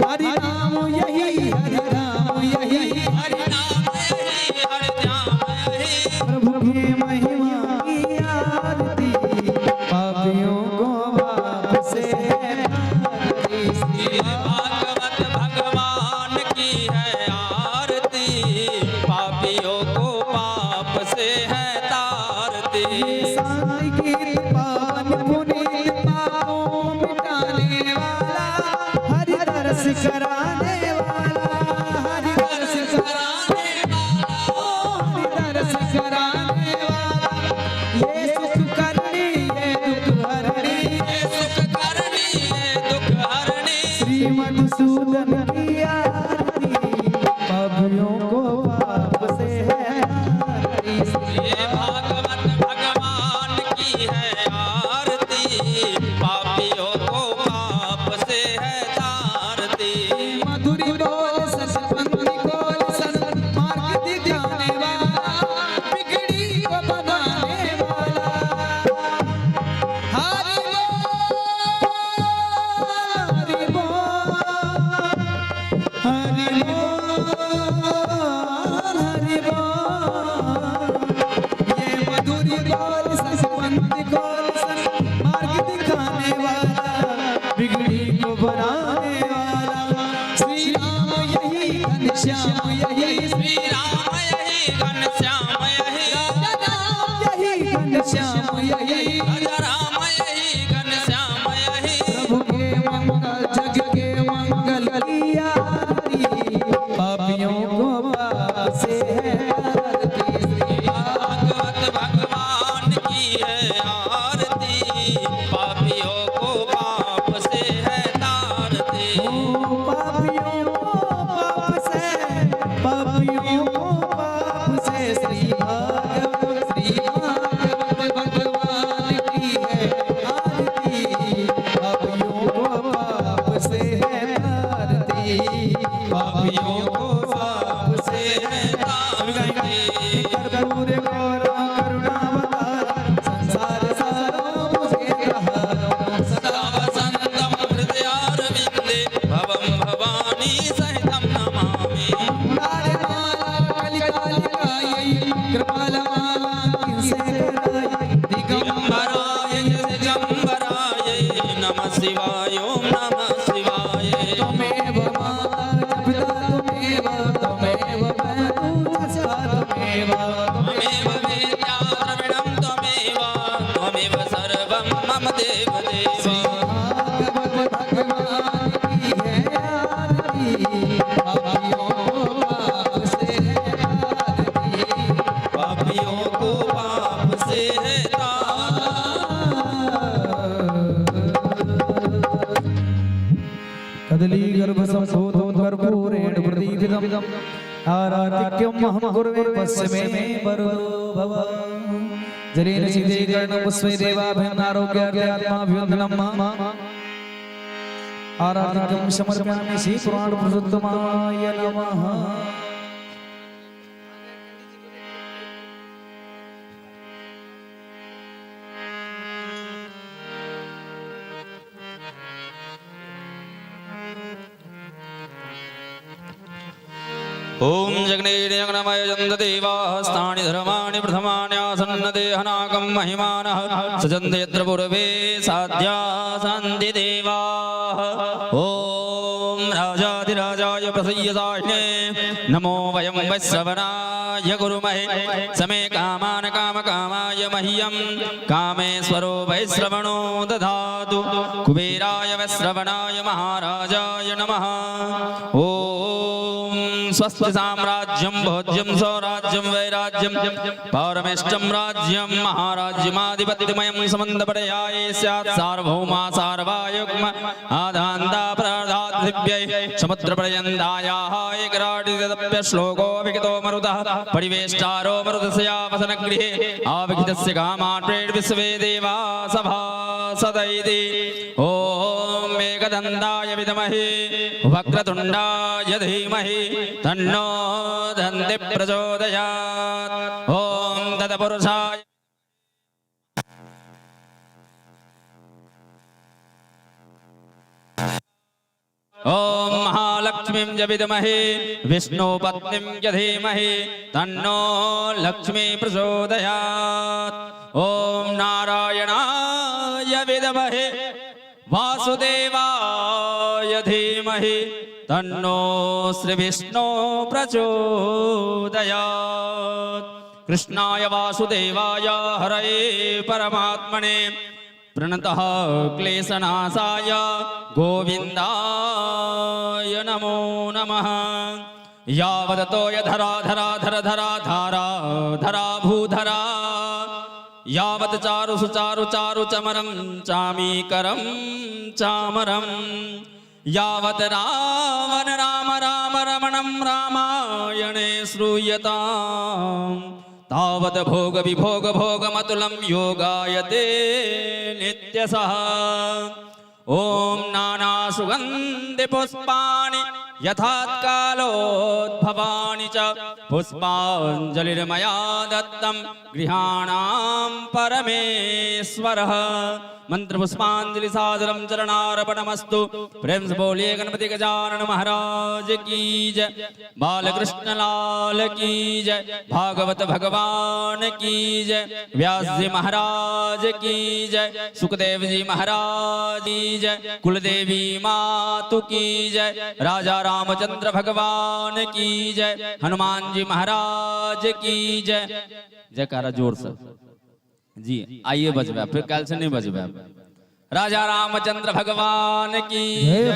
हरि नाम यही हरि नाम यही, हरि नाम यही हरि नाम यही, प्रभु की महिमा की आरती, पापियों को पाप से है तारती। श्री भागवत भगवान की है आरती, पापियों को पाप से है तारती। शांति की पावन पुनीत पापों मिटाने वाला, हरि दर्श कराने वाला, हरि दर्श कराने वाला, हरि दर्श कराने वाला। ये सुख करनी ये दुख हरणी, ये सुख करनी ये दुख हरणी, श्री मधुसूदन की आरती, पापियों को पाप से है तारती। ये भागवत भगवान की है आरती, पापियों को पाप से है तारती। मधुरी बोल सतपंथी बोल सन्मार्ग दिखाने वाला, बिगड़ी को बनाने वाला। हरि बोल हरि बोल हरि बोल हरि बोल। ये मधुरी बोल सतपंथी बोल सन्मार्ग दिखाने वाला, बिगड़ी को बनाने वाला। श्री राम यही घनश्याम यही, श्री राम यही घनश्याम यही, राम यही घनश्याम यही, राजा राम यही घनश्याम यही, प्रभु के मंगल जग के मंगल की आरती, पापियों को पाप से है तारती। भागवत भगवान की है आरती, पापियों को पाप से है तारती। पापियों को पाप से, पापियों को पाप से, श्री भागवत श्री त्वमेव विद्या द्रविणं त्वमेव त्वमेव सर्वं मम देव देव। भागवत भगवान की है आरती, पापियों को पाप से है आरती। पापियों को पाप से है तार। कदली गर्भ संभूतं कर्पूरेण प्रदीपितं आरातिक्यं अहं गुरवे पश्चिमे वरदो भव। जलेन शीतलीकरणं पुष्पै देवाभ्यन्नारोग्यात्माभ्यन्तनं आरातिक्यं समर्पयामि श्री पुराण पुरुषोत्तमाय नमः। ॐ जग्ने जगनमय चन्द्रदेवाः स्थानि धर्माणि प्रथमान्यासन्न देहनाकं महिमानः सजन्त यत्र पूर्वे साध्या सन्ति देवाः। ॐ राजाधिराजाय प्रसय्यसाहिने नमो वयं वैश्रवणाय गुरुमहे समे कामान काम कामाय मह्यं कामेश्वरो वैश्रवणो दधातु। कुबेराय वैश्रवणाय महाराजाय नमः। ॐ स्वस्ति साम्राज्यं भोज्यं स्वराज्यं वैराज्यं पारमेष्टं राज्यं महाराज्यमाधिपत्यमयं समन्तपर्याये स्यात् सार्वभौमा सार्वायुग्म आधान्ता प्राधादिव्यै समुद्रपर्यन्तायाः एकराटितप्य श्लोको विगतो मरुतः परिवेष्टारो मरुतस्यावसनगृहे आविहितस्य कामान् प्रेड्विश्वे देवा सभा सदैति। ॐ एकदन्ताय विद्महे वक्रतुण्डाय धीमहि तन्नो दन्ति प्रचोदयात्। ॐ तत्पुरुषाय ॐ महालक्ष्मीं च विद्महे विष्णुपत्नीं च धीमहि तन्नो लक्ष्मी प्रचोदयात्। ॐ नारायणाय विद्महे वासुदेवाय धीमहि तन्नो श्री विष्णु प्रचोदयात्। कृष्णाय वासुदेवाय हरये परमात्मने प्रणतः क्लेशनाशाय गोविन्दाय नमो नमः। यावदतो यधरा धरा धर धरा धारा धरा भूधरा यावत् चारु सुचारु चारु चमरं चामीकरं चामरं यावत् रावण राम राम रमणं रामायणे श्रूयताम् तावत् भोग विभोग भोगमतुलं योगायते नित्यसः। ॐ नानासुगन्धि पुष्पाणि यथात्कालोद्भवानि च पुष्पाञ्जलिर्मया दत्तं गृहाणां परमेश्वरः। मंत्रपुष्पांजलि सादरं चरणार्पणमस्तु। प्रेम से बोलिए गणपति गजानन महाराज की जय, बालकृष्ण लाल की जय, भागवत भगवान की जय, व्यास जी महाराज की जय, सुखदेव जी महाराज की जय, कुलदेवी मातु की जय, राजा रामचंद्र भगवान की जय, हनुमान जी महाराज की जय। जयकारा जोर से जी आइए बजबे, फिर कल से नहीं बजबे। राजा रामचंद्र भगवान की जय,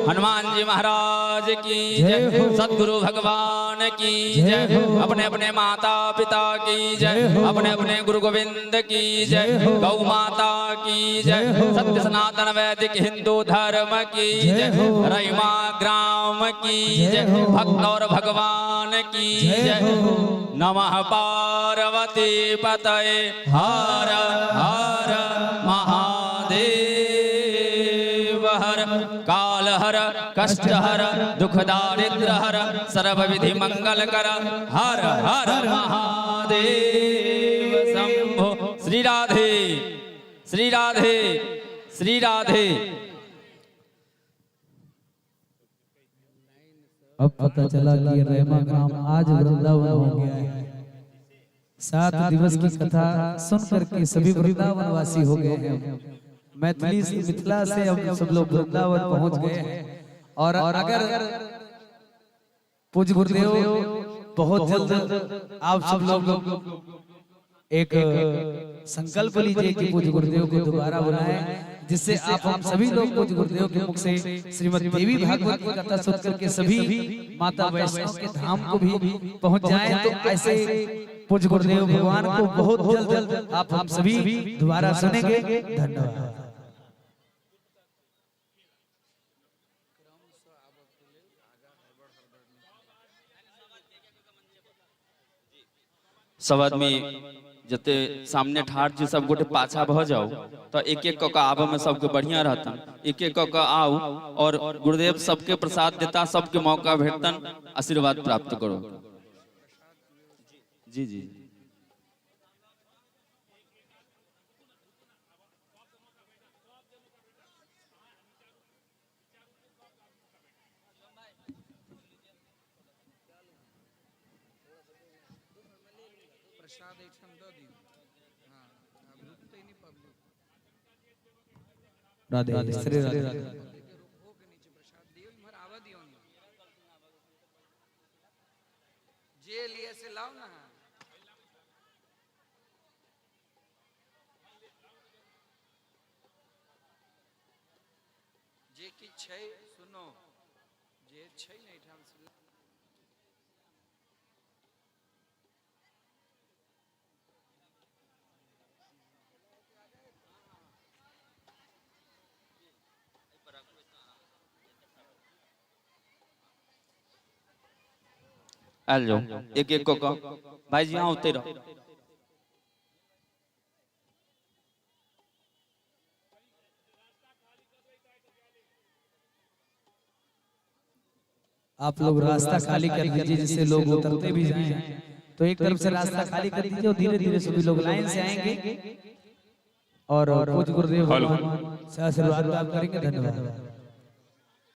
हनुमान जी महाराज की जय, सदगुरु भगवान की जय, अपने अपने माता पिता की जय, अपने अपने गुरु गोविंद की जय, गौ माता की जय, सत्य सनातन वैदिक हिंदू धर्म की जय, रईमा ग्राम की जय, भक्त और भगवान की जय। नमः पार्वती पतये हर हर महादेव हर, काल हर, कष्ट हर, दुख दारिद्र हर, सर्व विधि मंगल कर हर हर महादेव शंभो। श्री राधे श्री राधे श्री राधे। अब पता चला कि रेमा ग्राम आज वृंदावन हो गया है। 7 दिवस की कथा सुन करके सभी वृंदावन वासी हो गए हैं। मैथिली से, मिथिला से अब सब लोग वृंदावन पहुंच गए हैं। और अगर पूज्य गुरुदेव बहुत जल्द आप सब लोग एक संकल्प लीजिए कि पूज्य गुरुदेव को दोबारा बुलाएं, जिससे आप हम सभी लोग पूज्य गुरुदेव के मुख से श्रीमद् देवी भागवत की कथा सुन करके सभी माता वैष्णव के धाम को भी पहुंच जाएं। तो ऐसे पूज्य गुरुदेव भगवान को बहुत जल्द आप हम सभी दोबारा सुनेंगे। धन्यवाद। सब आदमी जते सामने ठाढ़ छी सब गोटे पाछा भऽ जाउ तऽ एक एक कऽ कऽ आबऽ में सबके बढ़िया रहतन। एक एक कऽ कऽ आउ और गुरुदेव सबके प्रसाद देता, सबके मौका भेटतन, आशीर्वाद प्राप्त करो। जी जी। राधे श्री राधे। जे लिए से लाओ ना। जे कि छै सुनो, जे छै ने एहिठाम से। आयल जाउ एक एक कऽ कऽ। भाईजी अहाँ उतरि रहो। आप लोग रास्ता खाली कर दीजिए, जिससे लोग उतरते भी जाएं। तो एक तरफ से रास्ता खाली कर दीजिए और धीरे धीरे सभी लोग लाइन से आएंगे और पूज्य गुरुदेव भगवान से आशीर्वाद प्राप्त करेंगे। धन्यवाद।